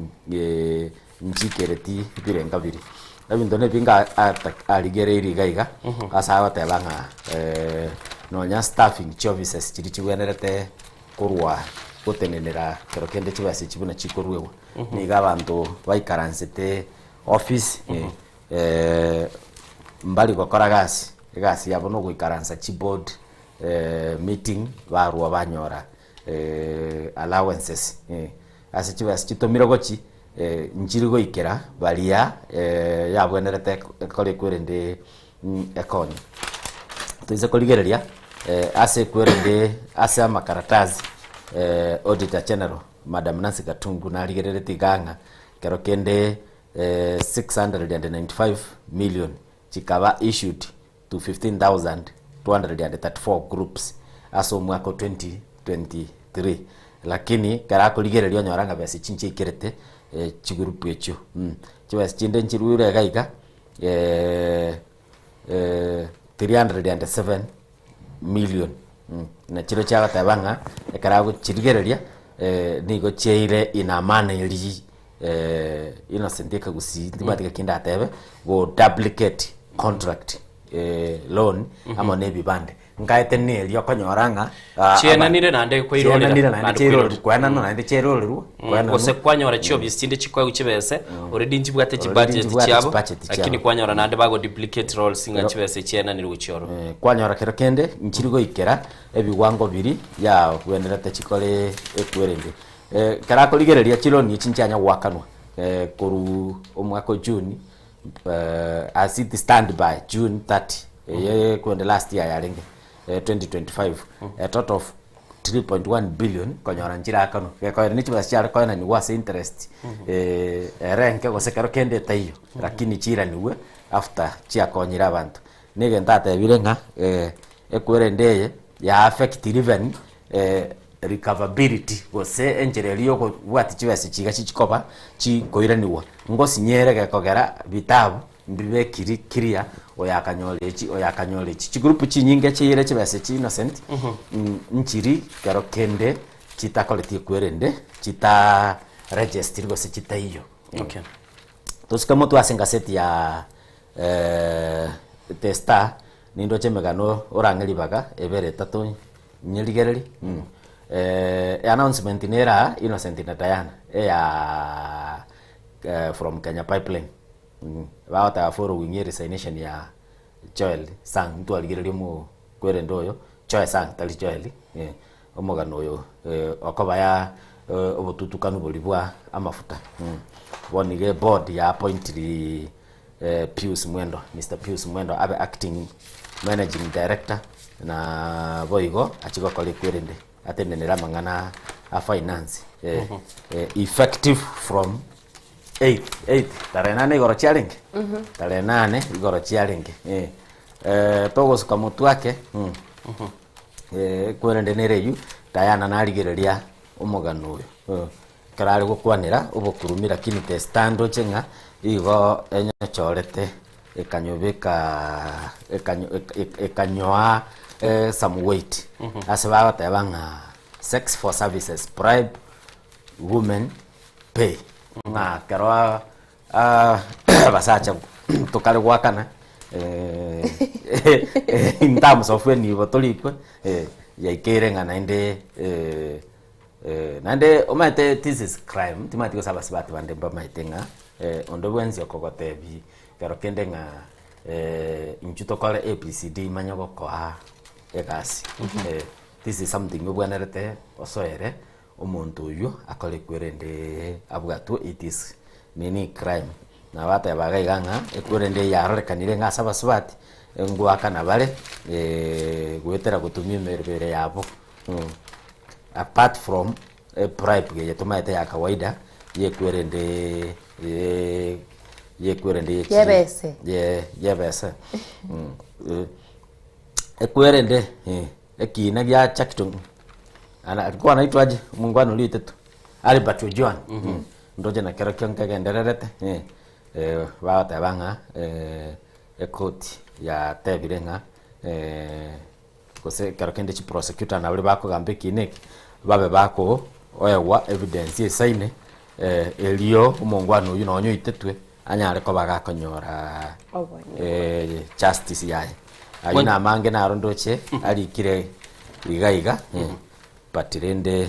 nchikereti ebirenga biria. Ebinto nebinge arigereirie iga iga ase agoteba ng'a nonya staffing chioffices chiria chibwenerete korwa gotenenera kero kende chibesa echi buna chikoruegwa, nigo abanto baikaransete office mbari gokora gasi, egasi yabo nogoikaransa chiboard meeting barwa banyora allowances ase chibesa chitomire gochi nchiri goikera baria yabwenerete ekore ekwerende ekonye. Toise korigereria ase ekwerende ase amakaratasi Auditor General Madam Nancy Gatungu narigereretie iga ng'a kero kende 695 million chikaba issued to 15,234 groups ase omwaka o 2023 lakini ekero akorigereria onyora ng'a besa echi nchiaikerete chigroup echio chibesa chinde nchirure iga iga 307 million nachirechio chiagoteba ng'a ekero agochirigereria nigo chiaire in a manner eria Innocent ekegusii ntibwati gaki ndatebe go duplicate contract loan amo na ebibande nkaete neria okonyora ng'a ah, Chienanire naende kwairorera, chienanire naende naende chiairorerwa kwairorera. kwenanwa naende chiairorerwa kwenanwa Gose kwanyora chiofisi chinde chikoegwa chibese already nchibwate Already chibudget nchibwate chiabo chibudget chiabo. lakini kwanyora naende bago duplicate roles ng'a Kero- chibese chienanire gochia ororo. Kwanyora kero kende nchiri goikera ebiwango biri yagwenerete chikore ekwerende. Ekero akorigereria chiloni echi nchianya goakanwa korwa omwaka o June as it stand by June 30 eye ekwende last year yarenge 2025 a total of 3.1 billion konyora nchirakanwa gekoera ne chibesa chiare koenanigwa ase interest ere enke gose kero kende etaiyo lakini chiranigwe after chiakonyire abanto. Na egento atebire ng'a ekwerende eye ya affect even Recoverability, gose enchera eria yokobwatia chibesa chiga chichikoba chikoiranigwa, ngosinyere gekogera bitabu mbibe kiri clear oyo akanyora echi oyo akanyora echi. Chigroup chinyinge chiire chibesa echi Innocent, nchiri kero kende chitakoreti ekwerende chita registiri gose chitaiyo. Okay. Tosike motwe ase engaseti ya The Star, nindoche emegano orang'e ribaga ebere etato Nyerigererie announcement nere aa Innocent na Diana eya from Kenya Pipeline. Bagoteba following ye resignation ya Joel Sang, ntwarigereria omokwerende oyo, Joel Sang tari Joel, omogano oyo okoba ya obotutukanu boria bwa amafuta. Bono iga eboard ya appointiri Pius Mwendwa, Mister Pius Mwendwa abe acting managing director na boigo achie gokora ekwerende atenenere amang'ana a finance effective from eighth, eighth tarehe nane igoro chiarenge? Tarehe nane igoro chiarenge togosuka motwe ake kwerende nere eywo Diana narigereria omogano oyo. Ekero are gokwanera obokurumi lakini testa ndoche ng'a igo enyochorete ekanyobeka ekanyo ekanyoa some weight ase bagoteba ng'a sex for services bribe women pay ng'a ekero abasacha tokare goakana in terms of enibo torikwe yaikeire ng'a naende Naende omanyete this is crime, timanyeti gose abasubati bande mbamaete ng'a onde bwensi okogotebi ekero kende ng'a inchuo tokore ABCD manye gokoa egasi. This is something obwenerete osoere omonto oywo akore kwerende abwatwe it is nini crime. Nabo bateba iga iga ng'a ekwerende eye yarorekanire ng'a ase abasubati ngoakana bare goetera gotumia emerobere yabo. Apart from ebribe eye tomaete ya kawaida yekwerende yekwerende ye Yebese. ye yebese ekwerende ekina gia Jackton ana alikuwa anaitwa aje omongwana oria oitetwe Albert Ojwang ndoche nakerokio nkegendererete bagoteba ng'a ekoti yatebire ng'a. Gose ekero kende chiprosecutor na baria bakogamba ekiina eke, babe bakoegwa evidence esaine, erio omongwana oyio nonye oitetwe, anyare koba gakonyora justice yaye. Ayio na amange naro ndoche arikire iga iga, but rende.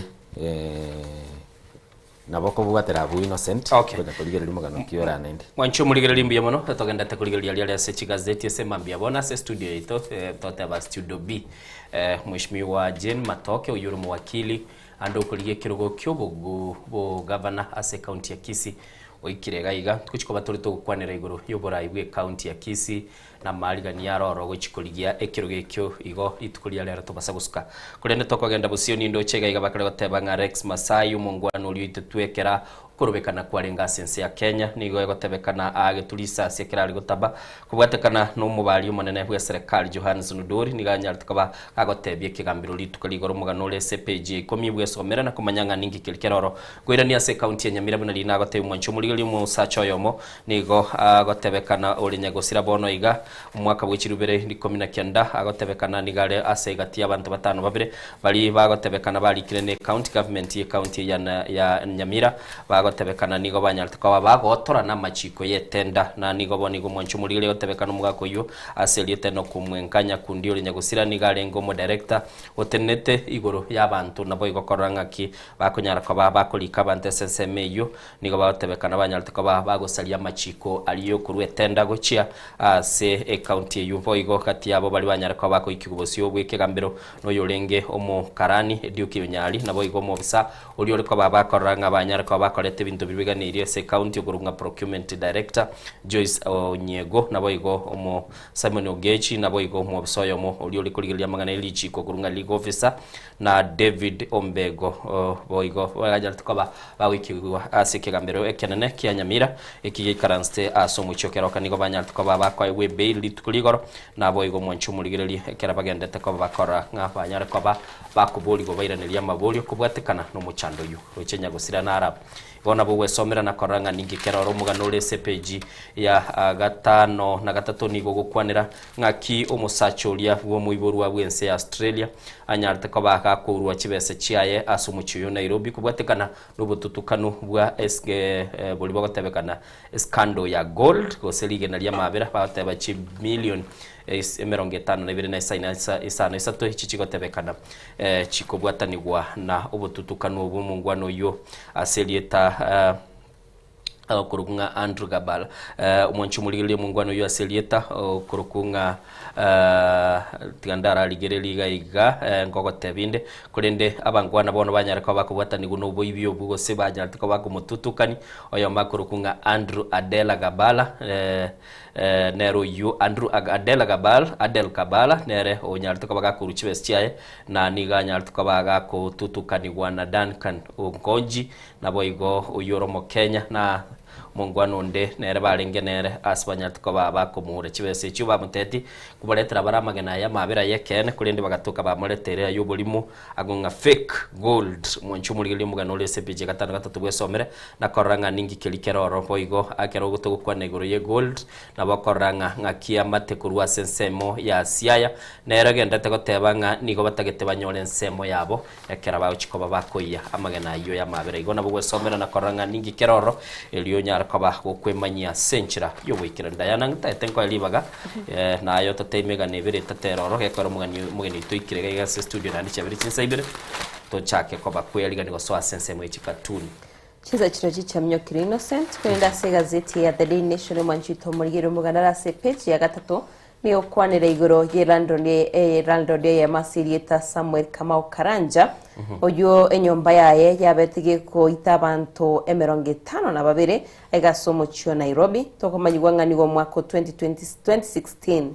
Nabo okobwatera abwo innocent, Okay. konya korigereria omogano ki ore naende. Mwanche omorigereria mbuya mono, togendete korigereria riare ase chigazeti ase mambia bono ase studio yaito eh, toteba studio B. Eh, Mheshimiwa Jane Matoke oyio ore omowakili ande okorigia ekerogo kiobogu bogavana ase ekaunti ya Kisii oikire iga iga togochi koba tore togokwanera igoro yoborai bwe ekaunti ya Kisii na amarigani aroro gochia korigia ekerogo ekio igo rituko ria rero tobasa gosuka. Korende tokogenda bosio nindoche iga iga bakare goteba ng'a Rex Masai omongwana oria oitetwe ekera okorobekana kwarenge ase ense ya Kenya nigo egotebekana aagetwe risasi ekero are gotaba kobwatekana nomobari omonene bw'eserekari Johannes Nudori nigo anyarete koba agotebia ekegambero rituko rigoro omogano ore ase epeji ya ikomi bwesomere na komanya ng'a ninki keri kere oro Koirania ase ekaunti ya Nyamira buna riina agotebia omwanchi omorigereria omosacha oyomo nigo agotebekana ore nyagosira bono iga omwaka bwe chirubere ikomi na kianda agotebekana nigo are ase egati y'abanto batano babere baria bagotebekana barikire ne county government ye county ya ya Nyamira bagotebekana nigo banyarete koba bagotorana amachiko y'etenda na nigo bono igo omwanchi omorigereria agotebekana omogaka oyio ase erieta Enock Omwenga Nyakundi ore nyagosira nigo arenge omodirector otenenete igoro y'abanto naboigo korora ng'aki Bakonyara koba bakorika abanto ase ensemo eyio, nigo bagotebekana banyarete koba bagosaria amachiko aria y'okorua etenda gochia ase ekaunti eyio. Boigo gati yabo baria banyare koba bakoikigwa bosio bw'ekegambero noyorenge omokarani Duke Onyari, naboigo omobisa oria ore koba bakorora ng'a banyare koba bakorete ebinto biria biganeirie ase ekaunti okorokwa ng'a Procurement Director Joyce Onyiego, naboigo omo Simon Ogechi, naboigo omobisa oyomo oria ore korigereria amang'ana ye richiko okorokwa ng'a Legal Officer na David Ombego boigo baganyarete koba bagoikigwa ase ekegambero ekenene kia Nyamira eki geikaransete ase omochie o Keroka nigo banyarete koba bakoegwa ebail rituko rigoro naboigo omwanchi omorigereria ekero bagendete koba bakora ng'a banyare koba bakoborigwa bairanerie amaborio kobwatekana nomochando oyio roche nyagosira narab Igo nabo ogwesomera na korora ng'a ninki kerore omogano ore ase epeji ya gatano na gatato nigo ogokwanera ng'aki omosacha oria bw'omoiborwa bw'ense ya Australia anyarete koba gakourwa chibesa chiaye ase omochie oyo Nairobi kobwatekana nobotutukanu bwa boria bogotebekana escandal ya gold gose rigena ri'amabera bagoteba chimilion emerongo etano na ibere na isano isato echi chigotebekana chikobwatanigwa na obotutukanu obwo omongwana oyio ase erieta. Okorokwa ng'a Andrew Gabal. Omwanchi omorigereria omongwana oyio ase erieta okorokwa ng'a tiga ndararigererie iga iga nkogotebia inde, korende abangwana bono banyare koba bakobwatanigwa na oboibi obwo gose banyarete koba bakomotutukani, oyomo akorokwa ng'a Andrew Adela Gabala nere oyio Andrew Adela Gabal, Adel Kabala nere onyarete koba gakorwa chibesa chiaye, na nigo anyarete koba gakotutukanigwa na Duncan Onkonji. Naboigo oyio ore Omokenya na omongwana onde nere barenge nere ase banyarete koba bakomoura chibesa echio bamotetie kobaretera bare amagena aye amabera ay'ekeene korende bagatoka bamoretere ay'oborimo agwo ng'a fake gold. Mwanche omorigereria omogano ore ase epeji ya gatano gatato bwesomere na korora ng'a ninki keria kere ororo boigo ekero togokwana igoro ye gold nabo okorora ng'a ng'aki amate korwa ase ensemo ya Siaya nere ogenderete goteba ng'a nigo batagete banyore ensemo yabo Ekero bagochia koba bakoiya amagena ayio y'amaabera igo nabo gwesomera na korora ng'a ninki kere ororo, erio onyare koba gokwemanyia ase enchera y'ogoikeranu. Diana, ng'taete nkoe ribaga, naye ototebi emegano ebere etato ere ororo, gekogera omogani omogeni oito oikire iga iga ase estudio naende chiabere chinsa ibere, tochake koba kweyarigania gosoa ase ensemo ye chikatuni. Chinsa chiria chichaminyokire Innocent, korende ase egazeti ya The Daily Nation omwanchi oito omorigereria omoganda are ase epeji ya gatato Nigo okwanera igoro y'elandlord elandlord eyemo ase erieta Samuel Kamau Karanja, oyio enyomba yaye yabete gekoita abanto emerongo etano na babere aiga ase omochie o Nairobi. Tokomanyigwa ng'a nigo omwaka o 2020 2016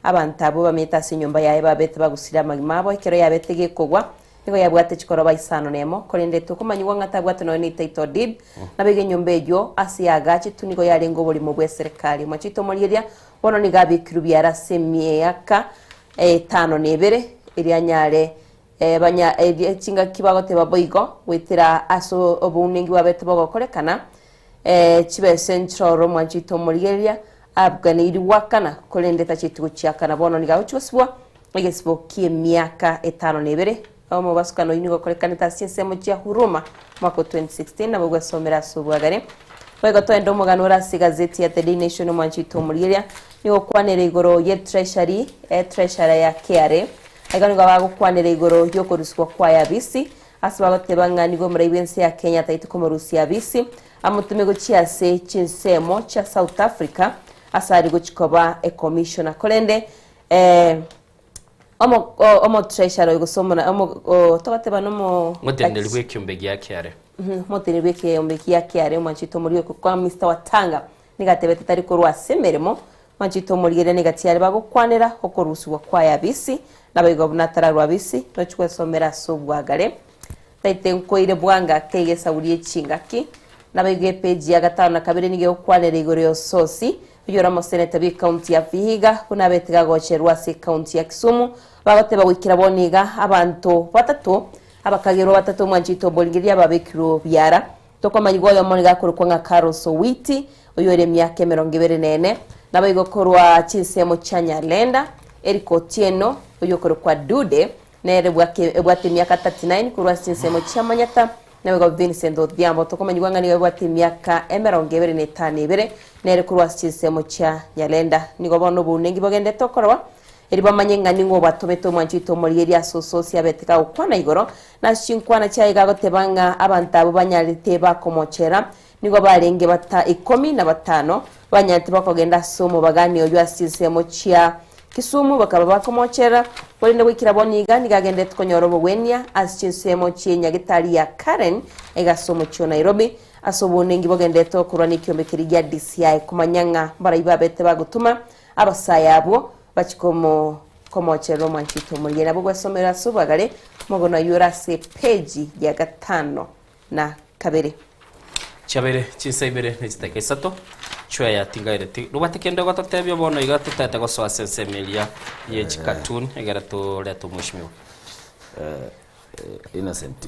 abanto abwo bamenyete ase enyomba yaye babete bagusire amagima abo ekero yabete gekogwa Nigo yabwate chikoroba isano nemo, korende tokomanyigwa ng'a tabwate nonya ne title deed. Nabo igo enyomba eyio ase yaagachetwe nigo yarenge oborimo bw'eserekari. Omachete omorieria bono nigo abekirwe biara ase emiaka etano na ebere, erio anyare banya eria chingaki bagoteba boigo goetera ase obounenki bwabete bogokorekana chibesa enchoro omwanchete omorigereria abuganeiri goakana, korende tacheti gochiakana bono nigo agochia gosibwa Egesibo ki'emiaka etano na ebere, omobasukano oyio nigo okorekanete ase chinsemo chia Huruma omwaka o 2016 nabo gwesomera ase obwagare. Boigo toende omogano ore ase egazeti ya The Daily Nation omwanchi oito omorigereria nigo okwanera igoro ye treasury treasurer ya KRA. Aiga nigo bagokwanera igoro yokorusigwa kwaye abisi ase bagoteba ng'a nigo omorai bw'ense ya Kenya ataete komorusia abisi amotome gochia ase chinsemo chia South Africa ase are gochi koba ecommissioner korende Eh, omo o- omotreasurer oyo gose omona omo o togoteba nomo Moteneneri bw'ekiombe gia kiare. Mhm, omoteneneri bw'ekiombe gia kiare omwanchete omorigwe kwa Mr Watanga nigo atebete tari korwa ase emeremo mwanchete omorigereria nigo atiare bagokwanera okorusigwa kwaye abisi naboigo buna atararwa abisi nochi gwesomera ase obwagare Taite nkoire bwanga kegesagu rie chingaki. Nabaigwe epeji ya gatano na kabere nigo egokwanera igoro ya Osoosi, oyio ore omoseneta bw'ecounty ya Vihiga, buna abete gagocherwa ase ecounty ya Kisumu, bagoteba goikera bono iga abanto batato abakagerwa batato omwanchete oboringereria babekirwe biara. Tokomanyigwa oyomo nigo akorokwa ng'a Carlos Owiti, oyio ore emiaka emerongo ebere na ene, naboigo korwa chinsemo chia Nyalenda, Eric Otieno, oyio okorokwa Dude, Nere ebwate emiaka 39 korwa ase chinsemo chia Manyata, naboigo Vincent Odhiambo tokomanyigwa ng'a nigo ebwate emiaka emerongo ebere na etano ebere, nere korwa ase chinsemo chia Nyarenda. Nigo bono obounenki bogenderete okorwa, erio bamanye ng'a ning'o obatomete omwancho oito omorigereria ase ososi abete kagokwana igoro, na ase chinkwana chiaye gagoteba ng'a abanto abwo banyarete bakomochera nigo barenge bata ikomi na batano, banyarete bakogenda ase omobagani oyio ase chinsemo chia Kisumu bakaba bakomocherera, korende goikera bono iga nigo agenderete konyora obogwenia ase chinsemo chi'enyagetari ya Karen aiga ase omochie o Nairobi ase obonengi bogenderete gokorwa nekiombe keria gia DCI komanya ng'a mbarai babete bagotoma abasae abwo bachie komo komocherera omwanchi oito omorigia. Nabo gwesomera ase obwagare omogono ayio ore ase epeji ya gatano na kabere. Chiabeire chinsa ibere ne chidakika isato, chweya tingaireti. Nobwate kende ogototebia bono iga totaete gosoa ase ensemo eria ye chikatuni egere torete omweshimiwa. Innocent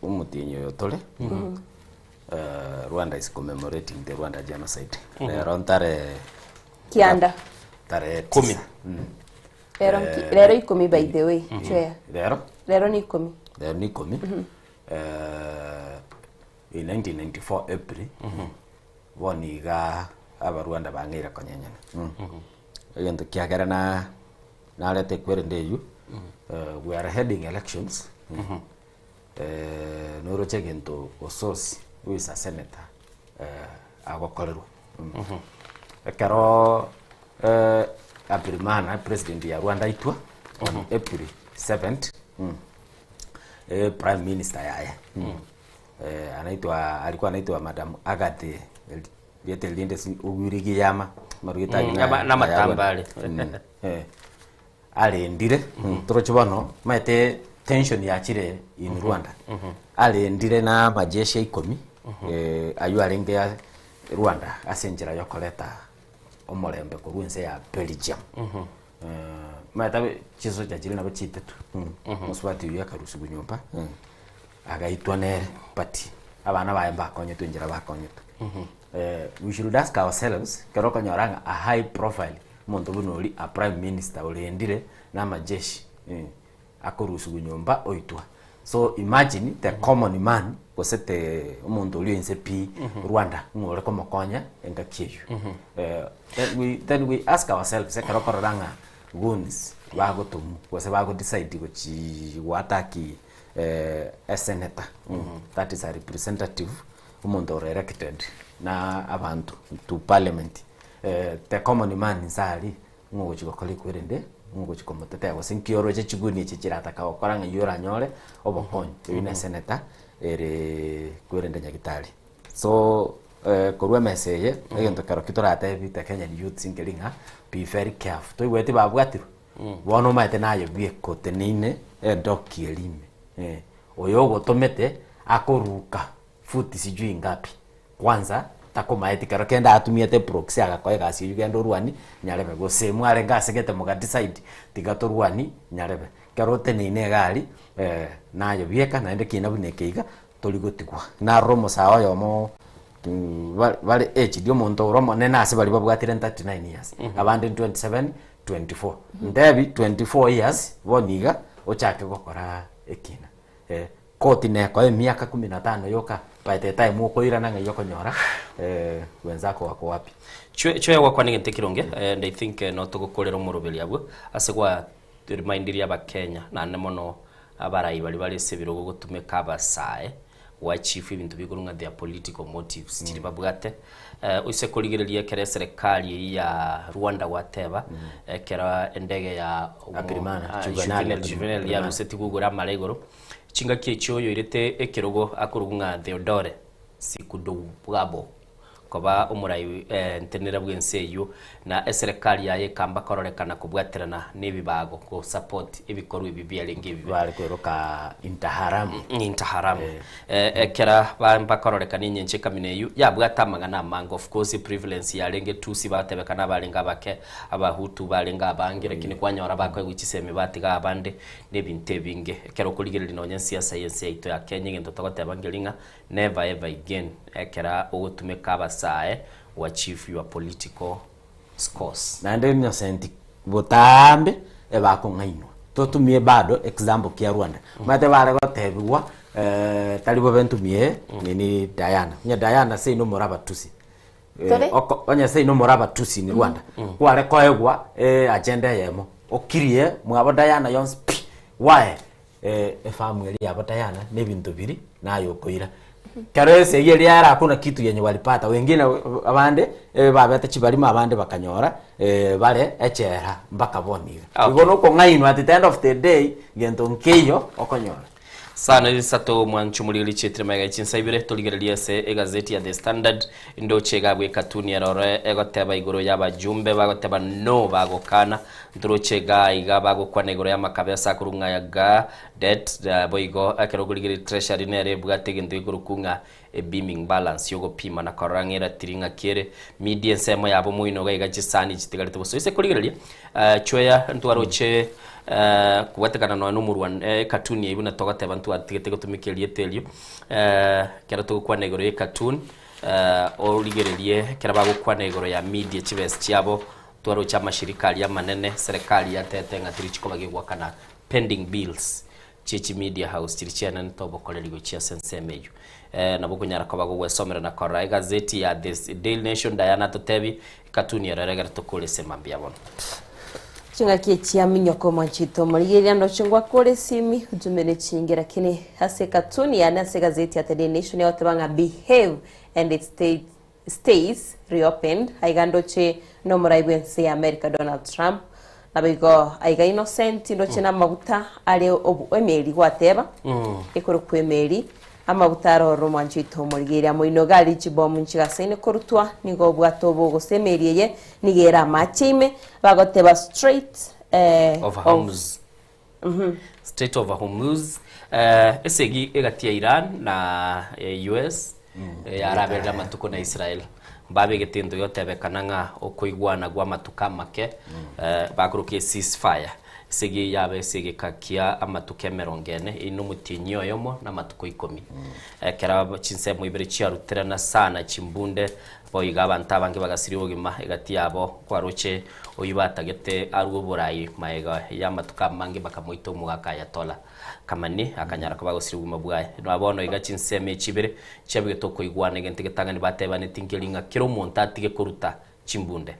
omotienyi oyo tore Rwanda is commemorating the Rwanda genocide. Rero ntare Kianda. Tarehe Kumi. tisa. Rero nki- rero ikomi by the way chweya. Rero Rero ni ikomi. Rero ni ikomi. In 1994 April, bono iga Abarwanda bang'eire konyenyana. Egento kiagera na nareta ekwerende eywo, we are heading elections, noroche egento Osotsi. who is a senator eh, agokorerwa. Ekero eh, Habyarimana president ya Rwanda aitwa on April 7th eh, prime minister yaye eh, anaitwa alikuwa anaitwa madam Agathe riete rinde si Uwilingiyama marwete aywo na- Namatamba are. Eh, arendire toroche bono maete tension yachire in Rwanda arendire na amajeshi ya ikomi eh, aywo arenge ya Rwanda ase enchera ya okoreta omorembe korwa ense ya Belgium. Eh, maete abe chisocha chiria nabo chitetwe mosubati oywo akarusigwa nyomba agaitwa nere but abana baye mbakonyetwe enchera bakonyetwe. Eh, we should ask ourselves kero okonyora ng'a a high profile omonto buna oria a prime minister orendire na amajeshi eh, akorusigwa nyomba oitwa. So imagine the common man gose the omonto oria oinse pi Rwanda ng'a ore komokonya engaki eywo. Eh, then we, then we ask ourselves ekero okorora ng'a goons bagotomwa gose bago decide gochi goattack eh, a senator that is a representative omonto ore elected na abanto to parliament eh, the common man inse aria ng'a ogochi gokora ekwe rende ng'a ogochi komotetea gose nki oroche chiguni echi chirataka gokora ng'ai oranyore obokonyi oywo ne senator ere kwerende nyagitari. So eh, korwa emesa eye egento kerokio toratebi the Kenyan youths nkeri ng'a be very careful toigweti babwatirwe bono omanyete naye bweka oteneine edoki eria ime eh, oyo ogotomete akoruka futi sijui ngapi kwanza takomaeti kero kende atumiete proxy agakoa egasi eywo genda orwani nyarebe gose mwarenge asegete moga decide tiga torwani nyarebe. Kero oteneine iga aria naye bieka naende kina buna eke iga tori gotigwa. Narora omosae oyomo bare aged omonto ore omonene ase baria babwatire 39 years abande 27, 24. Ntebi 24 years bono iga ochake gokora ekina. Koti nekoe emiaka kumi na tano yoka by the time okoirana ng'ai okonyora wenzako wako wapi. Chwe chwe gwakwana egento ekeronge and I think no togokorera omoroberi abwo ase gwa remindirie abakenya naende mono abarai baria bare ase ebirogo gotumeka abasae gwa chief ebinto bigoro ng'a their political motives chiri babwate oise korigereria ekero eserekari eyio ya Rwanda gwateba ekero endege ya Habyarimana, Juvenal Juvenal Juvenal yarusetigwe igoro amare igoro Chingaki echio oyoirete ekerogo akorokwa ng'a Theodore Sikudobwabo koba omorai ntenenera bw'ense eyio, na eserekari yaye ekamba kororekana kobwaterana nebibago go support ebikorwa ebi biarenge ebibe. Bare kweroka Interahamwe. Interahamwe. Ekera bamba kororekana enyencho ekamina eyio yabwate amang'ana amange of course prevalence yarenge Tutsi batebekana abarenge abake, Abahutu barenge abange lakini kwanyora bakoegwa chisemi batiga abande Nebinto ebinge. Ekero okorigereria nonya ensiasa y'ense yaito ya Kenya egento togoteba nkeri ng'a never ever again ekera ogotumeka abasae go achieve your political scores. Naende Innocent botambe ebakong'ainwa. Totumie bado example kia Rwanda. Omanyete bare gotebigwa tari bobe ntumie nini Diana. Onye Diana seino more abatusi. Sorry? Onye seino more abatusi in Rwanda. Kware koegwa agenda eyemo. Okirie mwabo Diana yonsi pi! Why? Efamu eria yabo Diana na ebinto biria naye okoira. Kero esegi eria yare hakuna kitu yenye walipata wengine abande babete chibarimo abande bakanyora bare echela mpaka bono iga. Okay. Igo nokong'ainwa at the end of the day gento nkeiyo okonyora. Sana isato mwancho morigererie chietire magega chinsa ibere torigererie ase egazeti ya The Standard ndoche iga abwo ekatuni eroro egoteba igoro y'abajumbe bagoteba no bagokana ntoroche iga iga bagokwana igoro y'amakabesa akorwa ng'a ga debt boigo ekero okorigereria treasury nere ebwate egento gekorokwa ng'a ebeaming balance yogopima na korora ng'a eratiri ng'aki ere media ensemo yabo moino iga iga chisani chitigarete bosa ase korigereria chweya ntwaroche kobwatekana nonya na omorwani ekatuni eyio buna togoteba ntwatigete gotumeka erieta erio ekero togokwana igoro ya ekatuni origererie ekero bagokwana igoro ya media chibesa chiabo twaroche amashirika aria amanene serikali yatete ng'a tiri chikoba gegoakana pending bills chie chimedia house chiria chiananete obokoreri gochia ase ensemo eyio. Nabo okonyara koba gogwesomera na korora egazeti ya The Daily Nation Diana atotebie ekatuni ero ere egere tokore ase mambia bono. Ching'aki echia minyoko omwanchete omorigereria ndoche ngwakore esimi ujumbe chinge lakini ase cartoon yane ase egazeti ya The Daily Nation egoteba ng'a behave and it stays, stays reopened aiga ndoche nomorai bwense ya America Donald Trump naboigo aiga Innocent ndoche namaguta are obu emeri gwateba ekorokwa emeri Amaguta aroro omwancho oito omorigereria moino iga aria chibomu nchigasaine korutwa, nigo obwate obo gose emeri eye nigo ere amache ime, bagoteba straight eh, Of of Hormuz. Mhm. Strait of Hormuz eh, esegi egati ya Iran na eh, US eh, yaraberire amatuko na Israel mbabegete egento giotebekana ng'a okoigwana gwa amatuko amake eh, bakoroka e ceasefire Esegi eye yabe ase egeka kia amatuko emerongo ene, eyio nomotienyi oyomo na amatuko ikomi. Ekero chinsemo ibere chiaruterana sana chimbunde, boigo abanto abange bagasiria obogima egati yabo, kwaroche oyio batagete arue oborai magega y'amatuko amange bakamoita omogaka Ayatollah Khamenei akanyara koba agosiria obogima bwaye. Na bono iga chinsemo echi ibere chiabegete okoigwana egento egetang'ani batebaneti nkeri ng'a kera omonto atige koruta chimbunde.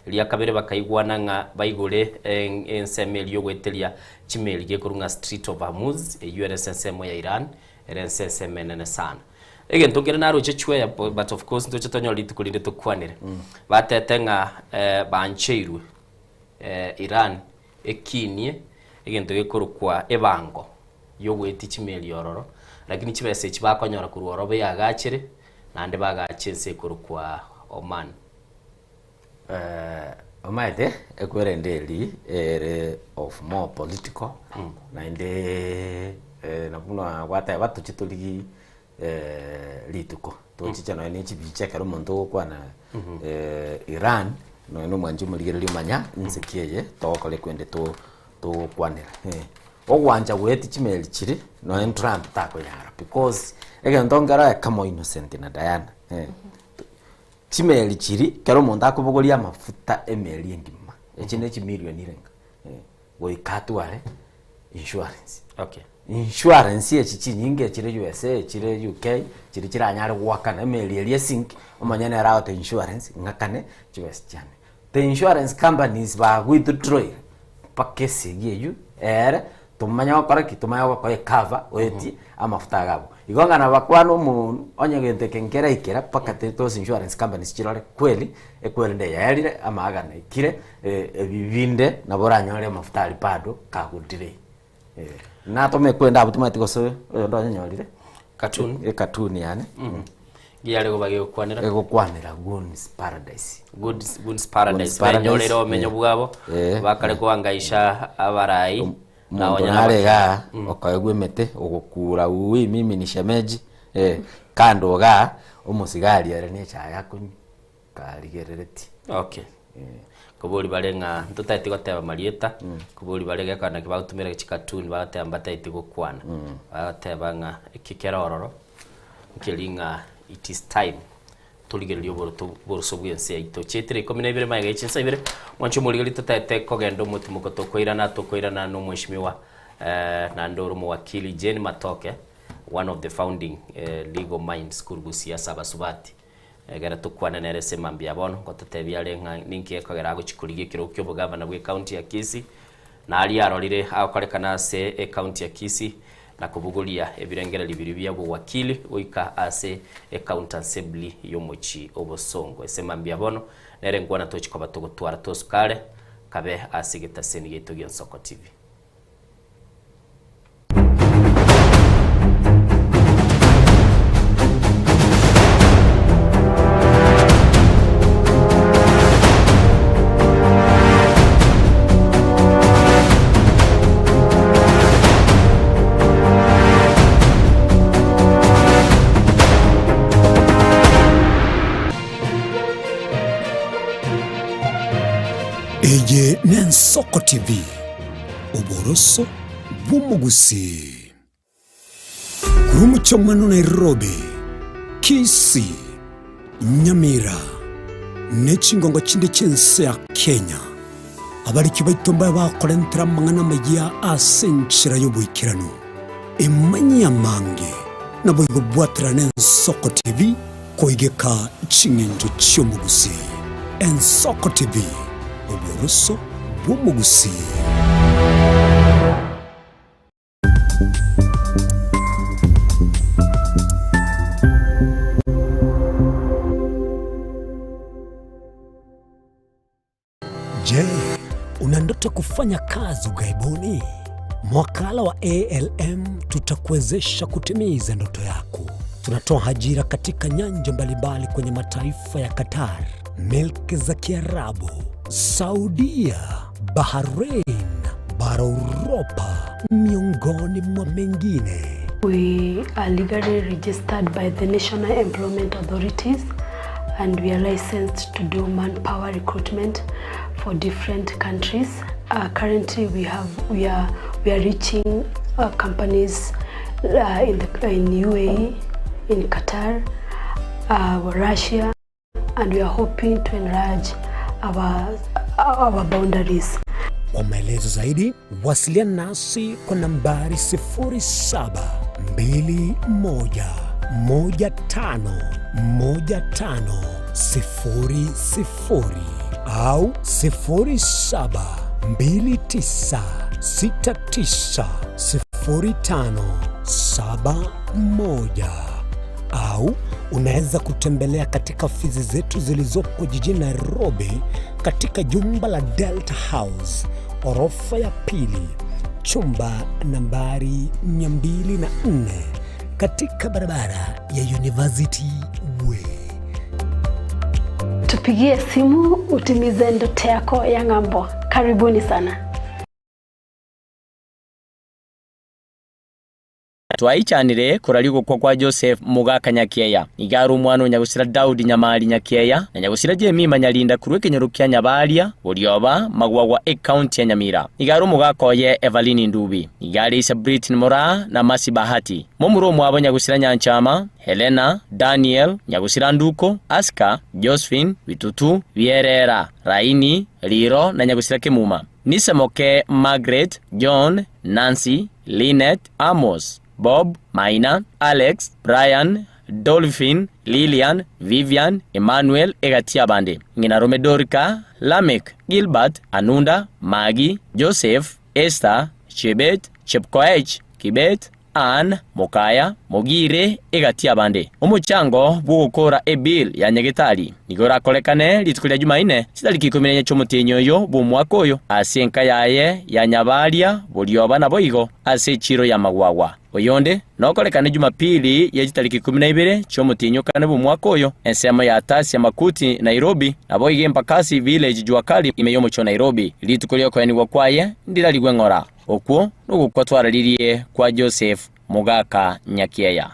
Ria kabere bakaigwana ng'a baigore ensemo eria y'ogoeteria chimeli gekorwa ng'a Strait of Hormuz, eyio ere ase ensemo ya Iran, ere ense ensemo enene sana. Egento nkere naroche chweya but of course ntoche tonyore rituko rinde tokwanere. Batete ng'a bancheirwe Iran ekinie egento gekorokwa ebango y'ogoetia chimeli ororo, lakini chibesa echi bakonyora korwa ororo beagachere, naende bagache ense ekorokwa Oman. Omanyete ekwerende eri ere of more political naende na buna gwateba tochie torigie rituko tochiche nonye ne chibicha ekero omonto ogokwana Iran nonye na omwanchi omorigereria omanya nse ki eye togokora ekwende to togokwanera. Ogwancha goetia chimeli chiria nonye Trump takonyara because egento nkero ekemo Innocent na Diana. Chimeli chiria, ekero omonto akobogoria amafuta emeli engima, echi ne chimilion irenga, goika atware insurance. Okay. Insurance echi chinyinge echire USA, echire UK, chiria chiranyare goakana emeli eria esink, omonyene ere agote insurance ng'akane chibesa chiane. The insurance companies ba withdrawire mpaka esegi eywo ere tomanye gokora ki? Tomanye gokoa ecover oetie amafuta iga abwo. Igo ng'a nabakwana omonu onye gento eke nkeraikera mpaka te those insurance companies chirore kweli ekwerende yaerire amaagano aikire ebi binde nabo oranyore amafuta aria bado kagodelay. Natome ekwende abwo timanyeti gose oyonde onyenyorire. Cartoon. Ecartoon yane. Ngiare koba gegokwanera. Egokwanera Goons Paradise. Goods, Goons Paradise. Benyorere obomenyo bwabo, bakare koangaisha abarai, na Omonto onye nare nabakene. igaa, okoegwa emete, ogokura uwi mimi ni shemeji, kando igaa, omosigari ere ne echae akonywa, karigereretie. Okay. Kobori bare ng'a ntotageti goteba marieta, kobori bare gekogera naki bagotumera chicartoon bagoteba mbatageti gokwana. Bagoteba ng'a eki kere ororo, nkeri ng'a it is time torigererie oboroto boroso bw'ense yaito. Chietire ikomi na ibere magega ye chinsa ibere, mwanche omorigereria totagete kogenda omotimoko tokoirana, tokoirana na omweshimiwa naende ore omowakili Jane Matoke, one of the founding legal minds korwa Gusii ase abasubati. Ekero tokwane nere ase mambia ya bono, ngototebia are ng'a ninki gekogera agochia korigia ekerogo ki'obogavana bw'ecounty ya Kisii, na aria arorire agokorekana ase ecounty ya Kisii, na kobogoria ebirengererio biria bia obowakili goika ase ecounty assembly y'omochie obosongo. Ase mambia ya bono, nere nkwana tochia koba togotwara tosukare, kabe ase egetaseni giaito gi'Ensoko TV. Eye n'Ensoko TV, oboroso bw'omogusii. Korwa omochie omwene o Nairobi, Kisii, Nyamira, ne chingongo chinde chi'ense ya Kenya, abariki baito mbabe bakorentera amang'ana amayia ase enchera y'oboikeranu. Emanyie amange, naboigo bwaterana Ensoko TV koigeka ching'encho chi'omogusii. Ensoko TV, oboroso. bw'omogusii. Je, una ndoto kufanya kazi ughaibuni? Mwakala wa ALM tutakuwezesha kutimiza ndoto yako. Tunatoa ajira katika nyanja mbalimbali kwenye mataifa ya Qatar, milki za Kiarabu, Saudia, Bahrain, bara Uropa, miongoni mwa mengine. We are legally registered by the National Employment Authorities and we are licensed to do manpower recruitment for different countries. Uh, currently we have we are we are reaching uh, companies uh, in the in UAE, in Qatar, uh, Russia, and we are hoping to enlarge our our boundaries. Kwa maelezo zaidi wasiliana nasi kwa nambari 0721151500 au 0729690571 au unaweza kutembelea katika ofisi zetu zilizopo jijini Nairobi katika jumba la Delta House orofa ya pili chumba nambari 204 katika barabara ya University Way. Tupigie simu utimize ndoto yako ya ng'ambo. Karibuni sana. Twaichanire koraria ogokwa kwa Joseph mogaka Nyakiaya. Nigo are omwana o nyagosira Daudi Nyamari Nyakiaya na nyagosira Jemima Nyarinda korwa ekenyoro kia Nyabaria, Borioba, Magwagwa ecounty ya Nyamira. Nigo are omogaka oye Evaline Ndubi. Nigo are ise Britney Moraa na Mercy Bahati. Momura omwabo nyagosira Nyanchama, Helena, Daniel, nyagosira Nduko, Aska, Josephine, Bitutu, Bierera, Raini, Riro na nyagosira Kemuma. Nisemoke Margaret, John, Nancy, Linet, Amos, Bob, Maina, Alex, Brian, Dolphin, Lilian, Vivian, Emmanuel egati y'abande. Ng'ina rome Dorika, Lamek, Gilbert, Anunda, Maggie, Joseph, Esther, Chebet, Chepkoech, Kibet, Ann, Mokaya, Mogire egati y'abande. Omochango bw'ogokora ebill ya nyagetari nigo orakorekane rituko ria Jumaine chitariki ikomi na enye chi'omotienyi oyo bw'omwaka oyo ase enka yaye ya Nyabaria Borioba naboigo ase echiro ya Magwagwa. Oyonde nokorekane Jumapili ye chitariki ikomi na ibere chi'omotienyi o kane bw'omwaka oyo ensemo ya Tasia Makuti Nairobi naboigo Embakasi Village Juakali ime y'omochie o Nairobi. Rituko ri'okoenigwa kwaye ndirarigwe ng'ora. Okwo nogokwa twararirie kwa Joseph mogaka Nyakiaya.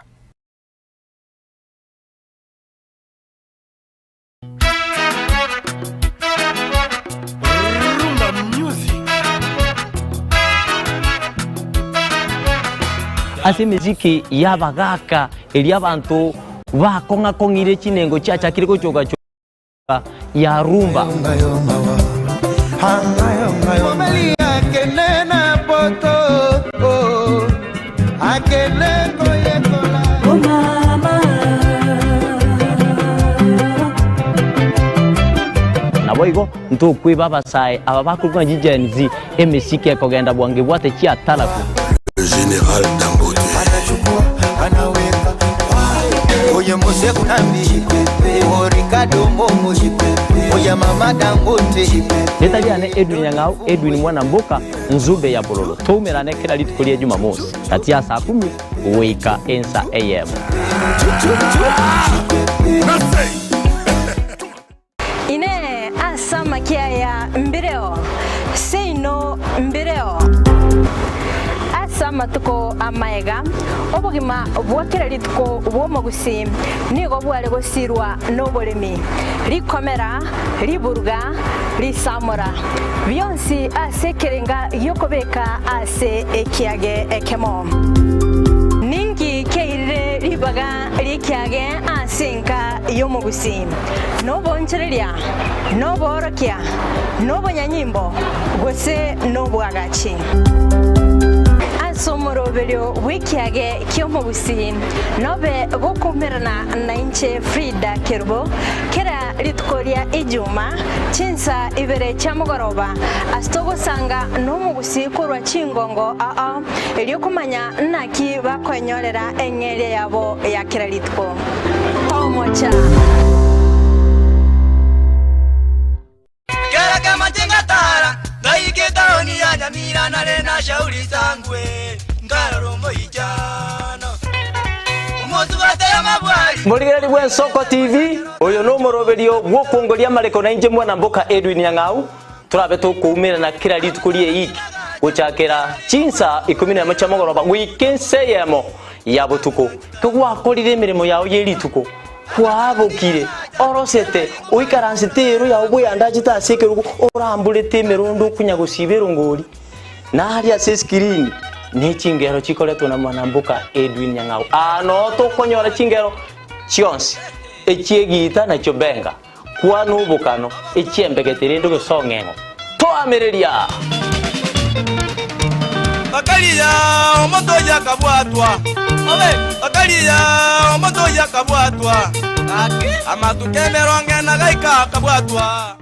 Rumba music. Ase emesiki y'abagaaka eria abanto bakong'akong'ire chinengo chiachakire gochoka-choka ya rumba. Mobali akende na poto oh, akende koyekola Naboigo ntokweba abasae aba bakorokwa ng'a chiGen Z emesiki ekogenda bwango ebwate chiataraku. General Dangote anachukua anaweka oye Mose Kunambi o Ricardo Momo oye Mama Dangote Ritari riane Edwin Nyang'au, Edwin Mwanamboka, Nzube ya Bololo. Toumerane kera rituko ria Jumamosi gati ya saa kumi goika ensa eyemo. Inee! Ase amakia aya mbireo? Seino mbireo. Ase amatuko amaega, obogima bwa kera rituko bw'omogusii nigo bware gosirwa noboremi, rikomera, riburuga, risamora, bionsi ase ekerenga gi'okobeka ase ekiage ekemo. Ninki keirire ribaga ri'ekiage ase enka y'omogusii? Noboonchoreria, noboorokia, nobonyanyimbo, gose nobwagachi? Ase omoroberio. Omoroberio bw'ekiage ki'omogusii nobe gokoumerana nainche Frida Kerubo kera rituko ria Ijuma chinsa ibere chia mogoroba ase togosanga nomogusii korwa chingongo ao erio komanya naki bakoenyorera eng'eria yabo ya kera rituko. Tomocha! Kera kemache ngatara, ngaika etaoni ya Nyamira nare na Shauri Sangwe, nkarora omoichano. Omosubati amabwari. Morigereri bw'Ensoko TV, oyo nomoroberio bw'okwongoria amareko na inche mwana mboka Edwin Nyang'au, torabe tokoumerana kera rituko ri'eiki gochakera chinsa ikomi nemo chia mogoroba goika ensa eyemo ya botuko. Kegwakorire emeremo yao ye rituko, Kwabokire, orosete, oikaransete eero yao bweyandachete ase ekerogo, oramborete emerondo okonya gosiba erongori, na aria ase esikirini ne chingero chikoretwa na mwanamboka Edwin Nyang'au. Aa noo tokonyora chingero chionsi, echi'egiita na chiobenga, kwana obokano, echi'embegete rende gose ong'eng'o. Toamereria! Bakaria omonto oyio akabwatwa, bakaria omonto oyio akabwatwa, amatuko emerongo ena gaika akabwatwa.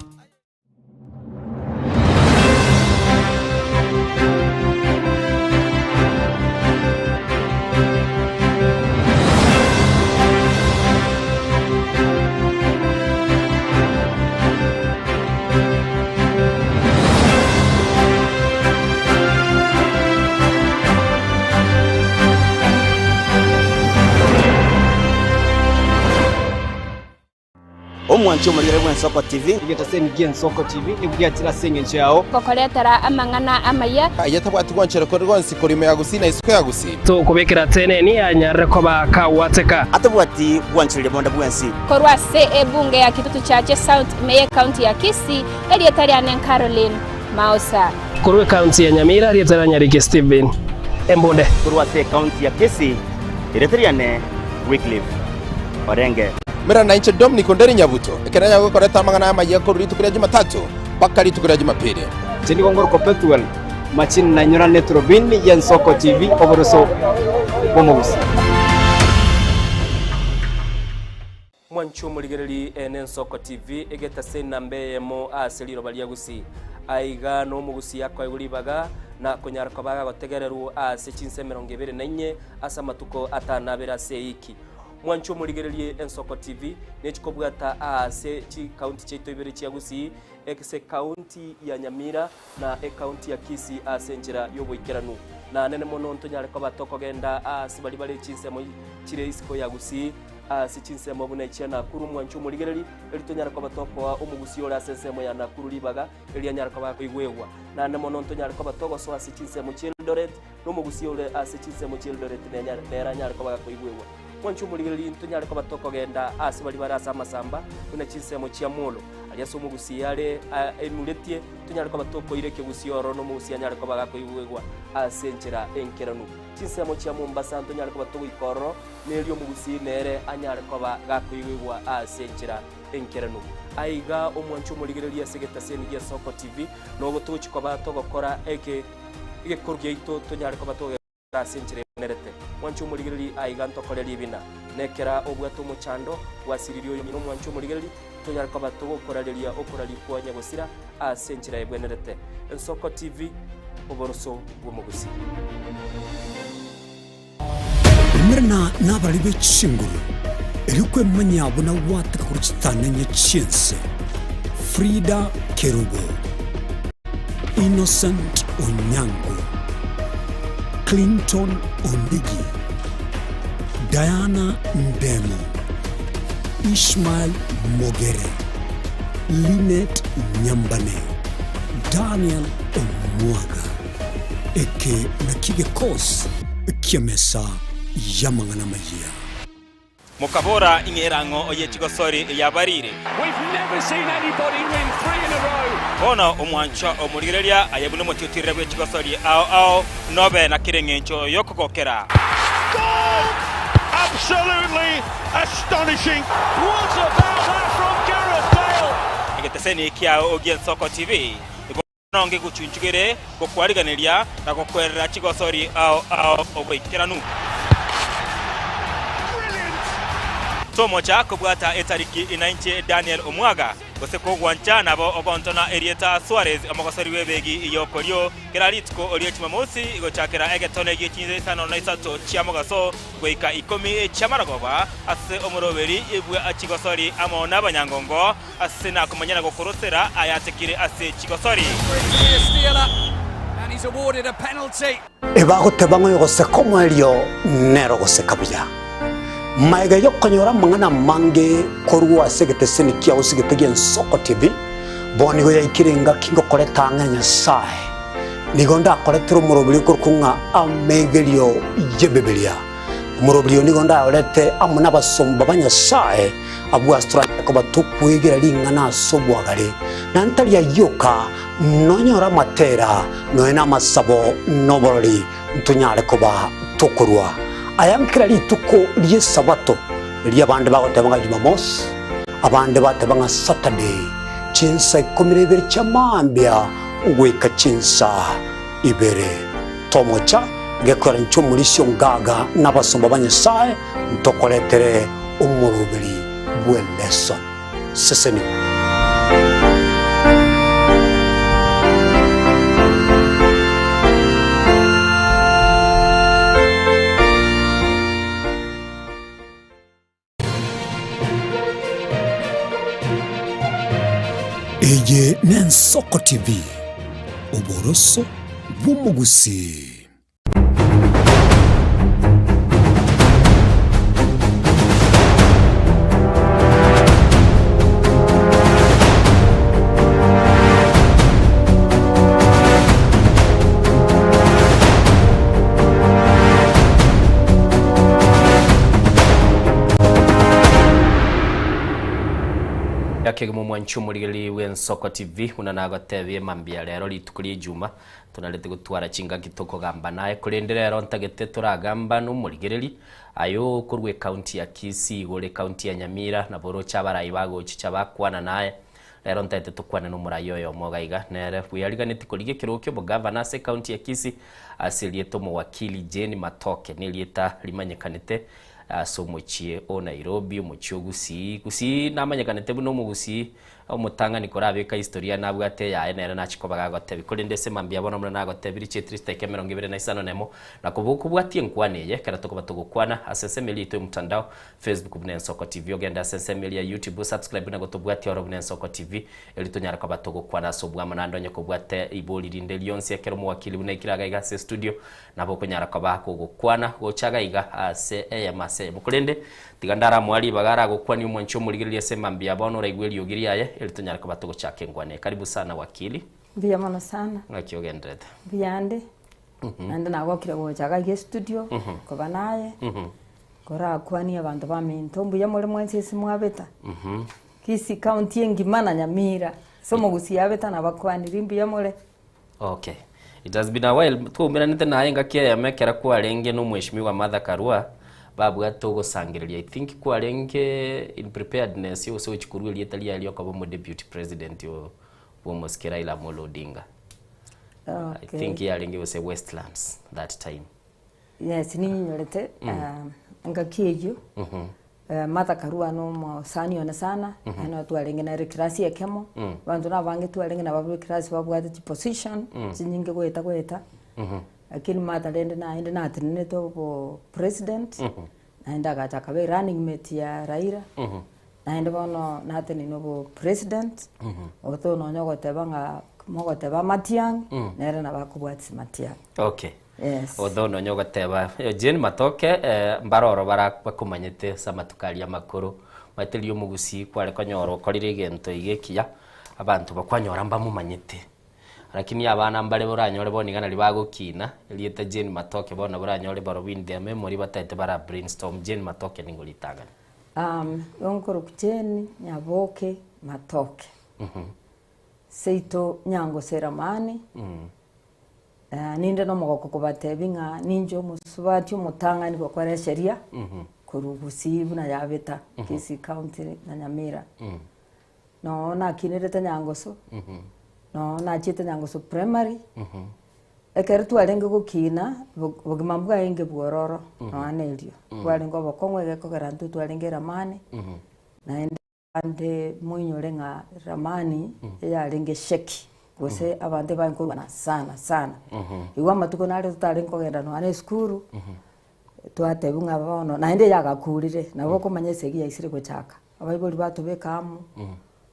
Omwanchi omorigere bw'Ensoko TV. Egetaseni gi'Ensoko TV nigo giachire ase engencho yao. Gokoretera amang'ana amaya. Aye tabwati gwanchera kore gwonsi korwa ime ya Gusii na isiko ya Gusii. Tokobekera teneni anyarire koba kagwateka. Atabwati gwanchereria bonde bwensi. Korwa ase ebunge ya Kitutu Chache South ime y'ecounty ya Kisii, erieta riane Caroline Mausa. Korwa ecounty ya Nyamira, erieta ria Nyariki Stephen Embunde. Korwa ase ecounty ya Kisii, erieta riane Wycliffe Orenge. Mera nainche Dominic Onderi Nyabuto, ekero nanyare gokoreta amang'ana amayia korwa rituko ria Jumatatu mpaka rituko ria Jumapili. Inche nigo ngorokwa Pethuel Machini nainyorane eturubini y'Ensoko TV oboroso bw'omogusii. Mwanche omorigereri ene Ensoko TV egetase enamba eyemo ase riroba ria Gusii. Aiga nomogusii akoegwa ribaga na konyara koba agotegererwa ase chinsa 24 ase amatuko atano abere ase eiki. Mwanche omorigererie Ensoko TV nechikobwata aase chikaunti chiaito ibere chia Gusii ase ekaunti ya Nyamira na ekaunti ya Kisii ase enchera y'oboikeranu. Na nene mono ntonyare koba tokogenda aase baria bare chinsemo chire isiko ya Gusii ase chinsemo buna echia Nakuru. Mwanche omorigereri eri tonyare koba tokoa omogusii ore ase ensemo ya Nakuru ribaga eri anyare koba akoigwegwa. Naende mono ntonyare koba togosoa ase chinsemo chia Eldoret na omogusii ore ase chinsemo chia Eldoret nere anyare koba gakoigwegwa. Mwanche omorigereria ntonyare koba tokogenda aase baria bare ase amasamba, buna chinsemo chia Molo, aria ase omogusii are aimuretie, tonyare koba tokoira ekegusii ororo na omogusii anyare koba gakoigwegwa ase enchera enkeranu. Chinsemo chia Mombasa ntonyare koba togoika ororo, na erio omogusii nere anyare koba gakoigwegwa ase enchera enkeranu. Aiga omwanche omorigereria ase egetaseni gia Soko TV, nogo togochia koba togokora eke egekoru giaito tonyare koba togokora ase enchera ebenerete. Mwanche omorigereria aiga ntokore ribina, na ekera obwate omochando gwasiririe oyomino omwanche omorigereria, tonyare koba togokorareria okoraria kwa nyagosira ase enchera ebwenerete. Ensoko TV, oboroso bw'omogusii. Umerana nabarari be chinguru, erio kwemanyia buna gwateka korwa chitanenye chi'ense. Frida Kerubo, Innocent Onyango, Clinton Ondigi, Diana Ndemo, Ishmael Mogere, Linet Nyambane, Daniel Omwaga. Eke nakio gekosi ki'emesa y'amang'ana amayia. Mokabora, Ing'e erang'o ye chigosori yabarire. Bono omwanchwa omorigereria aye buna omotiotirire bwe chigosori ao ao, nobe na kera engencho y'okogokera. Egeteseni kiao gi'Ensoko TV. Bono ngegochunchugere gokwariganeria na gokwerera chigosori ao ao oboikeranu. Tomocha kobwata etariki ina inche Daniel Omwaga, gose kogwancha nabo ogontona erieta Suarez omogosori bw'ebegi y'okorio kera rituko rie Jumamosi gochakera egetone gie chinsa isano na isato chia mogaso goika ikomi chi'amaragoba ase omoroberi bwa chigosori amo nabanyangongo Ase nakomanya na gokorosera ayatekire ase chigosori. Ebagoteba ng'a oyogoseka omoerio nere ogoseka buya. Magega y'okonyora amang'ana amange korwa ase egeteseni kiao ase egete gi'Ensoko TV, bono nigo yaikire engaki ngokoreta ang'e na Nyasae. Nigo ndakoretere omoroberi okorokwa ng'a Amegerio y'Ebibilia. Omoroberi oyo nigo ndayorete amo nabasomba ba Nyasae, Abwo ase toranyare koba tokwegera ring'ana ase obwagare, na ntari ayio oka, nonyore amatera, nonya namasabo, na oborori, ntonyare koba tokorua aya nkera rituko ri'Esabato, riria abande bagoteba ng'a Jumamosi, abande bateba ng'a Saturday, chinsa ikomi na ibere chia mambia goika chinsa ibere. Tomocha gekogera inche omorisia o ngaga na abasomba ba Nyasae ntokoretere omoroberi bw'eleso. Sesenigwa. Eye n'Ensoko TV, oboroso bw'omogusii. Yakegima omwanchi omorigereria bw'Ensoko TV buna nagotebie mambia rero rituko ria ejuma tonarete gotwara chingaki tokogamba naye korende rero ntagete toragamba nomorigereria aye okorwa ecounty ya Kisii igoro ecounty ya Nyamira nabo oroche abarai bagochicha bakwana naye Rero ntaete tokwane nomorai oyomo iga iga, nere bweyariganetie korigia ekerogo ki'obogavana ase ekaunti ya Kisii ase erieta omowakili Jane Matoke, nerieta rimanyekanete ase omochie o Nairobi, omochie o Gusii. Gusii namanyekanete buna omogusii omotang'ani korabeka historia nabwate eyaye nere nachie koba gagotebia. Korende ase mambia bono buna nagotebirie chietiri chidakika emerongo ebere na isano nemo, na koba okobwatia enkwana eye ekero tokoba togokwana ase ensemo eria yaito y'omotandao Facebook buna Ensoko TV, ogende ase ensemo eria ya YouTube osubscribe na gotobwatia oro buna Ensoko TV, erio tonyare koba togokwana ase obwamo naende onye kobwate ibori rinde rionsi ekero omowakili buna aikire iga iga ase estudio nabo okonyara koba kogokwana gocha iga iga ase eyemo ase eyemo. Korende tiga ndaramoa ribaga aragokwanie omwanchi omorigereria ase mambia bono oraigwe eriogi riaye erio tonyare koba togochaka engwana eye. Karibu sana wakili. Mbuya mono sana. Ng'aki ogenderete? Mbuya ande. Naende nagokire gocha iga iga estudio, koba naye. Korakwanie abanto baminto, mbuya more mwensi ase mwabeta, Kisii county engima na Nyamira, ase omogusii abeta nabakwaniri mbuya more. Okay. It has been a while twaumeranete naye engaki eyemo ekero kwarenge na omweshimiwa Martha Karua, babwate ogosangereria I think kwarenge in preparedness gose gochia korwa erieta riaye riokoba omo deputy president o bwa omosike Raila Amolo Odinga. I Okay. think yarenge gose Westlands that time. Yes, ninyorete engaki eyio, Martha Karua na omosani one sana, naende nabo twarenge nere eclass ekemo, abanto na abange twarenge nabo eclass babwate chiposition, chinyinge goeta goeta, lakini Martha rende naende natenenete obo president, naende agacha akaba erunning mate ya Raila, naende bono natenene obo president, oto nonye ogoteba ng'a mogoteba Matiang'i, nere nabo akobwatisia Matiang'i. Okay. Yes. Although nonya ogoteba eh, Jane Matoke eh, mbaroro bara bakomanyete ase amatuko aria amakoro, omanyete riria omogusii kware konyora okorire egento iga ekiya, abanto bakwanyora mbamomanyete. Lakini abana mbare oranyore bono iga naria bagokina, erieta Jane Matoke bono nabo oranyore barobwo in their memory bataete bara brainstorm Jane Matoke nigo ritang'ani. Um, igo nkorokwa Jane Nyaboke Matoke. Seito Nyangosera Maani. Ninde nomogoko kobatebia ng'a ninche omosubati omotang'ani gokora esheria korwa Gusii buna yabeta, Kisii County na Nyamira. Noo nakinerete Nyangoso, Noo nachiete Nyangusu Primary, ekero twarenge gokina, bogima mbwarenge bwororo nonya na erio, bwarenge obokong'u egekogera intwe twarenge eramani, naende ande moinyore ng'a ramani eyarenge shaky, gose abanto ebarenge korwana sana sana. Igo amatuko nare totarenge kogenda nonya na esukuru, twatebiwa ng'a bono, naende yagakurire, nabo okomanya esegi yaisire gochaka, abaibori batobeka amo.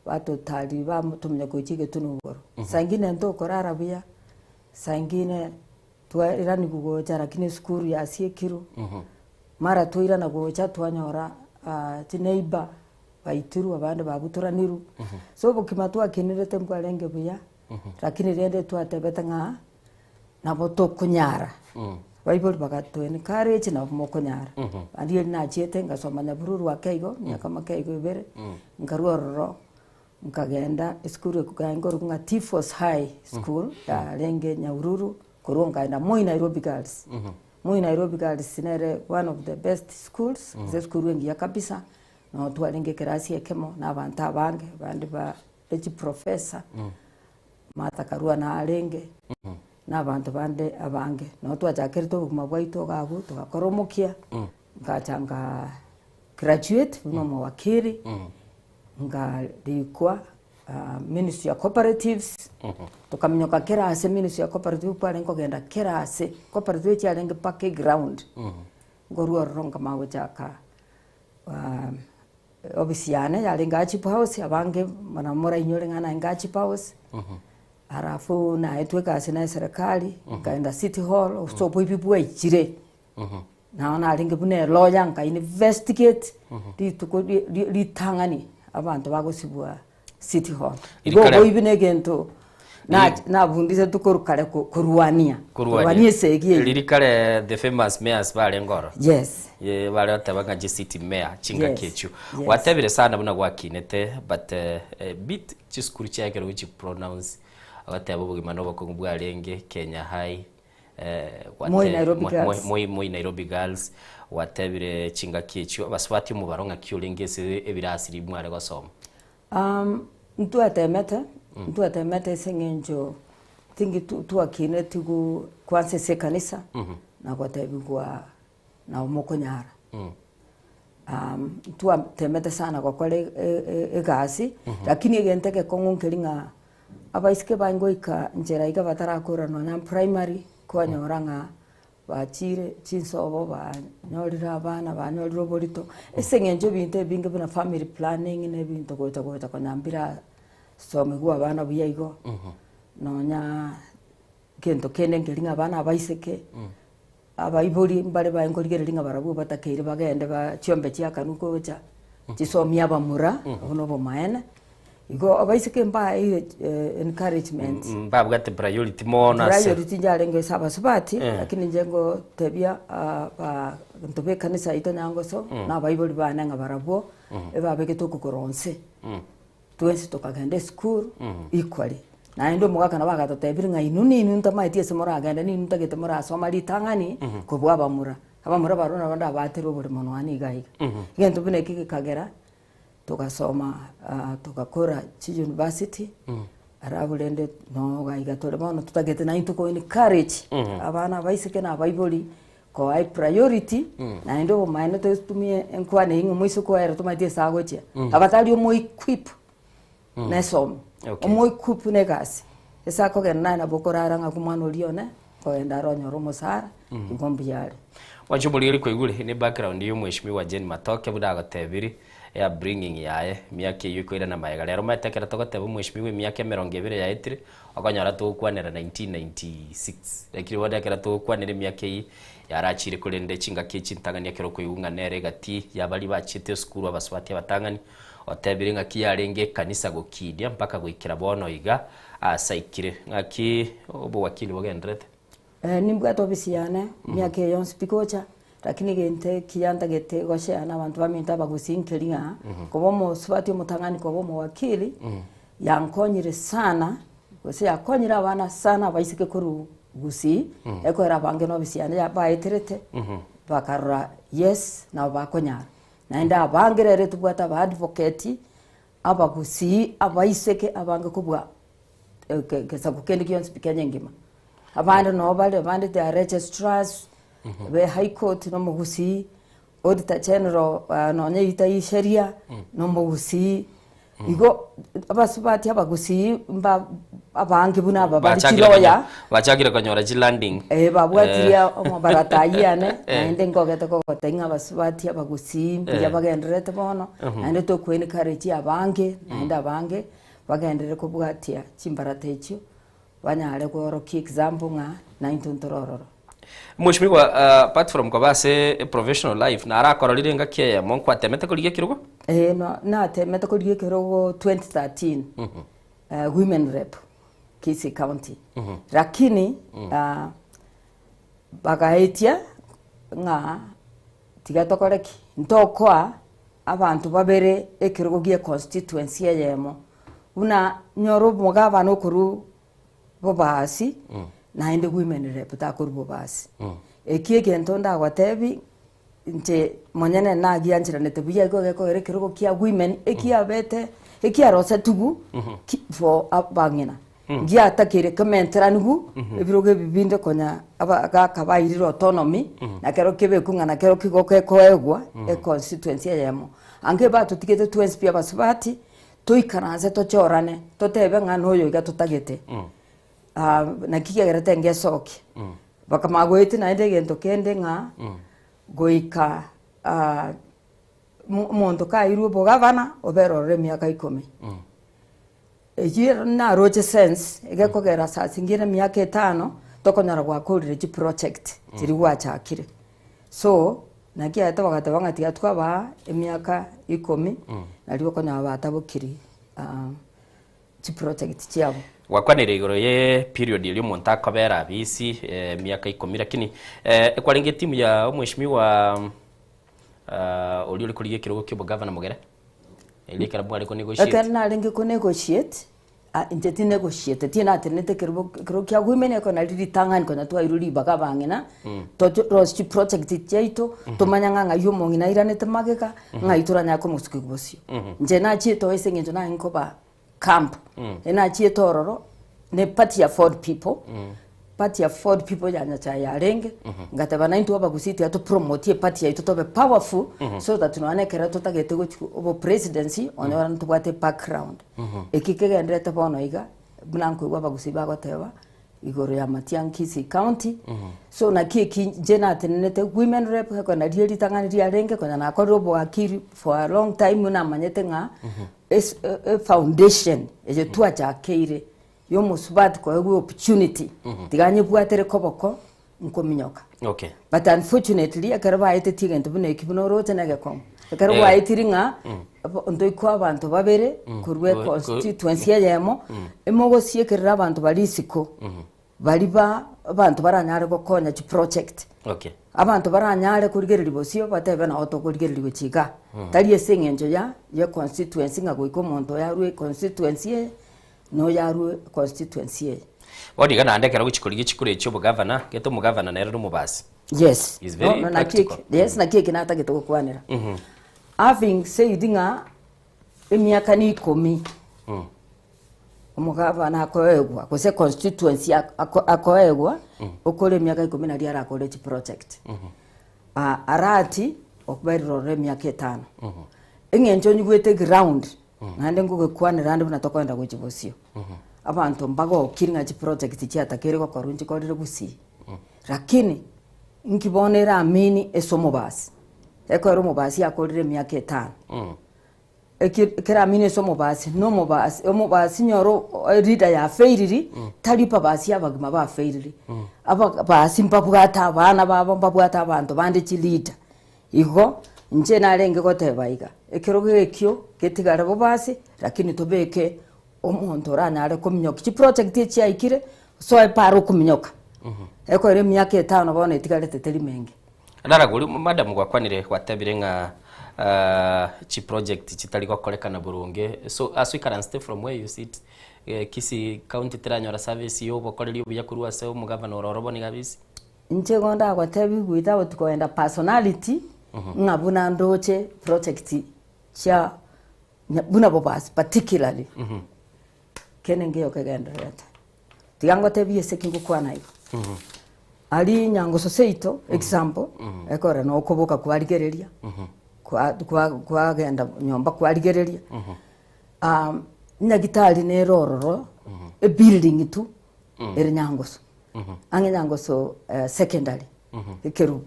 Batotari bamotomia gochia egetunu igoro. Saa ingine ntokorara buya, saa ingine twairaniwu gocha lakini esukuru yasiekirwe, mara twairana gocha twanyora chineighbour baitirwe abande babutoranirwe. So obogima twakinerete mbwarenge buya, lakini rende twatebete ng'a nabo tokonyara. Abaibori bagato encourage nabo mokonyara. Naende riria nachiete ngasoma Nyabururu ake igo, emiaka make igo ebere, nkarwa ororo nkagenda esukuru eke nkorokwa ng'a T-Force High School yarenge Nyahururu, korwa nkaenda Moi Nairobi Girls. Moi Nairobi Girls nere one of the best schools, ase esukuru engiya kabisa, noo twarenge ekerasi ekemo na abanto abange, abande ba chiprofessor. Martha Karua narenge, na abanto bande abange. Nabo twachakerete obogima bwaito iga abwo, togakora omokia, ngacha nga graduate buna omowakili, nkarikwa ministry ya cooperatives, tokaminyoka kera ase ministry ya cooperative kwarenge kogenda kera ase, cooperative chiarenge mpaka eground, nkorwa ororo nkamanya gochaka. Ofisi yane yarenge Archip House, abange nabo morainyore ng'a naye Archip House, alafu naetwe egasi na eserekari, nkaenda City Hall, ase oboibi bwaichire, nabo narenge buna elawyer nka investigate, rituko ri- ri- ritang'ani abanto bagosibwa City Hall. Igo Rikare- oboibi na egento na- nabundisetwe korwa kare ko- korwania, korwania esegi eyio. Riri kare the famous mayors barenge oro. Yes. Ye bare goteba ng'a chisiti mayor chingaki Yes, echio. yes. Gwatebire sana buna gwakinete but eh, eh, bit chisukuru chiaye ekero gochi pronounce ogoteba obogima na obokong'u bwarenge Kenya High eh, gwate- Moi Nairobi Moi- Girls. Moi, Moi Nairobi Girls gwatebire chingaki echio abasubati omobaro ng'aki orenge ase ebirasi riria mware gosoma. Um, ntwatemete, ntwatemete ase eng'encho tingi tu- twakinetiwu kwansa ase ekanisa, na gotebigwa nabo mokonyara. Um, ntwatemete sana gokora e- e- e- egasi, lakini egento egekong'u nkeri ng'a abaiseke baye ngoika nchera iga batarakora nonya primary, kwanyora ng'a Bachire chinsobo banyorire abana banyorire oborito, ase eng'encho ebinto ebinge buna family planning na ebinto gocha gocha konya mbira somigwa abana buya igo, nonya gento kende nkeri ng'a abana abaiseke, abaibori mbare baye nkorigereria ng'a barabwo batakeire bagende ba chiombe chiakanwa gocha, chisomie abamura, obwo na obomaene. Igo abaiseke mbaeire encouragement. Mbabwate priority mono ase. Priority njarenge ase abasubati, Eh. lakini inche ngotebia abanto ba ekanisa yaito Nyangoso, na abaibori bane ng'a barabwo, ebabegete okogoro nse. Twensi tokagenda esukuru equally. Naende omogaka nabo agatotebirie ng'a inwe ninwe ntamaeti ase moragende, ninwe ntagete morasoma ritang'ani kobua abamura. Abamura barabwo nabo ndabatere oboremo nonya iga iga. Egento buna eki gekagera. Togasoma togakora chiuniversity, alafu rende noga iga tore bono totagete naintwe ko encourage abana abaiseke na abaibori koa epriority naende obomaene totumie enkwana eywo ng'a omoiseke oye ere tomaeti ase agochia, abatari omo equip na esomo, omo equip na egasi, ase akogenda naye nabo okorara ng'a omwana oria one kogenda are onyore omosara, igo mbuya are. Mwanche omorigeri kwaigure ne background ya omweshimiwa Jane Matoke buna agotebiri e upbringing yaye emiaka eyio ekoirana magega. Rero omanyete ekero togoteba omweshimiwa emiaka emerongo ebere yaetire okonyora togokwanera 1996 lakini bono ekero togokwanera emiaka eyio yarachire korende chingaki echi ntang'ani ekero okoigwa ng'a nere egati ya baria bachiete esukuru abasubati abatang'ani otebire ng'aki yarenge ekanisa gokinia mpaka goikera bono iga ase aikire. Ng'aki obowakili bogendererete? Nimbwate ofisi yane emiaka eye yonsi pi gocha, lakini egento ekiya ntagete goshare na abanto baminto abagusii nkeri ng'a, koba omosubati omotang'ani koba omowakili, yankonyire sana, gose yakonyire abana sana abaiseke korwa gusii, ekogera abange na ofisi yane baeterete, bakarora yes nabo bakonyara. Naende abange rero tobwate aba advocate, abagusii, abaiseke abange kobua. Egesaku kende gionsi pi Kenya engima. Abande noo bare, abande they are registrars, be High Court na omogusii, Auditor General nonye eywo tai sheria, na omogusii. Igo abasubati abagusii mba abange buna aba bare Bachakire chiloya, konyo- bachakire konyora chilanding. Eh, babwatirie omobarata ayio ane, Eh. naende nkogete kogotebia ng'a abasubati abagusii mbuya Eh. bagendererete bono, naende toko encourage abange, naende abange, bagenderere kobwatia chimbarata echio, banyare koorokia example ng'a naintwe ntore ororo. Mweshimiwa, uh, apart from koba ase professional life, narakororire engaki eyemo nkwatemete korigia ekerogo? Eh, no, natemete korigia ekerogo 2013, women rep, Kisii County. Lakini, bagaetia ng'a tiga tokore ki? Ntokoa abanto babere ekerogo gie constituency eyemo, buna nyore omogabana okorwa bobasi, naende women rep takorwa bobasi. Eki egento ndagotebi, inche monyene nagiancheranete buya igo gekogera ekerogo kia women ekiabete ekiarosetigwe ki for abang'ina. Ngiatakeire komenteraniwu ebirogo ebi binde konya abagaka bairire autonomy, na kero kebekwe ng'a nakero kigo gekoegwa econstituency eyemo. Ange batotigete twensi pi abasubati, toikaranse tochorane, totebe ng'a noyo iga totagete. Naki kiagerete ngesokia. Bakamanya goetia naende egento kende ng'a goika omonto kairwe obogavana obere ororo emiaka ikomi. Eyio ero naroche sense egekogera saa zingine emiaka etano tokonyora gwakorire chiproject chiria gwachakire. So naki aye tobagateba ng'a tiga twabaa emiaka ikomi nario okonyora batabokiri chiproject chiabo. Gwakwanire igoro ye period eria omonto akobera abisi emiaka ikomi lakini ekwarenge etimu ya omweshimiwa oria ore korigia ekerogo kia obogavana Mogere eria ekero mware ko negotiate. Ekero narenge ko negotiate, inche ti negotiate ti natenenete ekerogo ekerogo kia women ekero nari ritang'ani konya twairwe ribaga abang'ina, toche rosie chiproject chiaito, tomanye ng'a ng'ai omong'ina airanete magega, ng'ai toranyare komosukia bosio. Inche nachiete oo ase eng'encho naye nkoba camp, nachiete ororo, ne party ya Ford people, party ya Ford people ya Nyachae yarenge, ngateba naintwe abagusii tiga topromotie eparty yaito tobe powerful, so that nonya na ekero totagete gochia obopresidency, onyore ntobwate ebackground. Eki kegendererete bono iga, buna nkoigwa abagusii bagoteba, igoro ya Matiang'i Kisii County, so naki eki inche natenenete women rep ekero nario ritang'ani riarenge konya nakorire oboakiri for a long time namanyete ng'a es- e- efoundation eye twachakeire ya omosubati koegwa opportunity tiga nyebwatere koboko nkominyoka. Okay. But unfortunately ekero baetetie egento buna eki buna oroche na egekong'u ekero Eh. gwaetiri ng'a ntoikwe abanto babere korwa econstituency eyemo emogosiekerera abanto baria isiko baria ba abanto baranyare gokonya chiproject Okay. abanto baranyare korigereria bosio batebe nabo tokorigereria gochia igaa tari ase eng'encho ya ya econstituency ng'a goika omonto oyo arwe econstituency eye na oyo arwe econstituency eye. Bono iga naende ekero ogochia korigia chikura echio obogavana, gete omogavana nere nomobasi. Yes. Is very No, no, naki practical. eke- yes, naki eke natagete gokwanera. Having said ng'a emiaka na ikomi omogavana akoegwa gose constituency ako- akoegwa okore emiaka ikomi naria arakore chiproject. Arati okuberire ororo emiaka etano. Eng'encho onyigwete eground naende ngogekwanera ande buna tokoenda gochia bosio. Abanto mbagokiri ng'a chiproject chiatakeire gokorwa nchikorire gusii. Lakini inki bono eramini ase omobasi? Ekero omobasi akorire emiaka etano. Eki keramini ase omobasi, na omobasi omobasi nyora eleader yafailiri, tari babasi abagima bafailiri. Ababasi mbabwate abana babo, mbabwate abanto bande chileader. Igo, inche narenge goteba iga, ekerogo ekio getigare bobasi, lakini tobeke omonto oranyare kominyokia chiproject echi chiaikire, soe pare okominyoka. Ekoera emiaka etano bono etigarete teri menge. Naragori, madam gwakwanire gwatebire ng'a chiproject chitari gokorekana boronge, so ase oikaransete from where you sit, Kisii county teranyora service ya obokoreri obuya korwa ase omogavana ore ororo bono iga abisi? Inche igo ndagotebie without koenda personality, ng'a buna ndoche project chia buna bobasi particularly. Kende nkeyo kegendererete. Tiga ngotebie ase ki ngokwana igo. Aria nyangoso seito, example, ekore na okoboka kwarigereria, kwa kwa kwagenda nyomba kwarigereria, nyagitari nere ororo, ebuilding tu, ere nyangoso. Ang'e nyangoso secondary, ekerubo.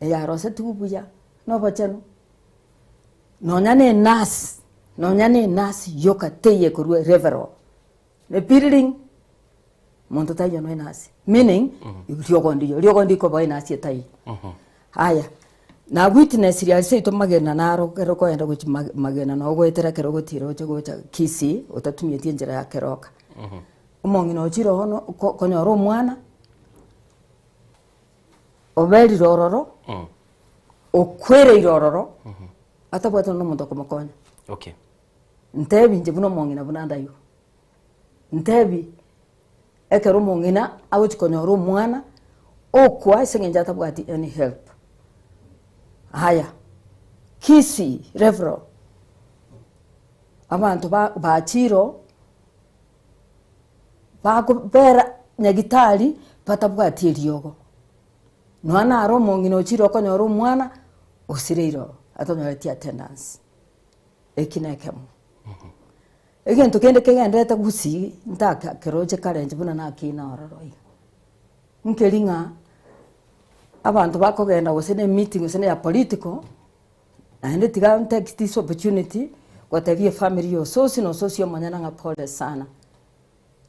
Eyarosetigwe buya, na obochenu. Nonya na enurse, nonya na enurse yoka teiyo ekorwa referral. Ne building, monto taiyo nonya enurse, meaning riogo ndiyo, riogo ndikoba enurse etaiyo. Aya, na witness ria seito magena naro ekero okoenda gochia ma- magena noo ogoetera ekero ogotira oche gocha kisii otatumieti enchera ya keroka. Omong'ina ochire oo no ko- konyora omwana, oberire ororo, okwereire ororo, atabwate nonye na omonto okomokonya. Okay. Ntebi inche buna omong'ina buna ndaigo, ntebi ekero omong'ina agochi konyora omwana, okwa ase eng'encho atabwati any help. Aya, Kisii referral, abanto ba bachire oo, bakobera nyagitari batabwati eriogo. Nonya naro omong'ina ochire okonyora omwana, osireire oo, atonyoreti attendance. Eki nekemo. Egento kende kegenderete gusii ntaka keroche kare inche buna nakina ororo iga. Nkeri ng'a abanto bakogenda gose na emeeting gose na ya political, naende tiga ntake this opportunity gotebia efamiri ya Osotsi na Osotsi omonyene ng'a pole sana.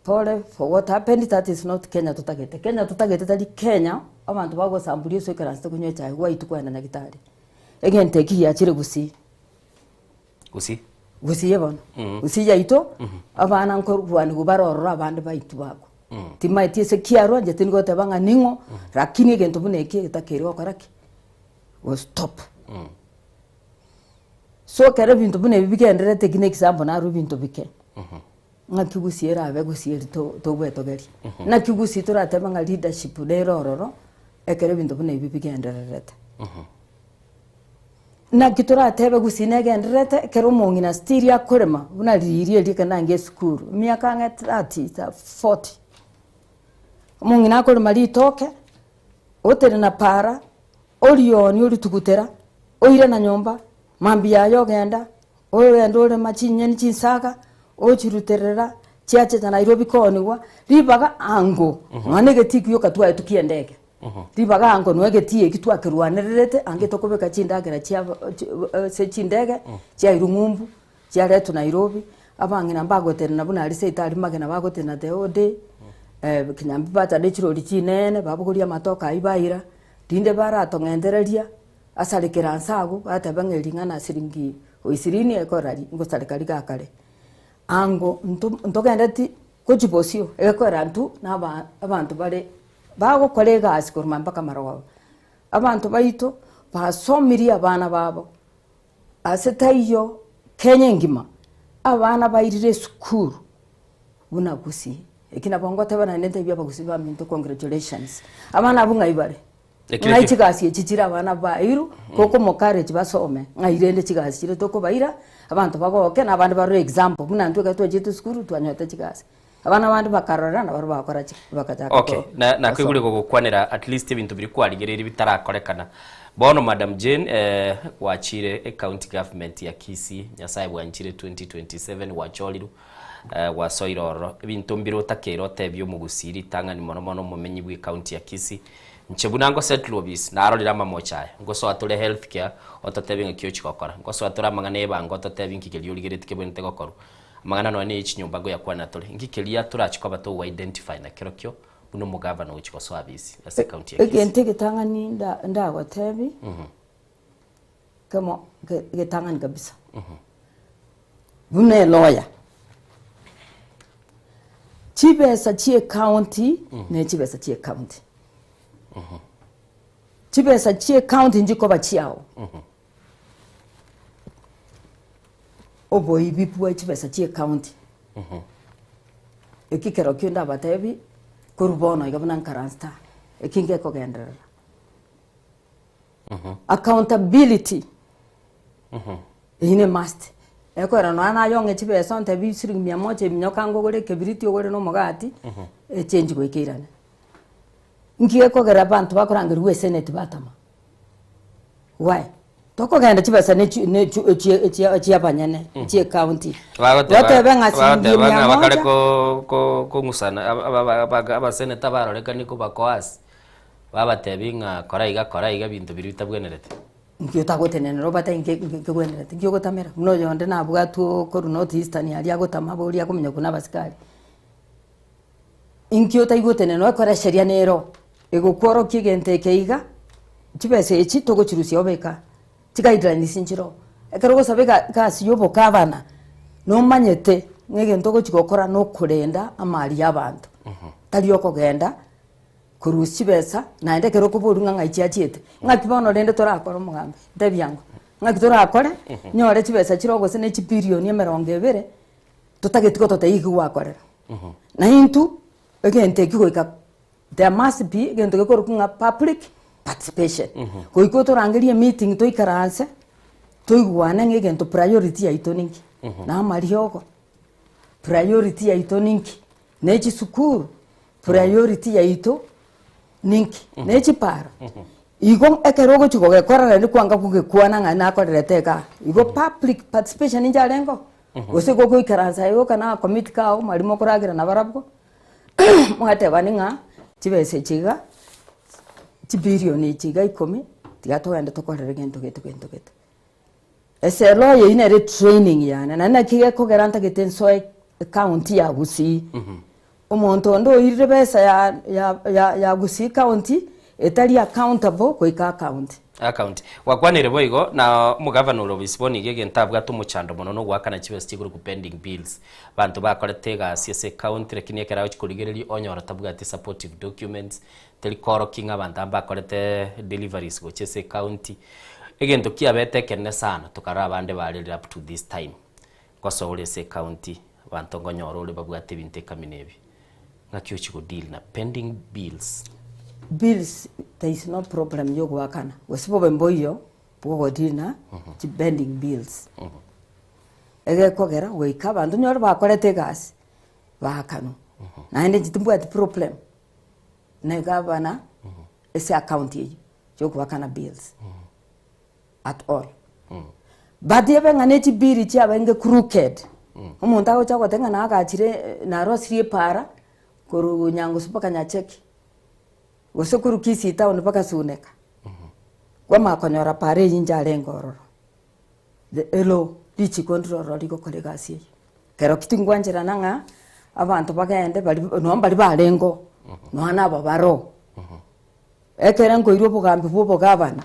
Pole for what happened that is not Kenya totagete. Kenya totagete tari Kenya abanto bagosamburia ase oikaransete konywa echae gwaitwa kwagenda nyagetari. Egento eki giachire gusii. Gusii? Gusii bono. Gusii yaito, abana nkorwaniwa bare ororo abande baitwa bakwa. Timaeti ase kiarwa inche tindi goteba ng'a ning'o, lakini egento buna eki getakeire gokora ki? Go stop. So ekero ebinto buna ebi bigendererete eki na example narwa ebinto bike. Ng'aki gusii erabe gusii eri to- togwetogeria. Naki gusii toratebe ng'a leadership nere ororo, ekero ebinto buna ebi bigendererete. Naki toratebe gusii negendererete ekero omong'ina still akorema buna riria eria ekero nange esukuru, emiaka ang'e 30 ta 40. Omong'ina akorema ritoke, otenena para, orionia oritugutera, oirana nyomba, mambia yaye ogenda, ogenda orema chinyeni chinsaga, ochiruterera, chiacheta Nairobi kooniwa, ribaga ango, nonya na egetii gioka twaye tokiendege. Ribaga ango nonya egetii eki twakerwanererete ange tokobeka chindagera chia ase chindege, chiairwa ng'umbu, chiaretwa Nairobi, abang'ina mbagotenena buna aria seito aria magena bagotenena the whole day, kinyambi bacha ne chirori chinene, babogoria amatoke aywo baira, rinde baratong'entereria. Asarekere anse agwo, bateba ng'a ring'ana siringi o isirini ekora ri ngosareka rigakare. Ango nto ntogendeti gochia bosio, egekogera intwe na aba abanto bare bagokora egasi korwa mpaka marogoba. Abanto baito basomirie abana babo, ase taiyo Kenya engima, abana bairire esukuru buna gusii. Eki nabo ngoteba naende ntebie abagusii baminto congratulations, abana abwo ng'ai bare? Ekio Ng'ai ekio. chigasi echi chire abana bairu, gokomocourage basome, ng'ai rende chigasi chire tokobaira, abanto bagoke na abande barore example, buna intwe ekero twachete esukuru twanyorete chigasi. Abana bande bakarora nabarobwo bagakora chi bagachaka Okay, ko na nakoigure gosoma. gogokwanera at least ebinto biria kwarigereiri bitarakorekana. Bono Madam Jane eh, gwachire ecounty government ya Kisii, Nyasaye bwanchire 2027 gwachorirwe eh, gwasoire ororo. Ebinto mbire otakeire otebie omogusii ritang'ani mono mono omomenyi bwe ecounty ya Kisii, Inche buna ngosettle obisi, narorire amamocho aya. Ngosoa tore health care, ototebie ng'aki ochia gokora. Ngosoa tore amang'ana y'ebango ototebie inki keria origeretie kebwenerete gokorwa. Amang'ana nonya ne chinyomba ngoyakwana tore. Inki keria torachie koba togo identify na kerokio buna omogavana ogochia gosoa abisi ase ecounty ya Kisii. Egento egetang'ani nda ndagotebie, kemo ge egetang'ani kabisa, buna elawyer, chibesa chia ecounty ne chibesa chia ecounty. Chibesa chia ecounty nchikoba chiago. Oboibi bwa chibesa chia ecounty, eki kerokio ndabatebi korwa bono iga buna nkaransta, eki ngekogenderera. Accountability, eyio ne must. Ekoera nonya naye ong'e chibesa ontebie siringi mia moja eminyoka ngogore ekebiriti ogore na omogati, echenji goika eirane. Nki gekogera abanto bakorangerigwa eseneti batama? Why? Tokogenda chibesa ne chi ne chi echie echia echia abanyene, echia ecounty. Gotebe ng'a siringi Bagoteba mia ng'a bakare moja. ko- ko- kong'usana aba- aba- aba- abaseneta barorekani kobakoasi, babatebi ng'a kora iga kora iga ebinto biria bitabwenereti. Nki otagotenenera obate inki nkegwenerete, nki ogotamera? Buna oyonde nabwatwe okorwa North Eastern aria agotama boria akominyoka na abasikari. Inki otaigotenena okore esheria nero, egokworokia egento eke iga, chibesa echi togochirusia obeke aa, chiguidelines nchiroo. Ekero ogosaba ega egasi ya obogavana, nomanyete ng'a egento ogochi gokora nokorenda amari ya abanto, tari okogenda korusia chibesa naende ekero okoborwa ng'a ng'ai chiachiete, ng'aki bono rende torakore omogambi? Ntebi ango, ng'aki torakore nyore chibesa chire gose ne chibilioni emerongo ebere, totageti gototebia eki gwakorera. Na intwe, egento eki goika there must be egento gekorokwa ng'a public participation. Goika otorangerie emeeting toikaranse, toigwane ng'a egento priority yaito ninki, na amariogo, priority yaito ninki, na echisukuru, priority yaito ninki, na echipara. Igo ekero ogochia kogekora naende kwanga kogekwana ng'a nakorerete igaa, igo public participation inche arenge oo. Gose gogoikaransa aye oka na akomiti kao mari mokoragera nabarabwo, mwatebani ng'a chibesa echi iga, chibilioni echi iga ikomi, tiga togende tokorere gento gete gento gete. Ase lawyer eywo nere training yane, naende naki gekogera ntagete nsoe ecounty ya Gusii, omonto onde oirire besa ya ya ya ya Gusii county, etari accountable goika acounty. Account. Gwakwanire boigo na omogavana ore obisi bono iga egento abwate omochando mono na ogoakana chibesa chigoro pending bills. Abanto bakorete egasi ase ecounty lakini ekero agochi korigereria onyora tabwati supportive documents, teri koorokia ng'a abanto aba mbakorete deliveries gochia ase ecounty. Egento kiabete ekenene sana tokarora abande barerire up to this time, ngosoa ore ase ecounty abanto nkonyora ore babwate ebinto ekamina ebi. Ng'aki ochia go deal na pending bills? Bills there is no problem ya ogoakana, gose bobe mboiyo bwa ogo deal na chi pending bills. Egekogera goika abanto onyore bakorete egasi, baakanwa. Naende inche timbwati problem na egavana ase account eywo ya ogoakana bills at all. But ebe ng'a ne chibiri chiabaenge crooked, omonto agocha goteba ng'a nagachire narosirie epaara korwa Nyangusu mpaka Nyacheki, gose korwa Kisii town mpaka Suneka, kwamanya konyora paara eywo inche arenge ororo. The elo richiko ndire ororo rigokora egasi eywo. Kero ki tingwancherana ng'a abanto bagende baria nonye mbaria barenge oo, nonye naba bare oo. Ekere nkoirwa obogambi bwa obogavana,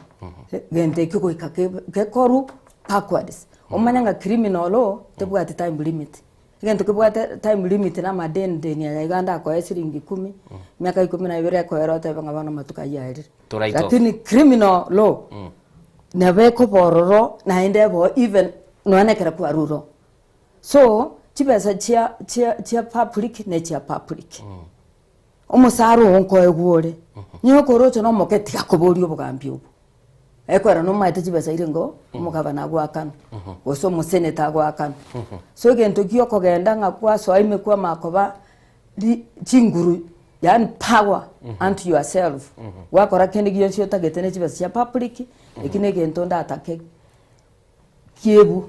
gento ekio goika gekorwe backwards. Omanye ng'a criminal oo tebwati time limit. Egento kebwate time limit na amadeni deni aya iga ndakoe siringi ikomi, emiaka ikomi na ibere ekoera otebe ng'a bono amatuko ayio aerire. To write off. Lakini criminal law, nabo ekoba ororo naende ebe even nonya na ekero kwarure oo. So, chibesa chia chia chia public na echia public. Omosara oo nkoegwa ore, nigo okoroche na omoke tiga koboria obogambi obwo. Ekwera nomaete chibesa ire ngo omogabana agoakanwa, gose omoseneta agoakanwa. So egento kia okogenda ng'a kwasoa ime kwamanya koba ri chinguru yaani power unto yourself, gwakora kende gionsi otagete ne chibesa chia public, eki na egento ndatake kiebu.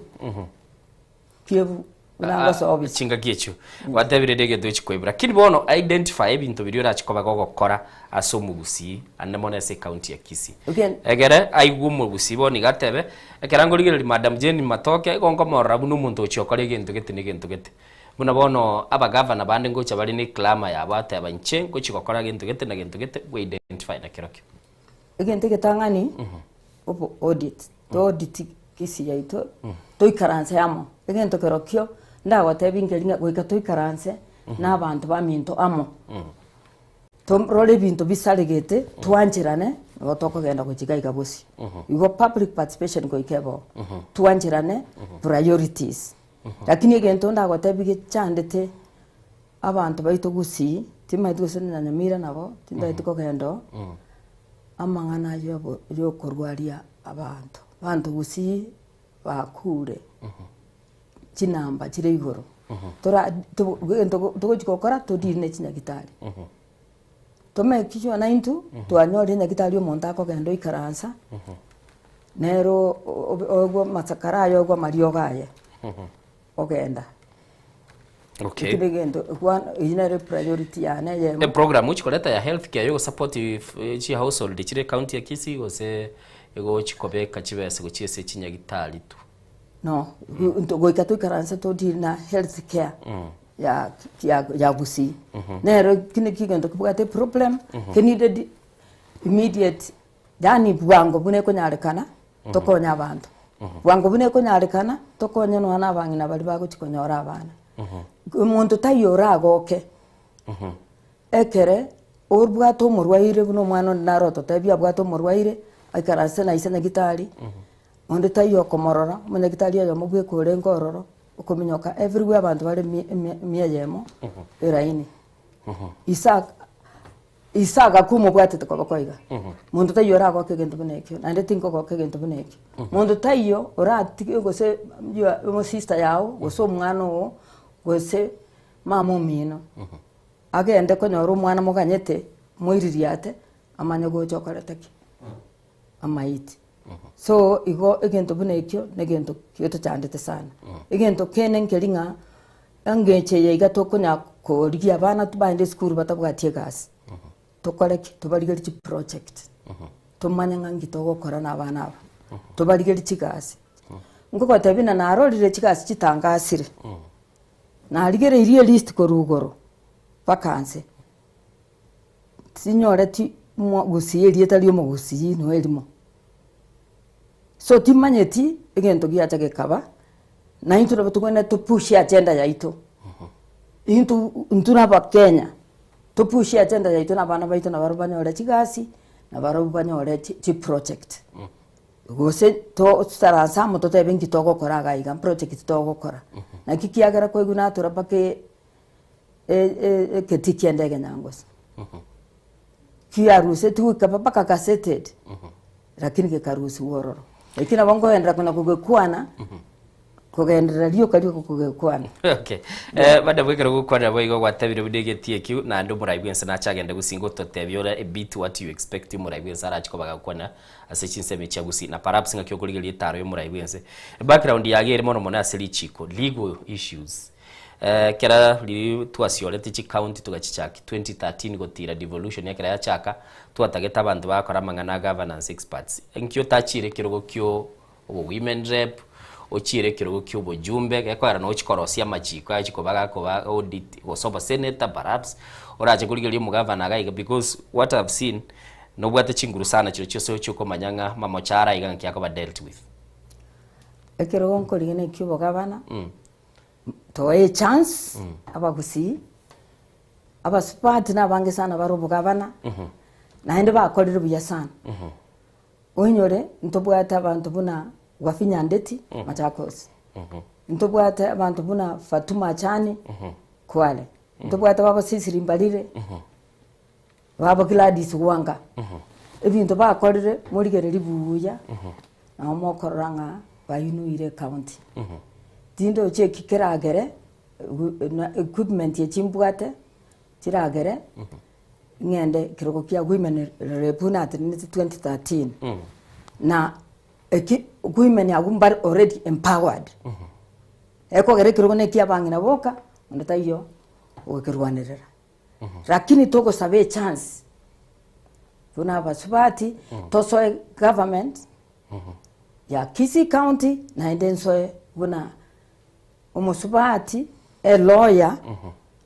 Kiebu buna ngosoa obisi. Chingaki echio gwatebire rende egento echikoibora lakini bono identify ebinto biria orache koba gogokora ase omogusii ande mono ase ecounty ya Kisii. Again. Egere aigwe omogusii bono iga atebe ekero angorigereria madam Jane Matoke igo nkomorora buna omonto ochia okora egento gete na egento gete. Buna bono abagavana bande ngocha bare na eclama yabo ateba inche ngochia gokora gento gete na gento gete bwa identify nakerokio. Egento egetang'ani, obo audit, to audit Kisii yaito, toikaranse amo, egento kerokio ndagotebi nkeri ng'a goika toikaranse na abanto baminto amo, torore ebinto bisaregete, twancherane, nabo tokogenda gochia iga iga bosio. Igo public participation goika ebe oo, twancherane priorities. Lakini egento ndagotebi gechandete abanto baito gusii, timanyeti gose na Nyamira nabo, tintageti kogenda oo, amang'ana yobo yokorwaria abanto. Abanto gusii bakure. chinamba chire igoro. Tora to egento togochi gokora todiri ne chinyagitari. Tomake sure naintwe twanyorire nyagitari omonto akogenda oikaransa, nero oegwe amasakara aye oegwe amariogo aye, ogenda. Okay. Ekio negento bono eyio nere priority yane eyemo. Eprogram ochikoreta ya health care yogosupport chi household chire county ya Kisii gose egochi kobeka chibesa gochia ase chinyagitari tu? No, goika toikaranse to deal na health care ya ya ya Gusii. Nero eki naki egento kebwate eproblem, ke needed immediate yaani bwango buna ekonyarekana tokonye abanto. Bwango buna ekonyarekana tokonye nonya na abang'ina baria bagochi konyora abana. Omonto taiyo oragoke ekere obwate omorwaire buna omwana onde nare ototebia abwate omorwaire, aikaranse na ise nyagitari. Onde taiyo okomorora, omonyagitari oyomo bweka orenge ororo, okominyoka everywhere abanto bare emi- emi- emia eyemo eraini. Isaka Isaka komobwatete koboko iga, monto taiyo oragoke egento buna ekio, naende tinkogoka egento buna ekio. Monto taiyo oratige gose your omosister yago, gose omwana oo, gose mama omino, agende konyora omwana moganyete, moiririate, amanye gocha okorete ki? Amaiti. So igo egento buna ekio na egento getochandete sana. Egento kende nkeri ng'a engencho eye iga tokonya korigia abana baende esukuru batabwati egasi, tokore ki? Tobarigerie chiproject, tomanye ng'a nki togokora na abana aba, tobarigerie chigasi. Nkogotebia buna narorire chigasi chitangasire, narigereirie elist korwa igoro mpaka nse. Tinyoreti omogusii erieta ria omogusii noe erimo. So timanyeti egento giacha gekaba, na intwe nabo tobwenerete topushie agenda yaito, intwe intwe na abakenya, topushie agenda yaito na abana baito nabarobwo banyore chigasi, nabarobwo banyore chi chiproject. Gose tosaranse amo totebe nki togokora iga iga, project togokora. Naki kiagera kwaigwa natura mpaka egetii kiaende ekenyangoso, kiarusetigwe kikaba mpaka gazetted, lakini gekarusiwa ororo. Lakini nabo nkogenderera konya kogekwana, kogenderera rioka rioka kogekwana. Okay. Eh, madam ekero gokwanera boigo gwatebire buna egetii ekio naende omorai bwense nache agende gusii ngototebia ore a bit what you expect omorai bwense arache koba gakwana ase chinsemo echi chia gusii na perhaps ng'aki okorigereria etaro ya omorai bwense. Background yaye ere mono mono ase richiko, legal issues. Ekero riria twasiorete chicounty togachichaki 2013 gotira devolution ekero yachaka, twatagete abanto bagakora amang'ana a governance experts. Nki otachiire ekerogo kio obo women rep, ochiire ekerogo kia obojumbe, gekoera nochi korosia amachiko aye chikoba gakoba audit gose obosenator perhaps, orache korigereria omogavana iga iga because what I've seen, nobwate chinguru sana chirochio ase ochia okomanya ng'a mamocho ara iga ng'aki akoba dealt with. Ekerogo nkorigia na ekia obogavana. Toe echance abagusii, abasubati nabange sana bare obogabana, naende bakorire buya sana. Oinyore ntobwate abanto buna Wavinya Ndeti Machakos, ntobwate abanto buna Fatuma Achani Kwale, ntobwate babo Cecily Mbarire, babo Gladys Wanga. Ebinto bakorire morigererie buya, nabo mokorora ng'a bainuire ecounty. Tindochi eki keragere equipment echi mbwate chiragere ng'ende ekerogo kia women rep natenenete 2013 na eki women abwo mbare already empowered ekogera ekerogo na ekia abang'ina boka onde taiyo ogokerwanerera. Lakini togosaba echance buna abasubati tosoe government ya Kisii county naende nsoe buna omosubati elawyer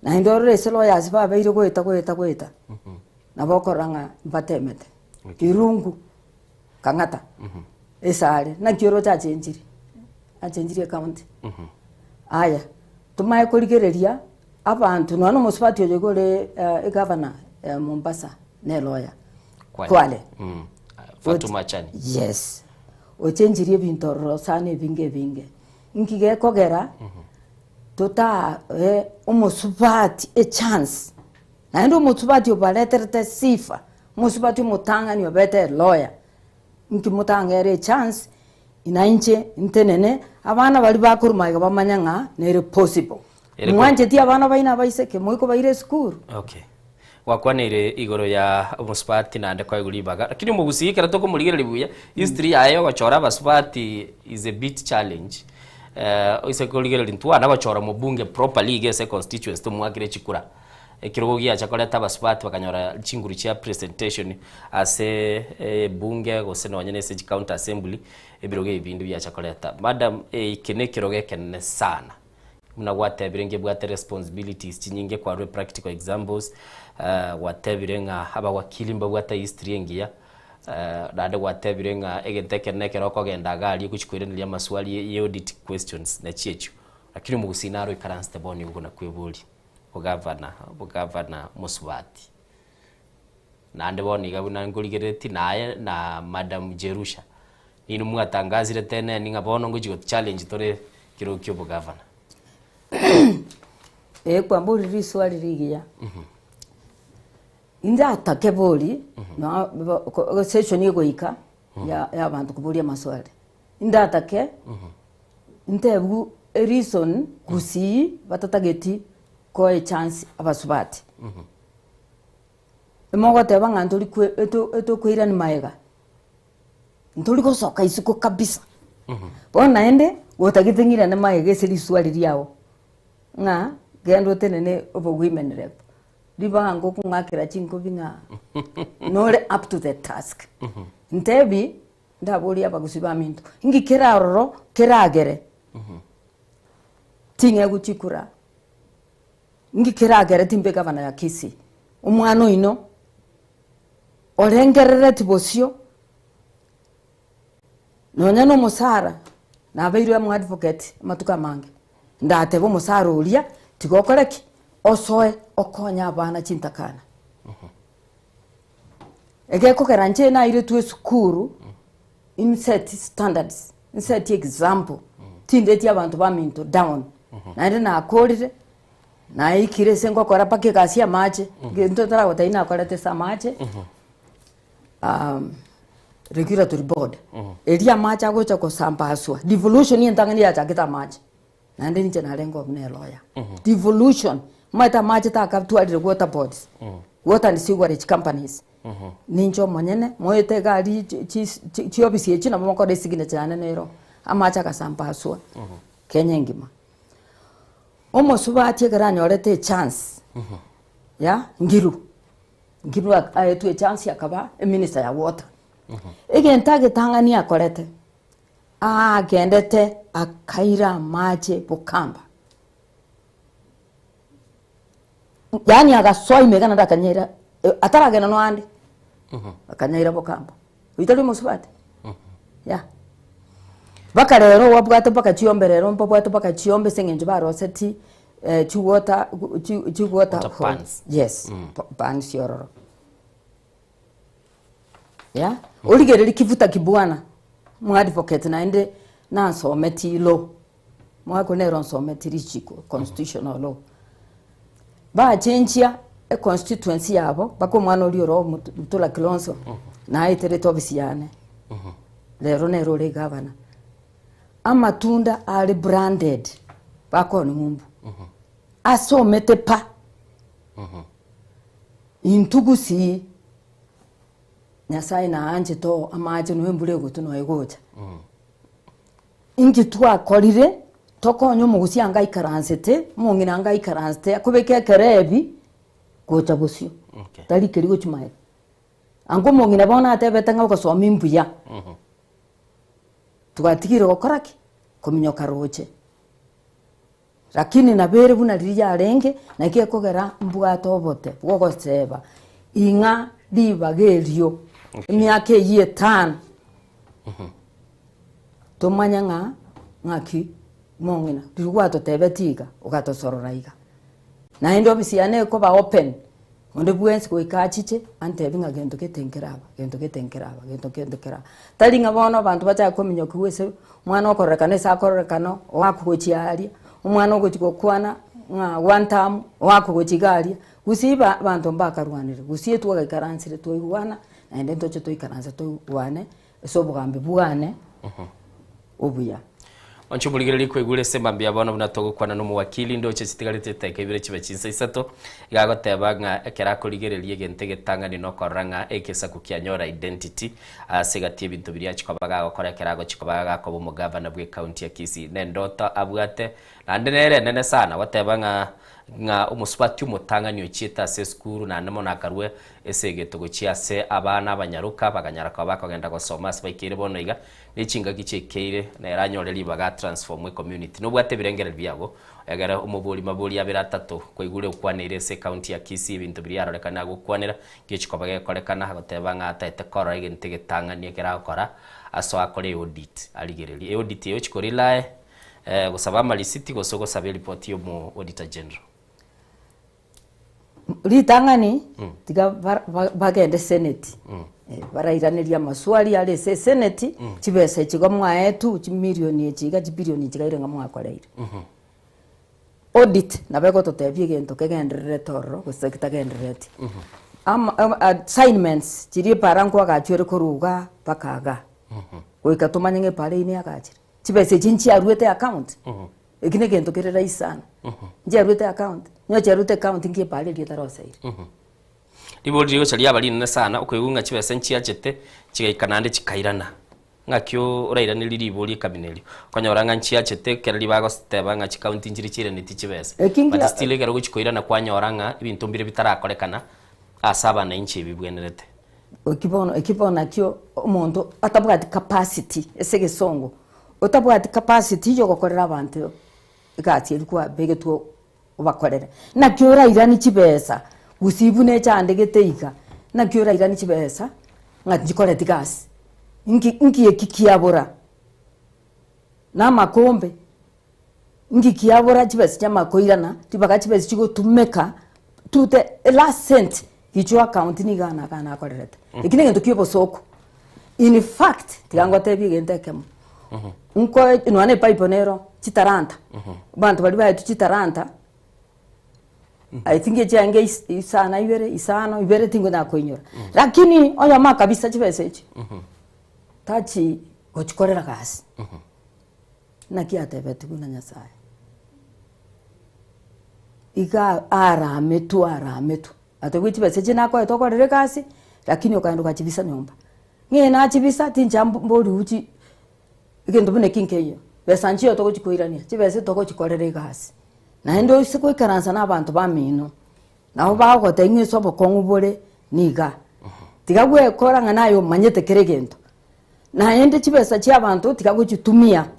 naende orore ase lawyers babeire goeta goeta goeta nabo okorora ng'a mbatemete. Irungu Kang'ata esare naki oroche achenchiri achenchiri ecounty. Aya tomanye korigereria abanto nonya na omosubati oyo iga ore egavana ya Mombasa ne elawyer Kwale. Fatuma Achani. Yes, ochenchirie ebinto ororo sana ebinge ebinge. Nki gekogera totae omosubati echance, naende omosubati obareterete sifa, omosubati omotang'ani obete elawyer, nki motang'ere echance. Nainche ntenene, abana baria bakorwa magega bamanye ng'a nere possible. Ere ko- Mwancheti abana baino abaiseke, moikobaira esukuru? Okay. Gwakwaneire igoro ya omosubati naende kwaigwa ribaga, lakini omogusii ekero tokomorigereria buya, history yaye ya ogochora abasubati is a bit challenge. Eh, oise korigereria ntwana gochora omobunge properly iga ase econstituency tomwakere chikura. Ekerogo giacha koreta abasubati bakanyora chinguru chia presentation ase ebunge gose nonye na ase chicounty assembly, ebirogo ebi binde biacha koreta. Madam eke na ekerogo ekenene sana, buna gwatebire ngebwate responsibilities chinyinge kwarure practical examples, gwatebire ng'a abawakili mbabwate history engiya, naende gwatebire ng'a egento ekenene ekero okogenda iga aria ogochi koiraneria amaswali ya audit questions nachi echio. Lakini omogusii naro oikaransete bono igo buna kweboria. Ogavana, obogavana mosubati. Naende bono iga buna nkorigereretie naye na Madam Jerusha, ninwe mwatangasire teneni ng'a bono ngochia go challenge tore ekerogo kia obogavana. Ee kwamborire riswali rigiya. Indatake bori, no session egoika ya ya abanto koboria amaswali. Indatake Ntebigwe ereason gusii batatageti koa echance abasubati. Mogoteba ng'a ntori kwe eto etokoirani maega, ntori gosoka isiko kabisa. Bono naende gotagete ng'irane maega ase riswali riago, ng'a genda otenene obe women rep, ribaga ngokong'akera chinkobi ng'a nore up to the task. Ntebi. Ndaborie abagusi baminto, inki kere aroro keragere ting'egwa chikura? Inki keragere timbe gavana ya Kisii? Omwana oino orengerereti bosio nonya na omosara nabeirwe omoadvocate amatuko amange, ndatebe omosara oria tiga okore ki? Osoe okonye abana chintakana. Egekogera inche nairetwe esukuru inset standards, inset example, tindeti abanto baminto down, naende nakorire, naikire ase ngokora mpaka egasi ya amache, gento ntaragotebia nakorete ase amache, regulatory board, eria amache agocha gosambaswa, devolution entang'ani yachakete amache. Naende inche narenge buna eloya. Devolution, omanyete amache takatwarire water boards, water and sewerage companies. Ninche omonyene, moete iga aria chi- chi- chi- chiofisi echio nabo mokora esignature yane nero, amache agasambaswa Kenya engima. Omosubati ekero anyorete echance ya Ngiru, Ngiru aetwe echance akaba eminister ya water. Egento agetang'ani akorete. Aagendete akaira amache bokamba. Yaani agasoa ime iga naende akanyaira ataragenda noande, akanyaira bokamba. Oyio tari omosubati? Yeah. Mpaka rero obwate mpaka chiombe rero mbabwate mpaka chiombe ase eng'encho baroseti chiwater chiwater Water pans. Yes, pans ororo. Yeah, origererie kivuta kibwana, omoadvocate naende nasometie law, omwaka one nere onsometie richiko, constitutional law. Bachenchia econstituency yabo mpaka omwana oria ore omotu Mutula Kilonzo, naeterete ofisi yane, rero nere ore egavana. Amatunda are branded, bakoni ng'umbu, asomete pa. Intwe gusii, Nyasaye naanchete oo amache nonya embura egotwa nonya egocha. Inki twakorire, tokonye omogusii anga aikaransete, omong'ina anga aikaransete akobeka ekerebi, gocha bosio, tari keria gochia magega. Anga omong'ina bono atebete ng'a ogosoma mbuya, twatigire gokora ki? Kominyoka roche. Lakini nabo ere buna riria yarenge, naki ekogera mbwate obote bw'ogoseba, ing'a ribaga erio, emiaka eyio etano, tomanye ng'a ng'aki mong'ina riria gwatotebetie iga, ogatosorora iga. Naende ofisi yane ekoba open, onde bwensi goika achiche, antebie ng'a gento gete nkere aba, gento gete nkere aba, gento gete nkere aba. Tari ng'a bono abanto bachake kominyokiwa ase omwana okororekana ase akororekana, oakwa gochia aria, omwana ogochia gokwana ng'a one term, oakwa gochia iga aria, gusii ba abanto mbakarwanire, gusii twagaikaransire twaigwana, naende ntoche toikaranse toigwane ase obogambi bwane. obuya. Onche omorigereria kwaigure ase mambia bono buna togokwana nomowakili ndoche chitigarete chidakika ibere chibe chinsa isato, iga agoteba ng'a ekero akorigereria egento egetang'ani nokorora ng'a egesaku kianyora identity ase egati y'ebinto biria achia koba gagokora ekero agochia koba gakoba omogavana bw'ecounty ya Kisii. Nendoto abwate naende nere enene sana goteba ng'a ng'a omosubati omotang'ani ochiete ase esukuru naende mono akarua ase egeto gochia ase abana abanyaroka bakanyara koba bakogenda gosoma ase baikeire bono iga, ne chingaki chiaikeire nere anyore ribaga atransform ecommunity. Nobwate ebirengererio biago egere omobori mabori abere atato kwaigure okwaneire ase ecounty ya Kisii ebinto biria arorekane agokwanera ngechi koba gekorekana agoteba ng'a ataete korora egento egetang'ani ekero agokora asoe akore eaudit arigererie. Eaudit eye ochia korely gosaba amarisiti gose ogosaba eripoti ya omo auditor general. Ritang'ani tiga bagende seneti barairanerie amaswali are ase eseneti, chibesa echi igo mwaetwe chimilioni echi iga chibilioni echi iga ng'a mwakoreire. Audit nabo egototebia egento kegendererete ororo gose getagenderereti. Assignments chiria epara nkoagachwa ere korwa igaa mpaka igaa, goika tomanye ng'a epara eyio neagachire. Chibesa echi nchiaruete account, eki na egento kere rahisi sana, nchiaruete account, onye chiaruete account nki epara eria etaroseire. Ribori rigocha riaba rinene sana, okoigwa ng'a chibesa nchiachete, chigaika naende chikairana. Ng'aki orairanerie ribori ekamina erio? Okonyora ng'a nchiachete ekero ribagoteba ng'a chikaunti nchire chiiraneti chibesa. Eki But nkia- still ekero ogochia koirana kwanyora ng'a ebinto mbire bitarakorekana ase abananchi ebibwenerete. Eki bono eki bono nakio omonto atabwati capacity ase egesongo, otabwati capacity ya ogokorera abanto egasi eria kwabegetwe obakorere. Naki orairanie chibesa gusii buna echandegete iga, naki orairanie chibesa ng'a nchikoreti gasi, nki nki eki kiabora? Na amakombe, nki kiabora chibesa chiamakoirana, ribaga chibesa chigotumeka to the last cent gichwa account nigo iga na nakorerete. Eki na egento kia obosooku. In fact, tiga ngotebie egento ekemo, nkoe nonya na ebible nero chitalanta, abanto baria baetwe chitalanta, I think echiange is- isana ibere, isano ibere tingonyara koinyora. Lakini oyomo akabisa chibesa echio, tachi gochikorera gasi. Naki atebetigwe na Nyasaye? Iga arametwe arametwe, atebwe chibesa echi nakoete okorere egasi, lakini okaenda okachibisa nyomba. Ng'ee nachibisa tincha mboriwu chi egento buna eki nkeiyo, besa nchiyo togochi koirania, chibesa togochikorera egasi. Naende oise goikaransa na abanto bamino, nabo bagogotebia ng'a ase obokong'u bore niga. Tiga gwekora ng'a naye omanyete kera egento. Naende chibesa chia abanto tiga gochitumia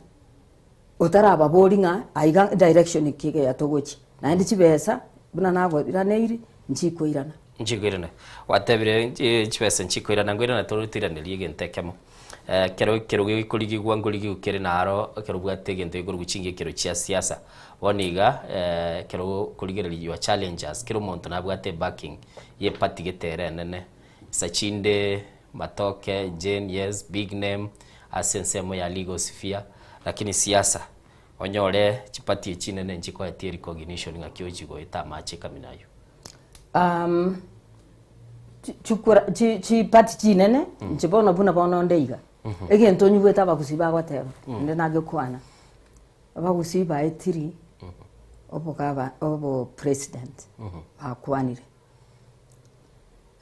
otarababori ng'a aiga direction ki iga togochia. Naende chibesa buna nagoiraneiri nchikoirana. Nchikoirana. Gwatebire nchi chibesa nchikoirana nkoirana tore toiranerie egento ekemo. Ekero ekerogo gekorigigwa nkorigigwa kere naro ekero obwate egento gekorigwa chingekero chia siasa. Bono iga ekero okorigereria your challengers kera omonto nabwate ebacking ya eparty gete ere enene. Sachinde Matoke, Jane, yes, big name ase ensemo ya legal sphere, lakini siasa onyore chiparty echi chinene nchikoetie recognition ng'aki ochi goeta amache ekamina aywo. Um, chi- chikura chi- chiparty chinene inche bono buna bono onde iga egento onyigwete abagusii bagoteba inde nagekwana abagusii baetiri obogaba obopresident bakwanire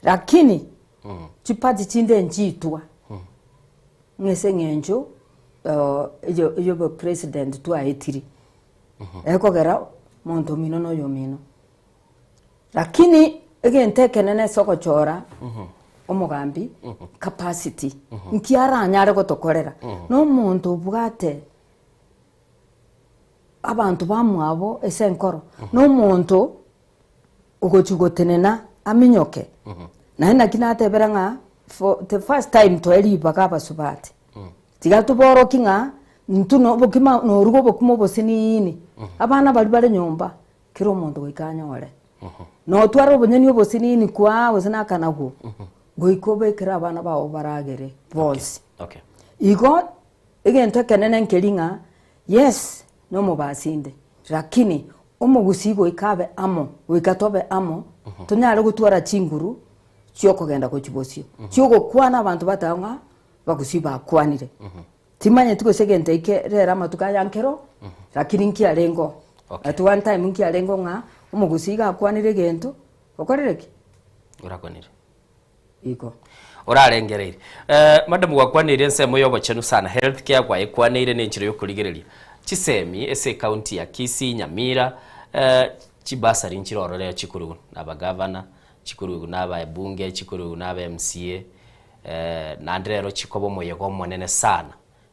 Lakini chiparty chinde nchiitwa ng'a ase eng'encho eyo obopresident twaetiri, ekogera monto omino na oyomino. Lakini egento ekenene ase ogochora omogambi capacity, nki aranyare gotokorera, na omonto obwate abanto bamwabo ase enkoro, na omonto ogochia gotenena aminyoke. Naende naki natebera ng'a for the first time toe ribaga abasubati, tiga toborokie ng'a intwe na obokima noruga obokima obosiniini, abana baria bare nyomba, kera omonto goika anyore. Notware obonyeni obosiniini kwaa gose na akanagwo, goika obekere abana bao baragere bonsi. Okay. Igo, egento ekenene nkeri ng'a yes, nomobasi inde, Rakini omogusii goika abe amo, goika tobe amo, tonyare gotwara chinguru chi'okogenda gochia bosio, chi'ogokwana abanto bateba ng'a bagusii bakwanire. Timanyeti gose egento eke rero amatuko aya nkero, lakini nkiarenge oo. At one time nkiarenge oo ng'a omogusii iga akwanire egento, okorire ki? Orakwanire. Iko. Orarengereire. Eh, madam gwakwaneire ensemo ya obochenu sana, health care gwayekwaneire na enchera yokorigereria chisemi ase ecounty ya Kisii, Nyamira, eh, chibasari nchire ororo rero chikorigwa na abagavana, chikorigwa na ababunge, chikorigwa na aba MCA, eh, naende rero chikoba omoyega omonene sana.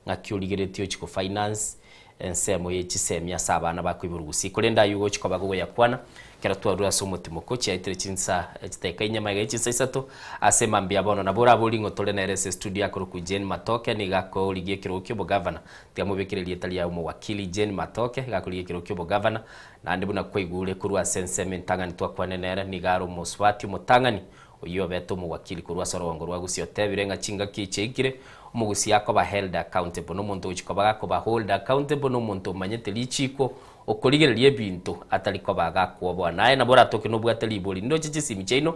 Ng'aki origeretie ochia ko finance ensemo ye chisemi ase abana bakoiborwa gusii. Korende ayio ogochia koba gogoyakwana ekero twarure ase omotimoko chiaetire chinsa chidakika inye magega ye chinsa isato ase mambia bono. Nabo oraborie ng'o tore nere ase estudio akorokwa Jane Matoke nigo akorigia ekerogo kia obogavana. Tiga mobekere erieta riaye omowakili Jane Matoke iga akorigia ekerogo kia obogavana naende buna kwaigure korwa ase ensemo entang'ani twakwane nere nigo are omosubati omotang'ani Oyio obete omowakili korwa ase orogongo rwa Gusii otebire ng'a chingaki echi chiaikire, omogusii akoba held accountable nomonto ogochia koba gakoba hold accountable nomonto omanyete richiiko okorigereria ebinto atari koba gakwoboa. Naye nabo oratoke nobwate ribori ndoche chisimi chiaino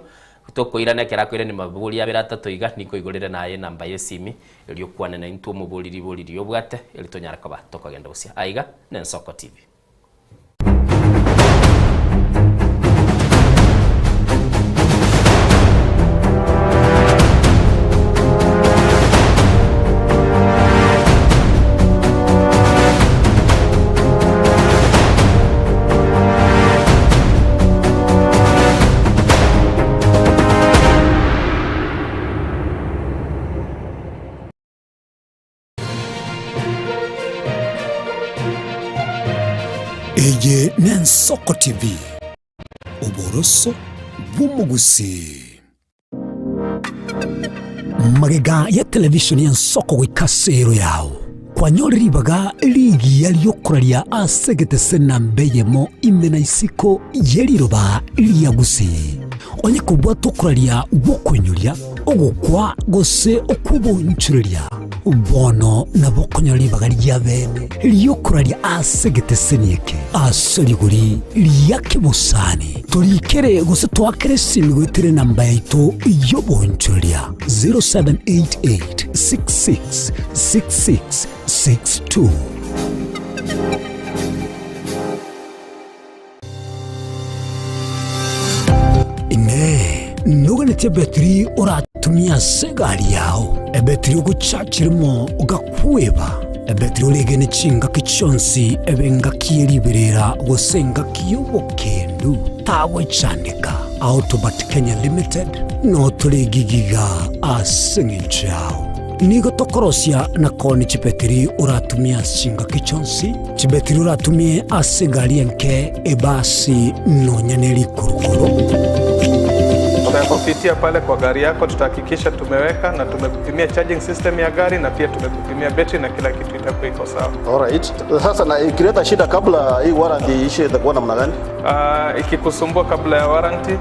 tokoirana ekero akoirania mabori abere atato iga nikoigorere naye enamba yesimi erio okwane naintwe omobori ribori riria obwate eri tonyare koba tokogenda gusii. Aiga nensoko TV. Eye n'Ensoko TV, oboroso bw'omogusii. Magega ya television y'Ensoko goika ase ero yao, kwanyore ribaga rigiya riokoraria ase egetese namba eyemo ime na isiko ye riroba ria Gusii. Onye kobwata okoraria gw'okoinyoria, ogokwa gose okw'oboonchoreria, bono nabo okonyora ribaga ria bene ri'okoraria ase egeteseni eke ase rigori ria kebosani. Torikere gose toakere esimi goetera enamba yaito y'oboonchoreria 0788 66 66 62. Inee! Noganetie ebetiri oratumie ase egari yao, ebetiri ogochachiremo ogakweba, ebetiri oregene chingaki chionsi ebe engaki ye riberera gose engaki y'obokendu? Tagochandeka. Autobat Kenya Limited notore gigiga ase eng'encho yao. Nigo tokorosia na koonia chibetiri oratumie ase chingaki chionsi, chibetiri oratumie ase egari enke, ebasi, nonya ne rikurukuru. Tutakupitia pale kwa gari yako, tutahakikisha tumeweka na tumekupimia charging system ya gari na pia tumekupimia betri na kila kitu itakuwa iko sawa. Alright. Sasa na ikileta shida kabla hii warranty iishe itakuwa namna gani? Ikikusumbua kabla ya warranty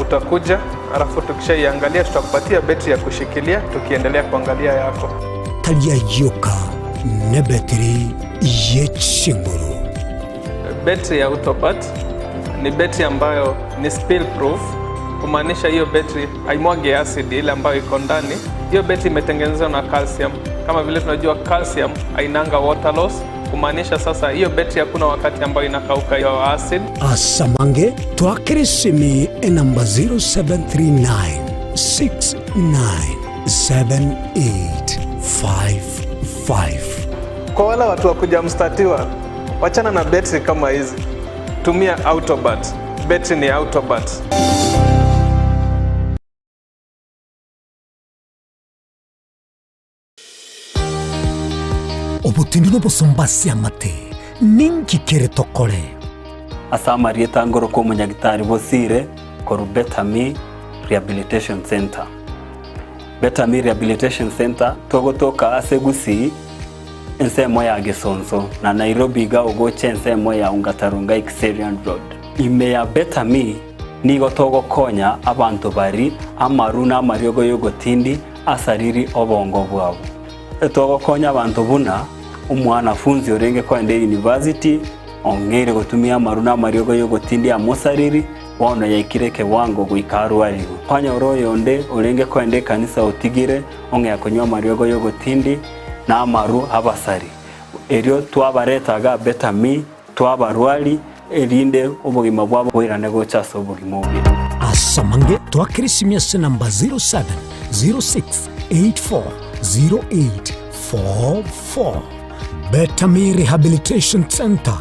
utakuja, alafu tukishaiangalia tutakupatia betri ya kushikilia tukiendelea kuangalia yako. Tari ayioka nebetiri ye chinguru. Betri ya Autopat ni betri ambayo ni spill proof, kumaanisha hiyo betri haimwagi acid ile ambayo iko ndani. Hiyo betri imetengenezwa na calcium. Kama vile tunajua calcium hainanga water loss, kumaanisha sasa hiyo betri hakuna wakati ambayo inakauka hiyo acid. Asamange twakere esimi enamba 0739 697855. Kwa wale watu wa kujamstatiwa, wachana na betri kama hizi, tumia Autobat. Betri ni Autobat. Obotindu nobosomba ase amate, ninki kere tokore? Ase amarieta ngorokwa omonyagitari Bosire korwa Betami Rehabilitation Centre. Betami Rehabilitation Centre togotoka ase Gusii ensemo ya Gesonso na Nairobi iga ogocha ensemo ya Ongata Rongai Kiserian Road. Ime ya Betami nigo togokonya abanto bari amaru na amariogo y'ogotindi asariri obongo bwabo. Togokonya abanto buna omwanafunzi orenge koenda eyunivasiti ong'eire gotumia amaru na amariogo y'ogotindi amosariri, bono yaikire ekewango goika arwarigwe. Kwanyora oyonde orenge koenda ekanisa otigire ong'ea konywa amariogo y'ogotindi. na amarwa abasari. Erio twabareta iga Betami, twabarwari, erinde obogima bwabo boirane gocha ase obogima obuya. Ase amange twakere esimi ase enamba 0706840844. Betami Rehabilitation Centre,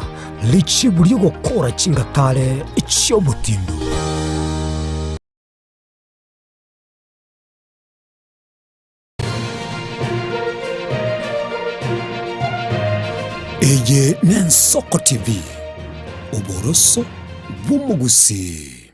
richibu ri'ogokora chingatare chi'obotindu. Eye n'Ensoko TV, oboroso bw'omogusii.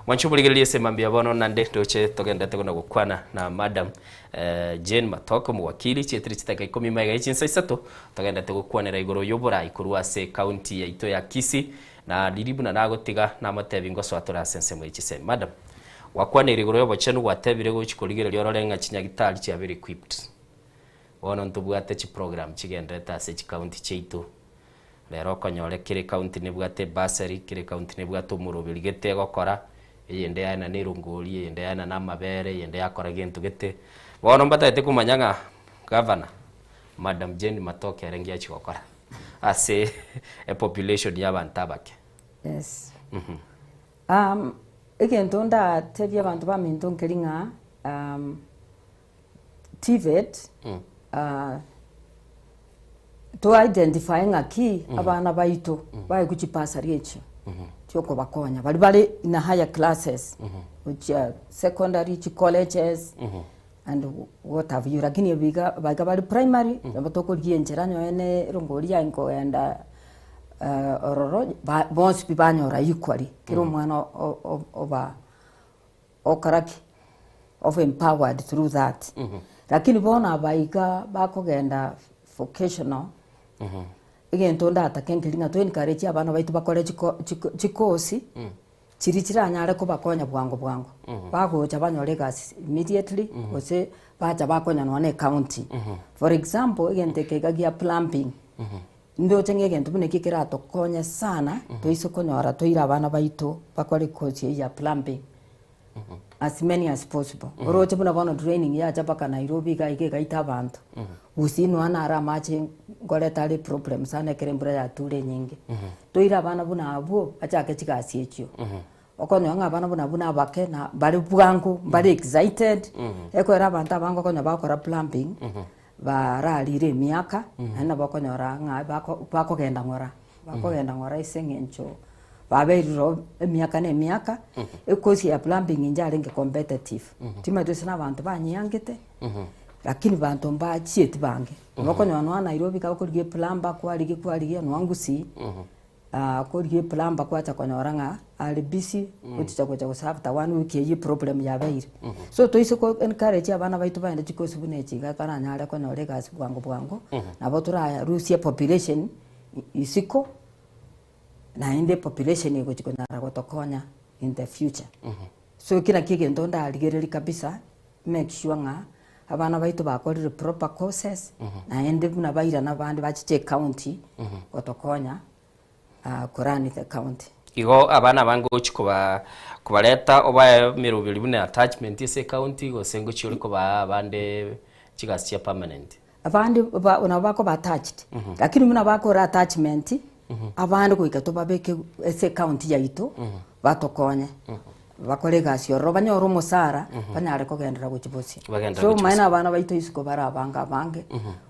Mwanche omorigereria ase mambia bono nande ndoche togendete kona gokwana na madam eh, Jane Matoke omowakili chietire chitaka ikomi magega ye chinsa isato togendete gokwanera igoro y'oborai korwa ase county yaito ya Kisii na riria buna nagotiga namotebi ngosoa tore ase ensemo ye chisemi. Madam, Gwakwaneire igoro y'obochenu gwatebire gochia korigereria orore ng'a chinyagitari chiabeire equipped. Bono ntobwate chiprogram chigenderete ase chicounty chiaito. Rero okonyore kera ecounty nebwate ebursary, kera ecounty nebwate omoroberi gete egokora, eyende yaye na nerongori, eyende yaye na amabere, eyende yakora gento gete. Bono mbatagete komanya ng'a governor, Madam Jane Matoke ere ngiachia gokora ase epopulation ya abanto abake. Yes. Egento ndatebie abanto baminto nkeri ng'a TVET to identify ng'aki abana baito baegwe chibasari echio chiokobakonya baria bare in a higher classes gochia secondary, chicolleges and what have you lakini ebiga baiga bare primary nabo tokorigia enchera nonye na erongori yaye nkogenda ororo ba bonsi pi banyora equally kera omwana oba okora ki? Oba empowered through that. Lakini bono aba iga bakogenda vocational, egento ndatake nkeri ng'a to encourage abana baito bakore chiko chiko chikosi. Chiria chiranyare kobakonya bwango bwango, bagocha banyore egasi immediately gose bacha bakonya nonya na ecounty. For example, egento eke iga gia plumbing, ndoche ng'a egento buna ekio keratokonye sana, toise konyora toire abana baito bakore ecourse eyio ya plumbing as many as possible. Oroche buna bono training yacha mpaka Nairobi iga iga egaita abanto, gusii nonya naro amache nkoreta are eproblem sana ekero embura yature enyinge. Toire abana buna abwo, bachake chigasi echio. Okonyora ng'a abana buna abwo nabake na bare bwango, mbare excited, ekogera abanto abange okonyora bagokora plumbing, bararire emiaka, naende nabo okonyora ng'a bako bakogenda ng'ora, bakogenda ng'ora ase eng'encho babeire ororo emiaka na emiaka, ekosi ya plumbing inche arenge competitive, timanyeti gose na abanto banyeangete, lakini banto mbachieti bange. Nabo okonyora nonya Nairobi iga okorigia eplumber kwarigia kwarigia nonya Gusii, okorigia eplumber kwacha konyora ng'a are busy ochicha gocha gose after one week eywo eproblem yabeire. So toise ko encourage abana baito bagende chikosi buna echi iga baranyare konyora egasi bwango bwango, nabo torarusie epopulation isiko. Naende population egochi konyara gotokonya in the future. So eki nakio egento ndarigereria kabisa, make sure ng'a abana baito bakorire proper courses, naende buna bairana abande bachiche ecounty gotokonya korun the county. Igo abana abange ogochi koba kobareta obae emeroberi buna attachment ase ecounty gose ngochi ore kobaa abande chigasi chia permanent? Abande ba nabo bakoba attached, lakini buna bakora attachment, abande goika tobabeke ase ecounty yaito, batokonye, bakore egasi ororo, banyore omosara, banyare kogenderera gochia bosio. Bagenderere So gochia omanyene bosio. abana baito isiko bare abange abange,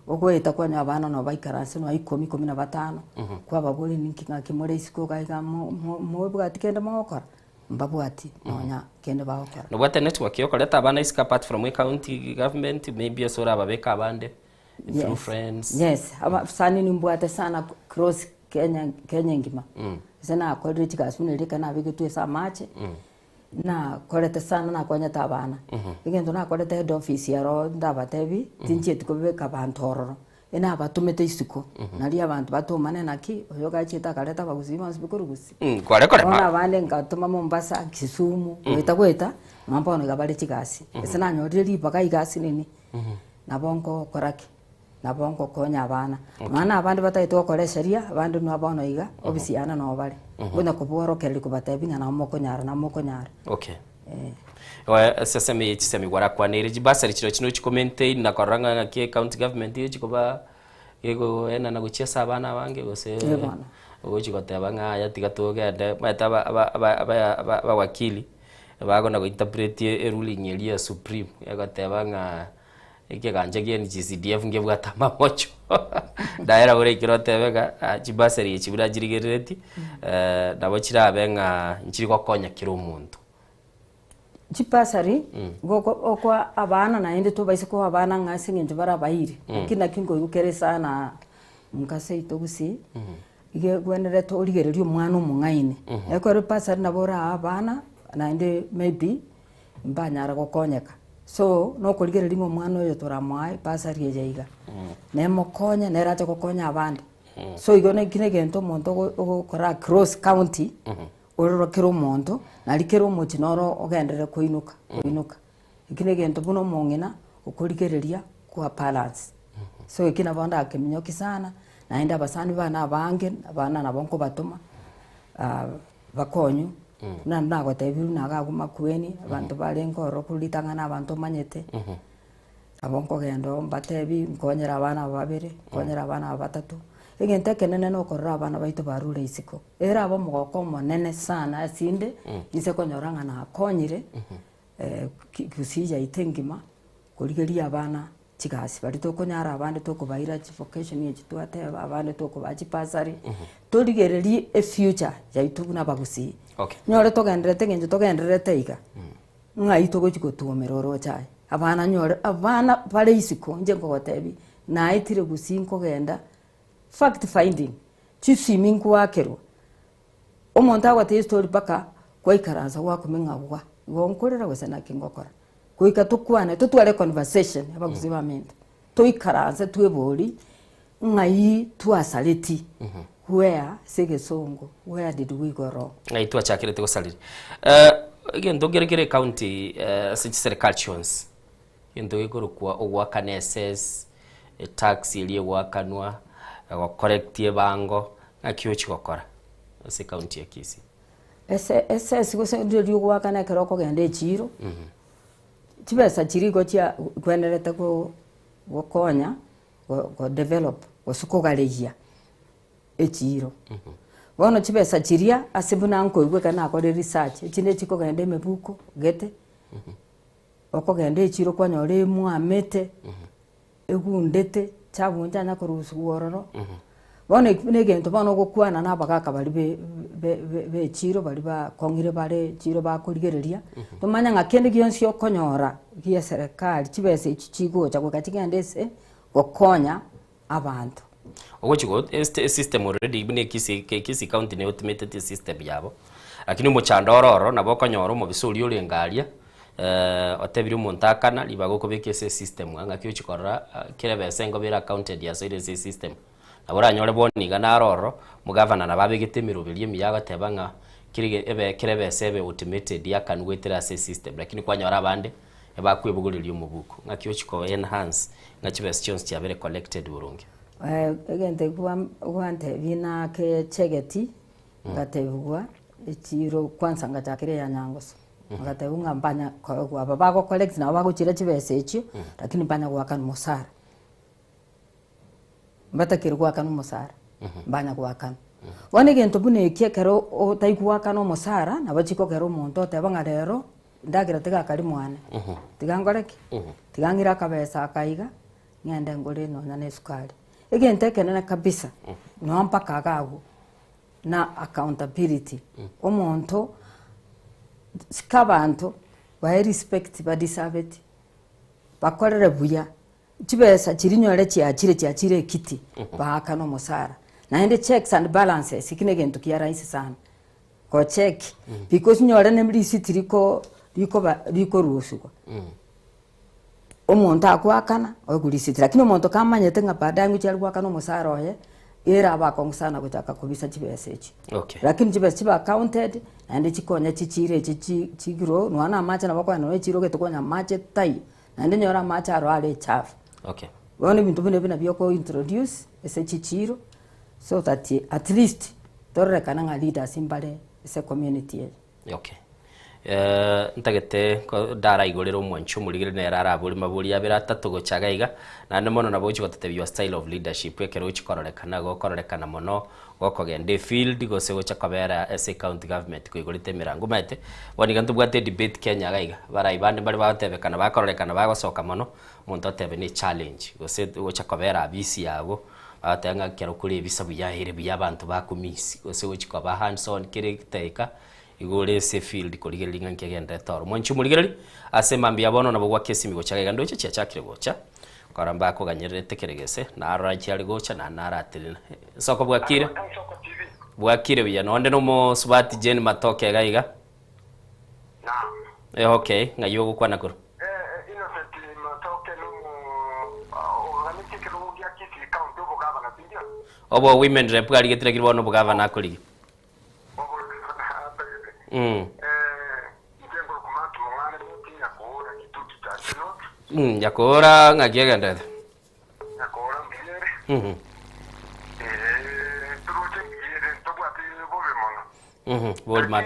ogoeta kwanyora abana nabo baikaranse nonya ikomi, ikomi na batano, kwababoria ninki ng'aki more isiko iga iga mo- mo- mobwati kende mogokora? Mbabwati nonya kende bagokora. Nobwate network yokoreta abana isiko apart from ecounty government maybe ase orababeke abande through Yes. friends. Yes, abasani nimbwate sana cross Kenya, Kenya engima. Ase nakorire chigasi buna eria ekero nabegetwe ase amache, nakorete sana nakonyete abana. Egento nakorete head office ero ndabatebi, tinchieti kobeka abanto ororo. Enabatomete isiko, nario abanto batomane naki, oyo gachiete akareta abagusii bonsi pi korwa gusii. Mm, kware korema. Bono abande ngatoma Mombasa, Kisumu, goeta goeta, nonya bono iga bare chigasi. Ase nanyorire ribaga iga asinini, nabo ngokora ki? Nabo ngokonya abana. Nonya na abande batagete gokora esheria, abande nonya bono iga, obisi yane noo bare. Nkonya koborokereria kobatebia ng'a nabo mokonyara, nabo mokonyara. Okay. Oe sesemi eye chisemi gwarakwaneire chibasari chiro chino chiko maintain na korora ng'a ng'aki ecounty government egochi koba egoenana gochia ase abana abange gose Eh bono. ogochi goteba ng'a yaya tiga togende omanyete aba aba aba aba aba abawakili bagona go interpret eruling eria ya supreme egoteba ng'a Ekegancha gia NGCDF ngebwate amamocho naye nabo oraikere otebe ng'a chibasari echi buna nchirigereretie nabo chirabe ng'a nchiri gokonya kera omonto. Chibasari goko okoa abana naende tobaisa koa abana ng'a ase eng'encho bare abairi, lakini naki nkoigwa kere sana nka seito gusii, iga egwenerete origererie omwana omong'aini, ekero ebasari nabo orae abana naende maybe mbanyara gokonyeka. So, nokorigereria ng'a omwana oyo toramoae bursary eye iga, nemokonye, nere ache gokonya abande. So igo neki na egento omonto ogo ogokora across county, ororo kera omonto, nari kera omochie noro ogenderere koinuka koinuka. Eki na egento buna omong'ina, okorigereria kwa balance. So eki nabo ndakeminyokia sana, naende abasani bane abange, abana nabo nkobatoma. Bakonywe, buna nagotebirie buna iga agwo makueni, abanto barenge ororo korwa ritang'ani abanto omanyete, nabo nkogenda oo mbatebi nkonyere abana aba babere, nkonyere abana aba batato, egento ekenene nokorora abana baito barure isiko, ere abe omogoko omonene sana ase inde, inse konyora ng'a nakonyire gusii yaito engima, korigeria abana chigasi baria tokonyara abande tokobaira chivocation echi twateba abande tokobaa chibasari, torigererie efuture yaito buna abagusii. Okay. Nyore togendererete eng'encho togendererete iga, ng'ai togochi gotwomera oroche aye. Abana nyore abana bare isiko inche nkogotebia, naetire gusii nkogenda fact finding, chisimi nkoakerwa, omonto agotebia estory mpaka kwaikaransa gwakumia ng'a gwa, igo nkorera gose naki ngokora. Goika tokwane, totware econversation abagusii baminto, toikaranse tweborie ng'ai twasareti, where ase egesongo, where did we go wrong? Ng'ai twachakerete gosareria. Egento nkere kere ecounty ase chiserikali chionsi, egento gekorokwa ogoakana esesi, etax eria egoakanwa, gocorrectia ebango, ng'aki ochia gokora ase ecounty ya Kisii? Ese esesi gose riria ogoakana ekero okogenda echiiro, chibesa chiria igo chia kwenerete go gokonya go godevelop gose kogaregia echiiro. Bono chibesa chiria ase buna nkoigwa ekero nakorire research, echinde chikogenda emebuko gete, okogenda echiiro kwanyora emwamete. Egundete, chabuncha anya korusigwa ororo. Bono eki buna egento bono ogokwana na abagaka baria be be be b'echiro baria bakong'ire bare echiro bakorigereria, tomanye ng'a kende gionsi okonyora gia eserekari chibesa echi chigocha goika chigende ase gokonya abanto. Ogochi go este esystem already buna ekisii Kisii county ne automated esystem yabo, lakini omochando oro ororo nabo okonyora omobisa oria orenge aria otebirie omonto akana ribaga okobeka ase esystem ng'a ng'aki ochia korora kera ebesa engobe ere accounted yasoire ase esystem. Nabo oranyore bono iga naro ororo, omogavana nabo abegete emeroberio emiya agoteba ng'a kera ege ebe kera ebesa ebe automated yakanwa goetera ase esystem lakini kwanyora abande ebakwebogoreria omobuko. Ng'aki ochia ko enhance ng'a chibesa chionsi chiabere collected boronge. Egento ekio gwantebia naake echegeti, ngatebigwa echiro kwanza ngachakera eya Nyangusu, ngatebigwa ng'a mbanya koegwa aba bago collect nabo bagochira chibesa echio, lakini mbanya goakana omosara. Mbatakeire goakana omosara, mbanya goakana. Bono egento buna ekio ekero otari goakana omosara, nabo chikogera omonto oteba ng'a rero, endagera tigakari mwane, tiga nkore ki? Tiga ng'ire akabesa aka iga, ng'ende ngore nonya na esukari. Egento ekenene kabisa, nonya mpaka iga agwo, na accountability, omonto, sika abanto, bae respect badisabeti, bakorere buya, chibesa chiria nyore chiachire chiachire ekiti, baakane omosara. Naende checks and balances, eki na egento kia rahisi sana, gocheck, because nyore ne risiti riko rikoba rikorusigwa. Omonto agoakana, oegwe risiti, lakini omonto kamanyete ng'a baadaye ngochia are goakana omosara oye, ere abe akong'u sana gochaka kobisa chibesa echio. Okay. Lakini chibesa chibe accounted, naende chikonya chichiro echi chi chigiro, nonya na amache nabo okogenda nonya echiro ogete konya amache taiyo, naende nyora amache aro are echafu. Okay. Bono ebinto buna ebi nabio oko introduce ase chichiro, so that at least tororekane ng'a leaders mbare ase ecommunity eye. Okay. Eh, ntagete ko ndaraigorere omwanchi omorigere nere arabori mabori abere atato gocha iga iga, naende mono nabo ochi gototebia your style of leadership ekero ochi kororekana gokororekana mono gokogenda efield gose gocha kobera ase ecounty government koigorete emerango omanyete, bono iga ntobwate edebate Kenya iga iga, abarai bande mbare bagotebekana bakororekana bagosoka mono, omonto otebe ne echallenge gose gocha kobera abisi yago, bagoteba ng'a ekero kore ebisa buya ere buya abanto bakomiss gose gochi koba hands on kera edaika. Igo ore ase efield korigereria ng'a nkegenderete oro. Mwanche omorigereria, ase mambia bono nabo gwaka esimi gocha iga ndoche chiachakire gocha, kora mbakoganyererete kere gese, narora chiare gocha naende naratenena. Nsoko bwakire? Bwakire buya, nonde na omosubati Jane Matoke iga iga. Eh okay, ng'ai ogokwana korwa? Obo women rep arigetire kiri bono obogavana akorigia. Nyakoora ng'aki egenderete? Bori ma.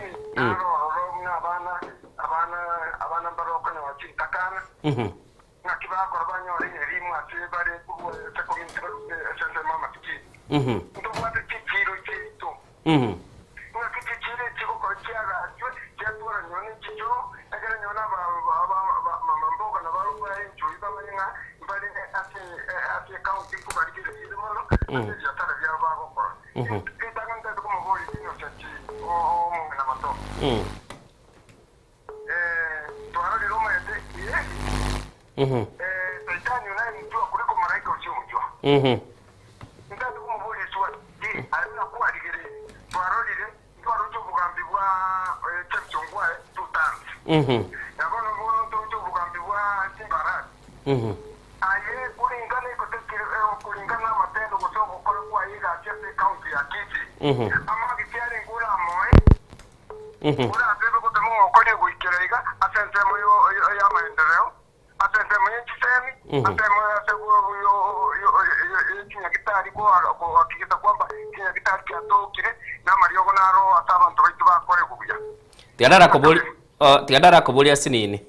Tiga ndarakoborie oh, tiga ndarakoborie ase nini.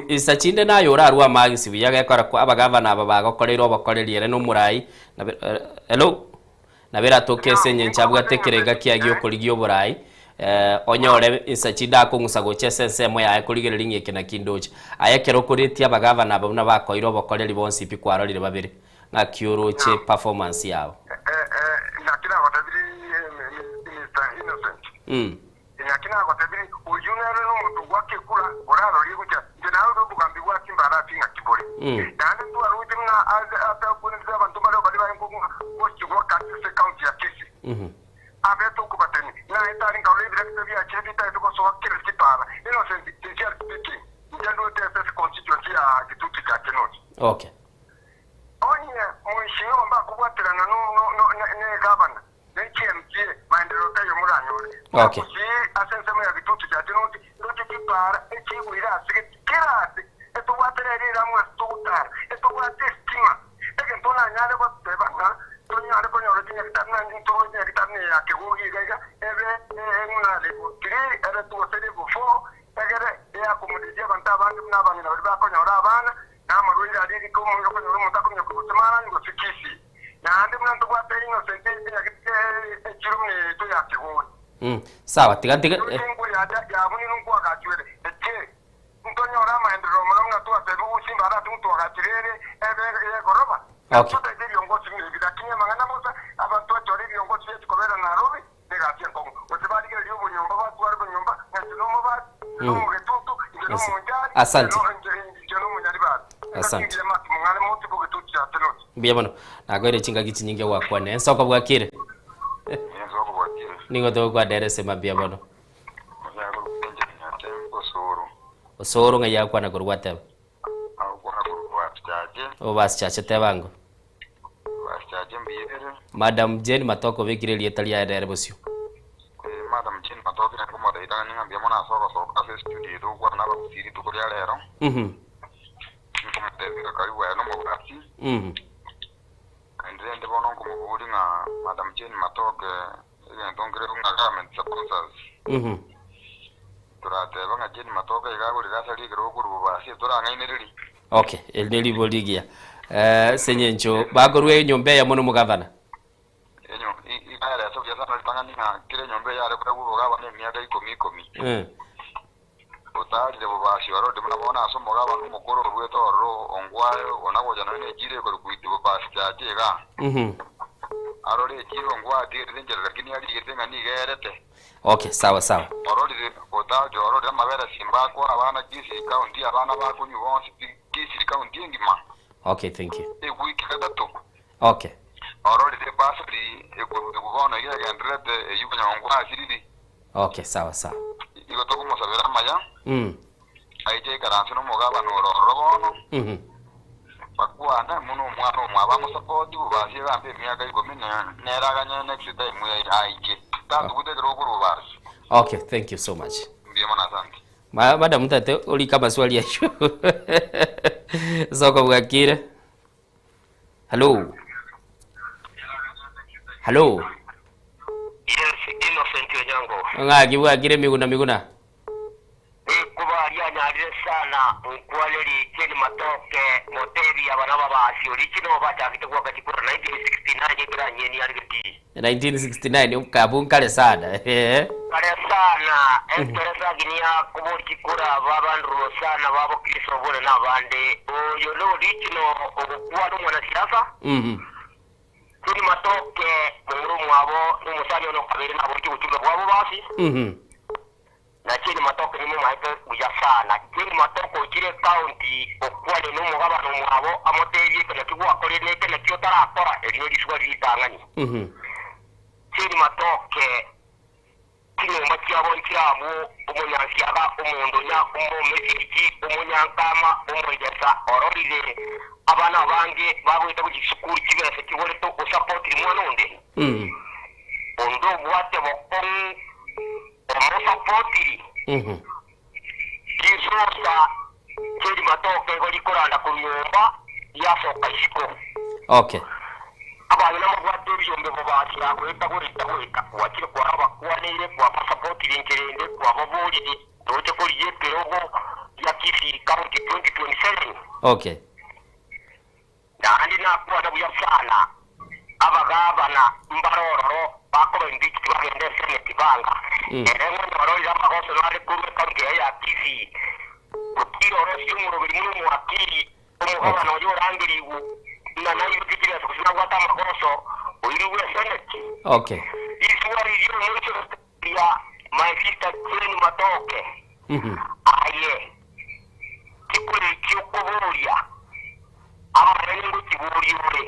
Insa chinde naye orarue amagisi buya gekora kwa abagavana aba bagokoreire obokoreri ere nomorai nabe hello nabo eratoke ase engencho abwate ekerenga kiaye giokorigia oborai onyore insa chinde akong'usa gocha ase ensemo yaye korigereria ng'a eke naki ndoche. Aye ekero okoretie abagavana aba buna bakoire obokoreri bonsi pi kwarorire babere ng'aki oroche performance yabo. Naki nagotebirie, oyio nere nomonto ogoaka ekura, orarorie gochia inche narore obogambi bwa chimbarasi ng'aki bore. Naende ntwaroche ng'a aase atakwenerete abanto mbareo baria barenge gochigwa gati ase ecounty ya Kisii, abete okobatemi, naye tari nkarora ebirakita biachire bitagete gosoa kera chipara. Innocent, sincerely speaking, inche ndwete ase ase constituency ya Gitutu cha Kenoti. Okay. Onye mheshimiwa mbakobwaterana no no no ne gavana, Ne chi'MCA maenderero taiyo moranyore. Buna Okay. gusii ase ensemo ya Gitutu cha Chinoti, ndoche chipaara echiigweire ase geti kera ase, etobwate rero eramu ase togotara, etobwate esitima. Egento nanyare goteba ng'a tonyare konyora chinyagitari naende ntorwe chinyagitari ne ya Kegogi iga iga, ebe ng'a level three, ebe gose level four, egere eaccommodate abanto abange buna abang'ina baria bakonyora abana, na amarwaire aria erike omonto okonyora omonto akominyoka gose Marani gose Kisii. Naende buna ntobwate Innocent enyagete echiro buna eyaito ya Kigori. Sawa, tiga ntige. Ndoche engo yacha yabunire nkwagachwere eche ntonyore amaenderero mono buna twatebigwe gosimba ara ase ntwagachire ere ebe eyegoroba. Okay. Totaete ebiongosi buna ebi lakini amang'ana bosa abanto twachora ebiongosi biachi kobera Nairobi negasi enkong'u. Gose barigereria obonyomba batware obonyomba ng'a inche nomobati, inche nomogetutu, inche nomonchari, Asante. inche nomonyaribari. Asante. Engaki engiya mong'are moti bogetutu giatenoti. Mbuya mono. Nakoire chingaki chinyinge gwakwana. Ensoko bwakire. Nigo togokwana ere sema mbuya mono. Osoro ng'ai akwana korwa gwateba. Obasi chache tebango. Basi chache mbuya ere. Madam Jane Matoke obekire erieta riaye nere bosio. Eh, Madam Jane Matoke nari komoteitang'ani ng'a mbuya mono ase ogosoka ase estudio eye togokwana na abagusii rituko ria rero. Mhm. Nkomotebia ng'a karibu aye nomobasi. Mhm. Naende rende bono nkomoboria ng'a Madam Jane Matoke egento nkere ng'a government sponsors. Mhm. Torateba ng'a Jane Matoke iga agorire ase rigero okorwa bobasi etorang'ainererie. Okay, eri neribori rigiya. Eh, ase eng'encho bakorwa enyomba eyemo na omogavana. Enyo iga yareta buya sana ritang'ani ng'a kera enyomba eyare koegwa obogabana emiaka ikomi ikomi. Eh. Otaarire bobasi ororire buna bono ase omogabana omokoro oruete ororo ongwae ona gocha nonya nechiira ekorokwa Itibo Basi Chache iga. Mhm. Arore echiira ongwae atigerete enchera lakini arigete ng'a nigo erete. Okay, sawa sawa. Ororire otaarire ororire amabere simba akoa abana Kisii County abana bakonywa bonsi pi Kisii County engima. Okay, thank you. Ewiki gatato. Okay. Ororire ebasari ekorurigwa bono iga egendererete eyio konya ongwae asiriri. Okay, sawa sawa. Igo tokomosabera amaya, Mm. aiche aikaranse nomogabane ore ororo bono, Mhm. bakwane buna omwana omwabo amosapoti bobasi egambe emiaka ikomi ne- nere aganye next time aiche. Tatuguta ekero okorwa bobasi. Okay, thank you so much. Mbuya mono asante. Ma, madam tate orike amaswali ayio. Soko bwakire. Hello. Hello. Yes, Innocent Onyango. Ng'aki bwakire Miguna Miguna. Rikuba rianyarire sana nkwaneri Jane Matoke motebi abana babasi original bachagete gwaka chikura 1969 ekero anyeni are getii. 1969 kabu nkare sana. Kare sana ekero saginia kobori chikura babanduro sana babo Kristo bore na abande oyo no original ogokwana omwanasiasa Mhm. Jane Matoke momura omwabo nomosaani ono kabere naboriki obochumbe bwabo basi Mhm. na Jane Matoke nimomaete buya sana. Jane Matoke ochire ecounty okwane na omogabana omwabo amotebie eke nakio gwakorire na eke nakio otarakora eri nerisuba ritang'ani. Mhm. Jane Matoke chinyomba chiabo nchiramwo omonyansiaga omondonya omomesiriki omonyankama omoigesa ororire abana abange bagoeta gochia chisukuru chibesa chiborete osapotiri mwana onde. Mhm. Onde obwate bokong'u omosapotiri Mhm. risosa Jane Matoke igo rikoranda korwa nyomba riasoka isiko. Okay. Abang'ina mobwate ebiombe bobasi agoeta goeta goeta gwachire kwara abakwaneire kwabasapotire enchera ende kwababorire toche korigia ekerogo gia Kisii County 2027. Okay. Naende nakwana buya sana abagabana mbare ororo bakoba impeached bagende eseneti banga Mm. ere ng'onyora orire amagoso nare korwa ecounty eye ya Kisii gotira orosie omoroberi buna omwakili omogabana oyo orangerigwe ng'a nairwe chibesa gose nabwate amagoso oirigwe eseneti Okay. Risuba riria omoicho ria my sister Jane Matoke Mhm. aye chikure okoboria amanene ngochiboria ore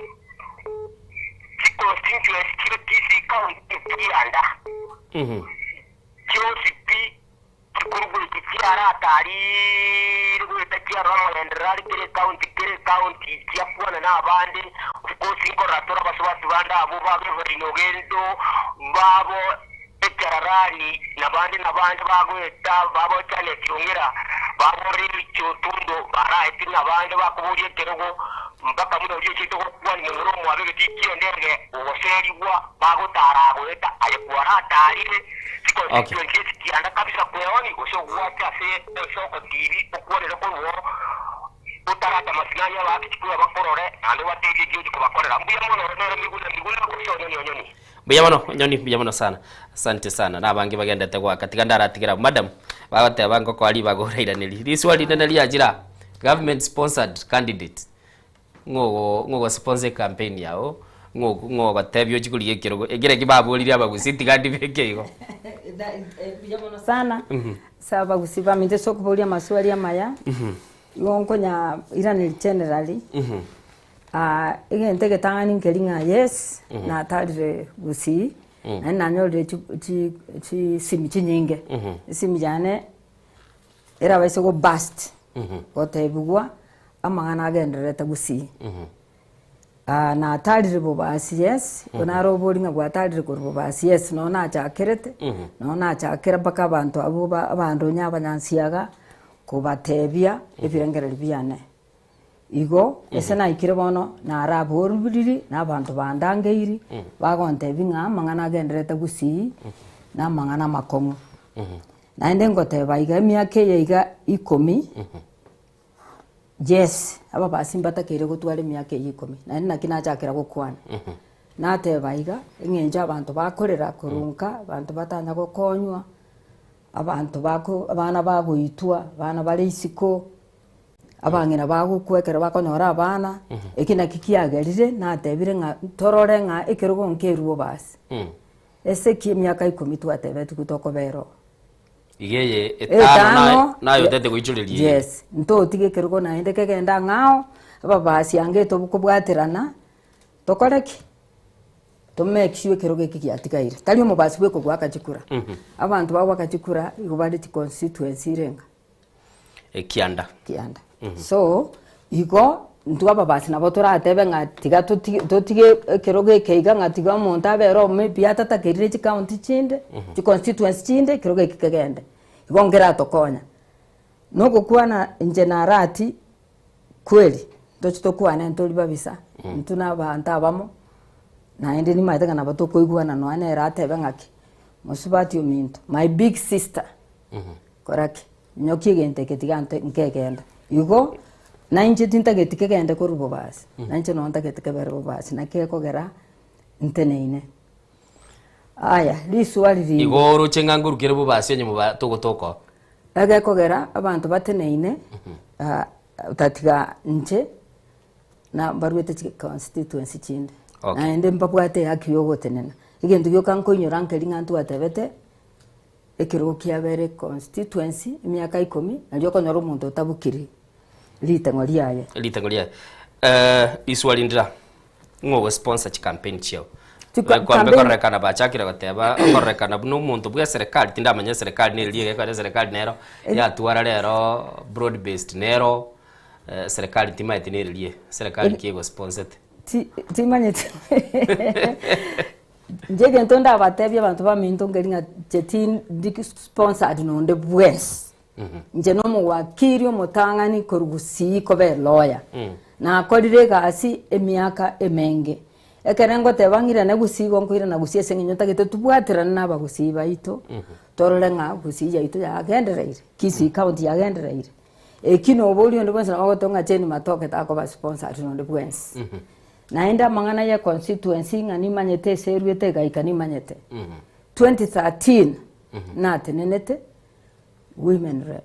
chiconstituency chire Kisii County kianda Mhm. chionsi pi chikurugweki chiaratarire goeta chiarora amagenderero are kere county kere county chiakwana na abande of course nkorora tore abasubati bande abwo babeverine ogendo babo echararani nabande nabande bagoeta babo Janet Ong'era babo Rachel Otundo baraeti nabande bakoboria ekerogo mpaka buna oria ochete gokwania momura omwabe egetii ki'endege ogoserigwa bagotara agoeta aye kwaratarire chiconstituency esi kianda kabisa kweoni gose ogwache ase ensoko TV okwanere korwa oo otarata masinani abaake chikura bakorore naende obatebie eki ochi kobakorera. Mbuya mono ore nere Miguna Miguna gose Onyoni Onyoni. Mbuya mono Onyoni, mbuya mono sana. Asante sana. Na abange bagendete goaka tiga ndaratigera abwo. Madam, bagoteba ngokoa ribaga orairaneri. Riswali rinene riachire aa, government sponsored candidate ng'o ng'o ogosponsor ecampaign yago, ng'o ng'o ogotebia ochie korigia ekerogo, ekere eki baborire abagusii tiga ndibeke igo. Mbuya mono sana ase abagusii baminto ase okoboria amaswali amaya, igo nkonya iraneria generally, egento egetang'ani nkeri ng'a yes, natarire gusii, naende nanyorire chi- chi- chisimi chinyinge, esimi yane erabaise go burst, gotebigwa. amang'ana agendererete gusii. Natarire bobasi yes, nare obori ng'a gwatarire korwa bobasi yes, nonye nachakerete, nonye nachakera mpaka abanto abwo ba abanto onye abanyansiaga, kobatebia ebirengererio biane. Igo, ase naikire bono, naraboriri na abanto bandangeiri, bagontebia ng'a amang'ana agendererete gusii, na amang'ana amakong'u. Naende ngoteba iga emiaka eye iga ikomi. Yes, ababasi mbatakeire gotwara emiaka eyio ikomi, naende naki nachakera gokwana. Nateba iga, eng'encho abanto bakorera korwa nka, abanto batanya gokonywa, abanto bako abana bagoitwa, abana bare isiko, abang'ina bagokwa ekero bakonyora abana, eki naki kiagerire natebire ng'a torore ng'a ekerogo nkerwe obasi. Ase ki emiaka ikomi twatebetigwe tokobera oo. Iga eye etano naye naye otete goichoreria eye. Yes, ntotige ekerogo naende kegende ang'ao, ababasi ange tobokobwaterana, tokore ki? To make sure ekerogo eke giatigaire. Tari omobasi bweka ogoaka chikura. Abanto bagoaka chikura igo bare chiconstituency irenga? Ekianda. Kianda. So, igo intwe ababasi nabo toratebe ng'a tiga totige totige ekerogo eke iga ng'a tiga omonto abere oo maybe atatakerire chicounty chinde, chiconstituency chinde, ekerogo eke kegende. Igo nkeratokonya. Na ogokwana inche narati kweri, ntoche tokwane ntori babisa, intwe na abanto abamo, naende nimanyete ng'a nabo tokoigwana nonya nere atebe ng'aki, mosubati ominto, my big sister. Kora ki? Nyokia egento eke tiga nte nkegenda. Igo, nainche tintageti kegende korwa bobasi, nainche noo ntagete kebere bobasi, naki gekogera nteneine. Aya, riswali rinde. Igo oroche ng'a nkorukere bobasi onye moba togotoka oo? Egekogera abanto bateneine, otatiga inche, na mbaruete chi constituency chinde. Okay. Naende mbabwate ehaki ya ogotenena. Egento gioka nkoinyora nkeri ng'a ntwatebete. Ekerogo kiabere constituency emiaka ikomi nario okonyora omonto otabukiri riteng'o riaye. Riteng'o riaye. Eh, iswali ndira, ng'o ogosponsor chicampaign chiao? Chika- Kwambe campaign- kororekana bachakire goteba okororekana buna omonto bwa eserekari tindamanya eserekari nere riege ekero eserekari nero yatwara rero broad based nero eh, serikali timaeti nere rie serikali ki egosponsete. Ti- timanyeti Inche egento ndabatebie abanto baminto nkeri ng'a inche tindi sponsored nonde bwensi. Inche na omowakiri omotang'ani korwa gusii koba elawyer. Nakorire egasi emiaka emenge. Ekere ngoteba ng'irane gusii igo nkoirana gusii ase eng'encho ntagete tobwaterane na abagusii baito, torore ng'a gusii yaito yagendereire, kisii county yagendereire. Eki noboria onde bwensi nabo agoteba ng'a Jane Matoke takoba sponsored nonde bwensi. Naende amang'ana ye constituency ng'a nimanyete ase eruete egaika nimanyete. 2013 natenenete women rep.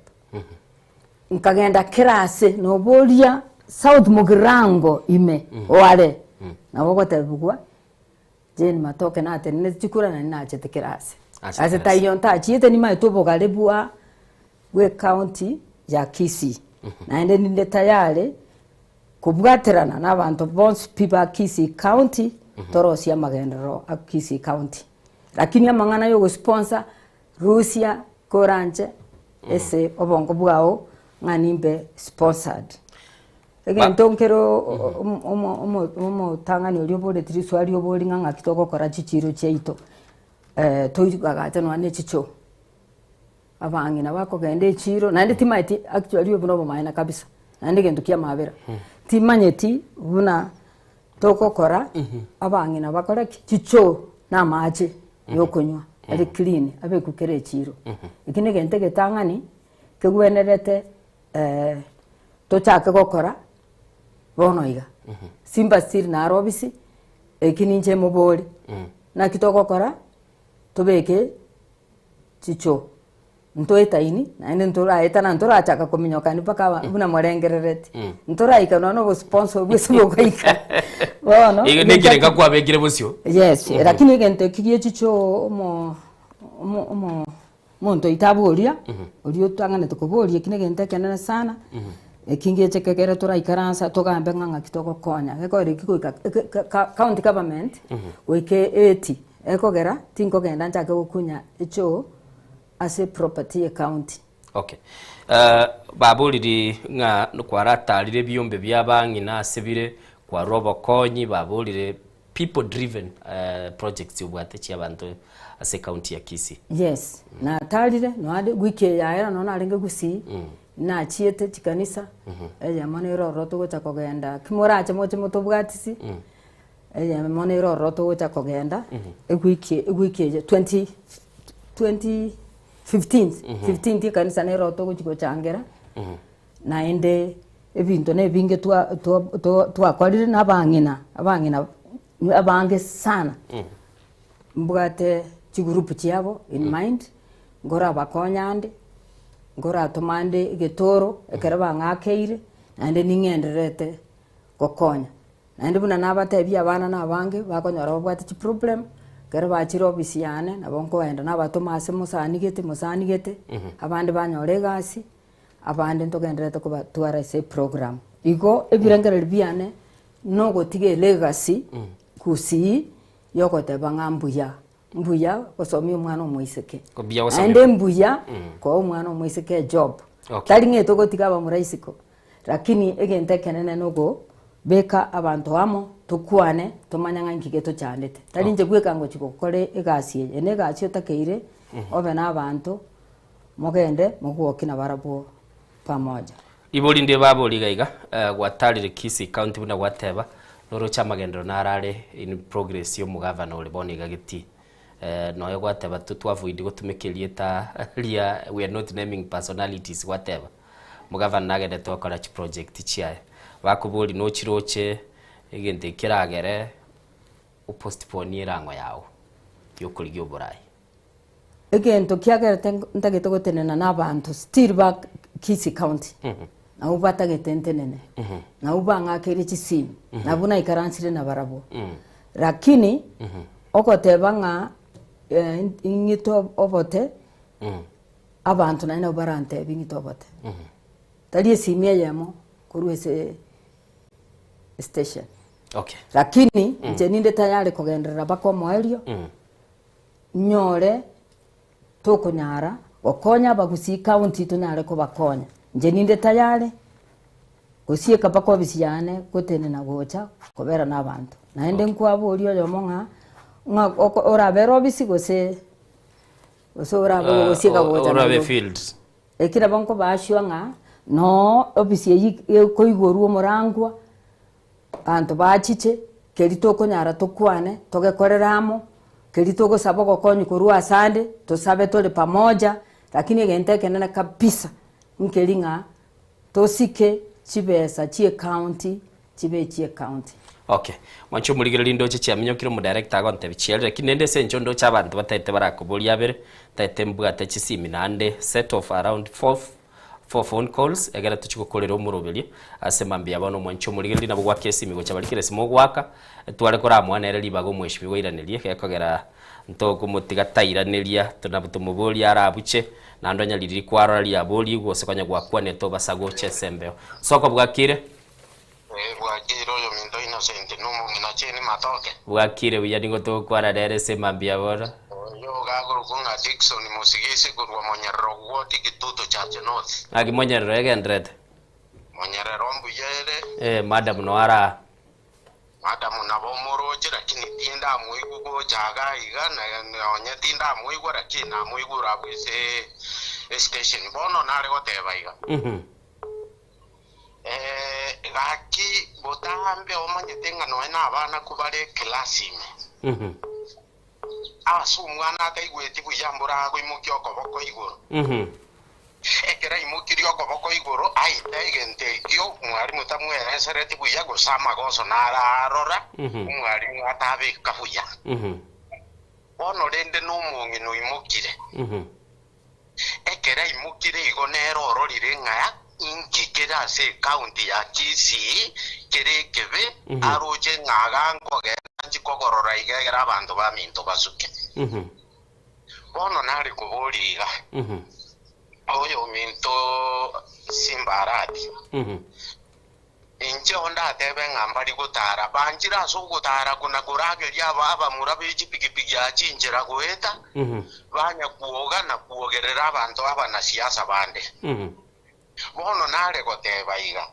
Nkagenda kera ase noboria South Mugirango ime oare nabo ogotebigwa Jane Matoke natenenete chikura naende nachete kera ase. Ase Ase kera ase. taiyo ntachiete nimanyete obogare bwa bwe county ya Kisii. Naende ninde tayari Kobwaterana nabanto bonsi pi ba Kisii County torosie amagenderero a Kisii County. Lakini amang'ana yogosponsor rusia koranche ase obongo bwao ng'a nimbe sponsored. Egento nkere omotang'ani oria oboreti riswali obori ng'a ng'aki togokora chichiro chiaito toigagache nonya ne chichoo. Abang'ina bakogenda echiiro, naende timanyeti actually obwo nobomaene kabisa, naende egento kia amabera. Timanyeti buna togokora abang'ina bakore ki? Chichoo na amache ya okonywa are clean abekwe kera echiiro. Eki na egento egetang'ani kegwenerete tochake gokora bono iga. Simba still naro obisi, eki ninche mobori, naki togokora tobeke chichoo, ntoetaini naende ntoraetana ntorachaka kominyokani mpaka aba buna morengerereti. Ntoraika nonya na obosponsor obwo ase bogoika. Bono, Igo nekerenga kwabekire bosio. Yes, lakini egento eki gie chichoo omo omo omo omonto oito aboria, oria otang'anete koboria eki negento ekenene sana, eki ngeche kegere toraikaransa togambe ng'a ng'aki togokonya. Gekogera eki goika eke ka county government, goika eeti. Ekogera tinkogenda nchake gokunya echoo ase property ye county. Okay. Eh, baboriri ng'a kwaratarire ebiombe bia abang'ina ase bire, kwarwa obokonyi, baborire people driven eh, projects obwate chia abanto ase ecounty ya Kisii. Yes, natarire noade wiki eye yaera nonya narenge Gusii, nachiete chikanisa, eyemo nere ororo togocha kogenda, ki morache moche motobwatisi, eyemo nere ororo togocha kogenda, ewiki ewiki eye twenty twenty fifteenth, fifteenth ekanisa nere ororo togochi gochangera, naende ebinto na ebinge twa twa twa twakorire na abang'ina, abang'ina abange sana. Mbwate chigroup chiabo in mind, nkorabakonya ande, nkoratoma ande egetoro ekero bang'akeire, naende ning'endererete gokonya. Naende buna nabatebia abana na abange bakonyora babwate chiproblem, ekero bachire ofisi yane nabo nkoenda nabatoma ase mosani gete mosani gete, abande banyora egasi, abande ntogendererete kobatwara ase eprogram. Igo ebirengererio biane, nogotiga elegacy gusii yogoteba ng'a mbuya, mbuya gosomia omwana omoiseke. Mbuya gosomia Naende mbuya koa omwana omoiseke ejob. Okay. Tari ng'a togotiga abamura isiko, lakini egento ekenene nokobeka abanto amo, tokwane, tomanye ng'a inki getochandete. Tari inche bweka ngochi gokora egasi eye, eye na egasi otakeire obe na abanto, mogende mogwoki nabarabwo pamoja. Ribori ndire baborie iga iga, eh, gwatarire Kisii County buna gwateba, noroche amagenderero naro are in progress ya omogavana ore bono iga getii. Eh, nonya gwateba to to avoid gotumeka erieta ria we are not naming personalities gwateba, omogavana nagenderete gokora chiproject chiaye. Bakoboria nochiroche, egento eki keragere opostpone erang'o yago yokorigia oborai. Egento kiagerete ntagete gotenena na abanto still ba Kisii County, nabwo batagete ntenene, nabwo bang'akeire chisimu, nabwo naikaransire nabarabwo. Lakini ogoteba ng'a ing'ite obote, abanto naende nabo barantebie ing'ite obote. Tari esimi eyemo korwa ase estation. Okay. Lakini inche ninde tayari kogenderera mpaka omoerio. Nyore tokonyara gokonya abagusii county tonyare kobakonya. Inche ninde tayari gosieka mpaka ofisi yane gotenena gocha kobera na abanto. Naende nkwaboria oyomo ng'a ng'a oko orabere ofisi gose gose orabe gosieka gocha Orabe Nairobi. field. Eki nabo nkobaashwa ng'a noo ofisi eyio ekoigorwa omorangwa. Abanto bachiche, keria tokonyara tokwane, togekorere amo, keria togosaba ogokonyi korwa asande, tosabe tore pamoja, lakini egento ekenene kabisa, nkeri ng'a tosike chibesa chia ecounty chibe echia ecounty. Okay. Mwanche omorigereria ndoche chiaminyokire omodirector agontebia chiarire lakini naende ase eng'encho ndoche abanto bataete barakoboria abere, ntaete mbwate chisimi naende set of around four for phone calls egere tochie gokorera omoroberio ase mambia bono omwanchi omorigereria nabo gwaka esimi gocha baria kera esimo ogwaka tware koramoa nere ribaga omweshimiwa oiranerie gekogera ntokomotiga tairaneria nabo tomoborie arabuche naende onye riria kwarora riaborigwe gose konya gwakwanete obasa gocha ase embeo. Soko bwakire? Bwakire oyominto Innocent na omong'ina Jane Matoke. Bwakire buya nigo togokwana nere ase mambia bono. Oyo ogakorokwa ng'a Dickson Mosigisi korwa Monyerero Ward Kitutu Church North. Ng'aki Monyerero egenderete? Monyerero mbuya ere. Eh, madam noo are aa. Madam nabo omoroche lakini tindamoigwa gocha iga iga nonye tindamoigwa lakini namoigure abwo ase estation. Bono nare goteba iga. Gaki botambe omanyete ng'a nonya nabana kobare eclass ime, ase omwana ataigweti buya mbora agoimokia okoboko igoro. Ekero aimokirie okoboko igoro aite egento ekio omwalimu tamweresereti buya gose amagoso naro arora omwalimu atabeka buya. Bono rende nomong'ina oimokire. Ekero aimokire igo nere ororire ng'a inki kere ase ecounty ya Kisii kere ekebe, aroche ng'a iga nkogenda nchi kogorora iga egere abanto baminto basuke. Bono nare koboria iga, oyominto Simba Arati. Inche ondatebe ng'a mbari gotara, banchire ase ogotara kona korageria aba abamura be chipigipigi aa chinchera goeta, banya kwoga na kwogerera abanto abanasiasa bande. Bono nare goteba iga,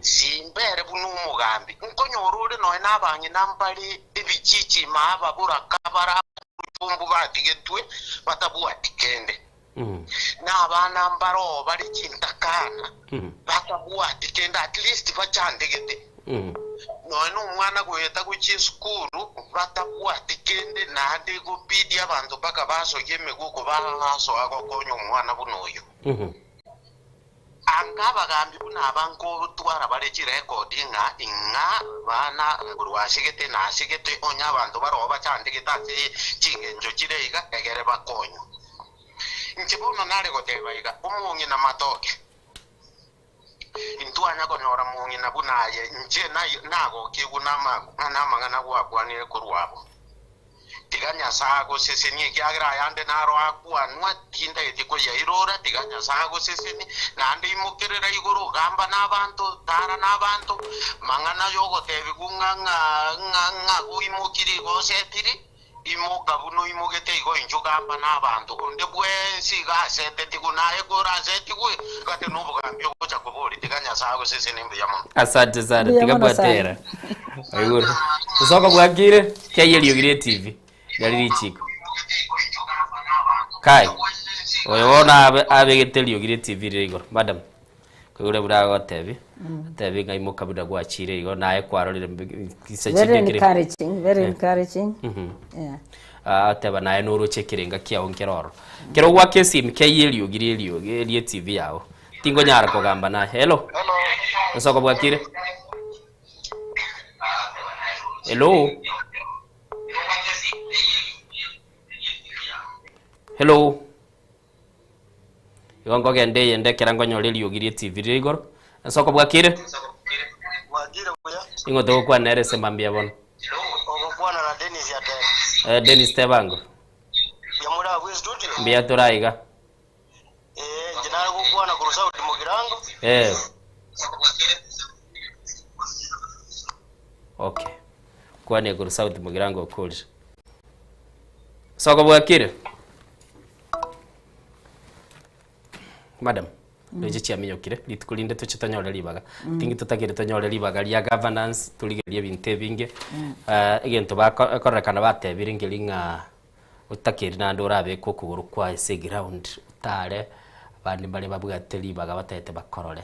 Simbere buna omogambi, nkonyora ore nonya nabang'ina mbare ebichichi ime ababoraka bare abachumbu batigetwe batabwati kende. Na abana mbaroo bare chintakana batabwati kende at least bachandegete. Nonya nomwana goeta gochia esukuru batabwati kende naende egobidi abanto mpaka basogia emegoko basoa gokonya omwana buna oyo. Anga abagambi buna aba nkotwara bare chirekodi ng'a ing'a bana korwa asegete na asegete onye abanto baroo bachandegete ase chingencho chire iga egere bakonywe. Inche bono nare goteba iga, omong'ina matoke, intwanya konyora mong'ina buna aye, inche nagokigwe namang'ana gwakwanire korwa abwo. Tiga Nyasae agosesenie, ekiagera ayande naro akwanwa, tintageti koyairora. Tiga Nyasae agosesenie, naende imokerera igoro, gamba nabanto, tara nabanto, mang'ana y'ogotebigwa ng'a ng'a ng'a ng'a goimokirie igo osetiri, imoka buna oimogete igo inchuo gamba nabanto. Onde bwensi iga asetetigwe, naye korasetigwe, gati nobogambi ogocha koboria. Tiga Nyasae agosesenie, mbuya mono. Asante sana, Mbuya tiga mono sana. bwatera. Oigure. Nsoko bwakire, kiaye eriogi rie TV. Riari richiko. Kai. Oyo bono abe abegete eriogi rie TV rire igoro. Madam. Koigure buna agotebi. Atebi ng'a imoka buna gwachire igo naye kwarorire kisa Very chinde kere. encouraging, very Eh. encouraging. Mhm. Yeah. Ah, ateba naye noroche ekerenga kiao nkere ororo. Kero gwaka esimi kiaye eriogi rie eriogi rie TV yao. Tingonyara kogamba naye. Hello. Nsoko bwakire. Hello. Hello. Igo nkogenda eyende ekero nkonyora eriogi rie TV rire igoro. Nsoko bwakire. Ing'o togokwana nere ase mambia bono? Ogokwana na Dennis Ateba. Eh, Dennis Tebango. Mbuya more abwo estudio? Mbuya tore aiga. Eh, inche nare gokwana korwa Saudi Mugirango. Eh. Okay. Kwane korwa South Mugirango okorire. Soko bwakire. Madam, ndoche chiaminyokire rituko rinde toche tonyore ribaga. Tingi totagere tonyore ribaga ria governance torigererie ebinto ebinge. Eh, egento bako ekorekana batebire nkeri ng'a Otakeri naende orabeke okogoro kwaye ase eground otare, abande mbare babwate ribaga batagete bakorore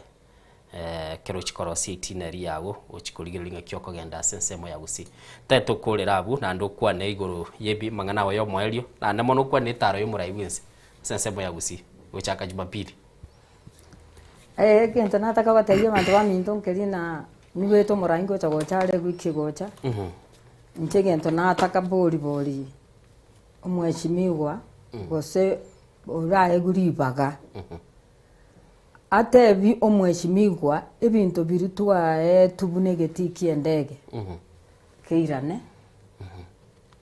ekero ochia korosia itinerary yago ochia korigereria ng'aki okogenda ase ensemo ya gusii. Tagete okorere abwo naende okwane igoro ya ebi amang'ana ago ya omoerio naende mono okwane etaro ya omorai bwensi ase ensemo ya gusii gochaka jumapili. Egento nataka gotebia abanto baminto nkeri na nigwete omorai ngocha gocha are ewiki egocha, inche egento nataka bori bori omweshimiwa gose oraegwe ribaga, atebi omweshimiwa ebinto biria twaetwe buna egetii kia endege, keirane,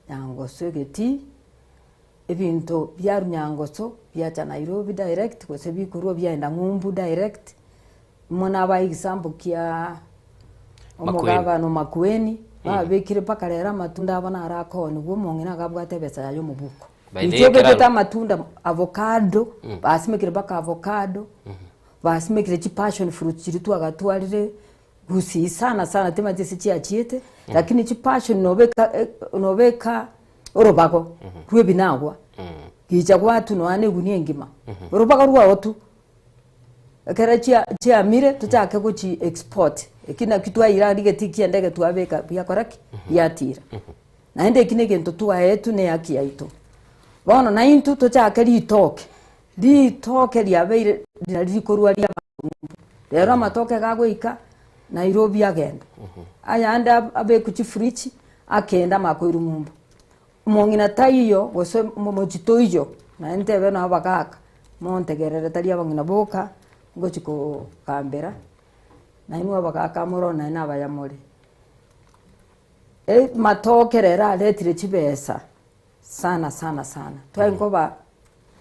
nyangoso egetii, ebinto biarwa nyangoso biacha Nairobi direct gose bikorwa biaenda ng'umbu direct, Buna aba egesambo kia omogabana o Makueni, babekire mpaka rero amatunda abo naro akoonigwa, omong'ina iga abwate ebesa yaye omobuko. By the Inche way, obegete ekero- amatunda avocado, basimekire mpaka avocado, basimekire chipassion fruit chiria twagatwarire gusii sana sana timanyeti ase chiachiete, lakini chipassion nobeka nobeka orobago rwa ebinagwa, gicha gwatwa nonya na egunia engima, orobago rwao tu. Ekero chia chiamire tochake gochi export, eki naki twaira aria getii kia endege twabeka biakora ki? Biatira. Naende eki na egento twaetwe na ehaki yaito. Bono naintwe tochake ritoke, ritoke riabeire nari rikorwa ria abang'umbu. Rero amatoke gagoika Nairobi agenda, ayande abekwe chifridge akende amanye koirwa ng'umbu. Omong'ina taiyo gose omochie toiyo, naende ntebe na abagaka, montegerere tari abang'ina boka, ngochi kogambera, nainwe abagaka more oo naende nabaya more. Amatoke rero aretire chibesa sana sana sana, twari nkoba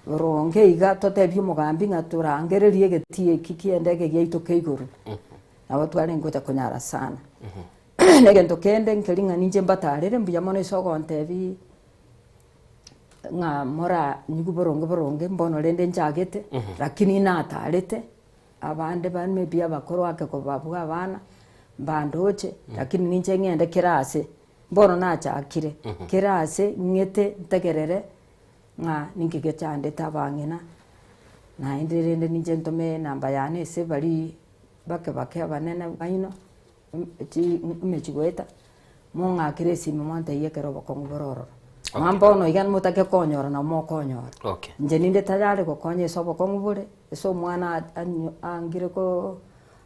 boronge iga totebie omogambi ng'a torangererie egetii eki kiende eke giaito kia igoro. Nabo twarenge gocha konyara sana. Na egento kende nkeri ng'a ninche mbatarere mbuya mono ase ogontebia ng'a mora nyigwe boronge boronge mbono rende nchagete, lakini natarete, abande ba maybe abakoro ake kobabua abana, mbandoche, lakini ninche ng'ende kera ase, mbono nachakire, kera ase ng'ete ntegerere ng'a ninki gechandete abang'ina, naende rende ninche ntome enamba yane ase baria bake bake abanene baino, emechie goeta, mong'akere esimi mwantebie ekero obokong'u bore ororo. Nonya mbono iga motake konyora nabo mokonyora. Okay. Inche ninde tayari gokonya ase obokong'u bore, ase omwana anyo angire koo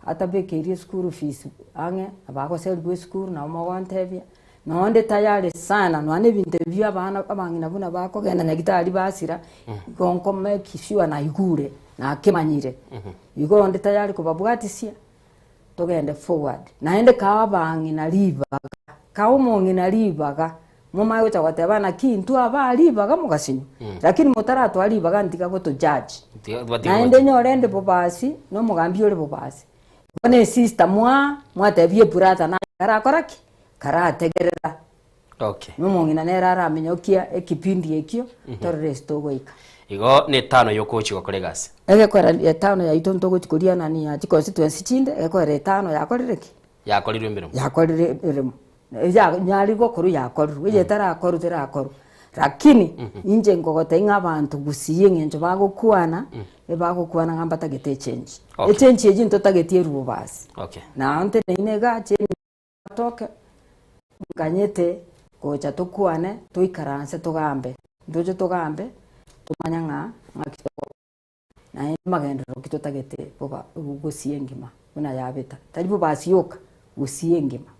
atabekeirie eschool fees ang'e, nabo agoserigwa esukuru nabo mogontebia, nonye nde tayari sana nonya na ebinto ebio abana abang'ina buna bakogenda nyagetari basira, igo nko make sure naigure, nakemanyire. Igo onde tayari kobabwatisia, togende forward. Naende kaa abang'ina ribaga, kaa omong'ina ribaga, momanye gocha goteba naki intwe abaa ribaga mogasinywa, lakini motaratoa ribaga ntiga goto judge. Naende nyore ende bobasi, na omogambi ore bobasi, bono esister mwaa, mwatebia ebrother naye karakora ki? Karategerera. Okay. Na omong'ina nere aramenyokia ekipindi ekio, torore ase togoika. Igo netano yokochi gokora egasi. Egekora etano yaito ntogochi korianania chiconstituency chinde, egekora etano yakorire ki? Yakorirwe emeremo. Yakorire emeremo. Eya nyari gokorwa yakorirwe, eye etarakorwa terakorwa. Lakini, inche nkogotebia ng'a abanto gusii eng'encho bagokwana, ebagokwana ng'a mbatagete echange. Okay. Echange eyio ntotageti erwe basi. Okay. Nao nteneine igaa change Toke, nkanyete gocha tokwane, toikaranse togambe, ntoche togambe, tomanye ng'a ng'aki togokora, naende magenderero ki totagete boba gusii engima buna yabeta, tari bobasi yoka, gusii engima.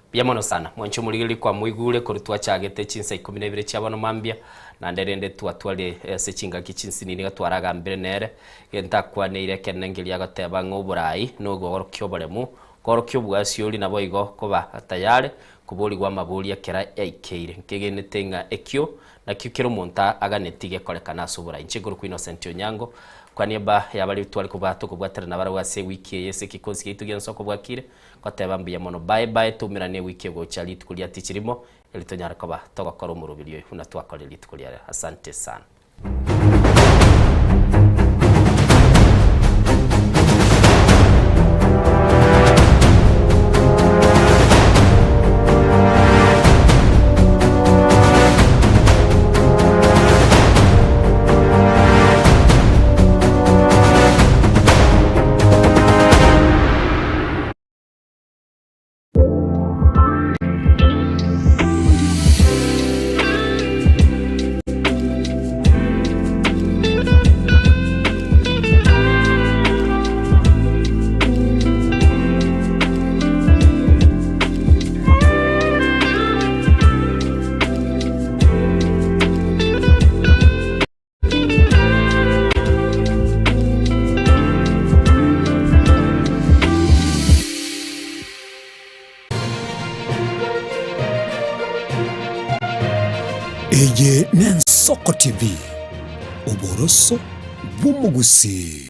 Mbuya mono sana mwanche omorigereria kwamoigure korwa twachagete chinsa ikomi na ibere chia bono mambia, naende rende twatware ase chingaki chinsinini iga twaragambire nere, gento akwaneire ekenene nkeria agoteba ng'a oborai nogokorokia oboremu Koorokia obwasiori naboigo koba tayare koborigwa amaboria ekero yaikeire. Nkegenete ng'a ekio nakio kera omonto aganetie gekorekana ase oborai. Inche nkorokwa Innocent Onyango, kwa niaba ya baria tware koba tokobwaterana nabarabwo ase ewiki eye ase ekekonsi giaito gia Nsoko bwakire, ngoteba mbuya mono. Bye bye, toumerane ewiki egocha rituko ria tichi rimo, erio tonyare koba togokora omoroberio oyo buna twakorire rituko ria rero. Asante sana. Eye n'Ensoko TV, oboroso bw'omogusii.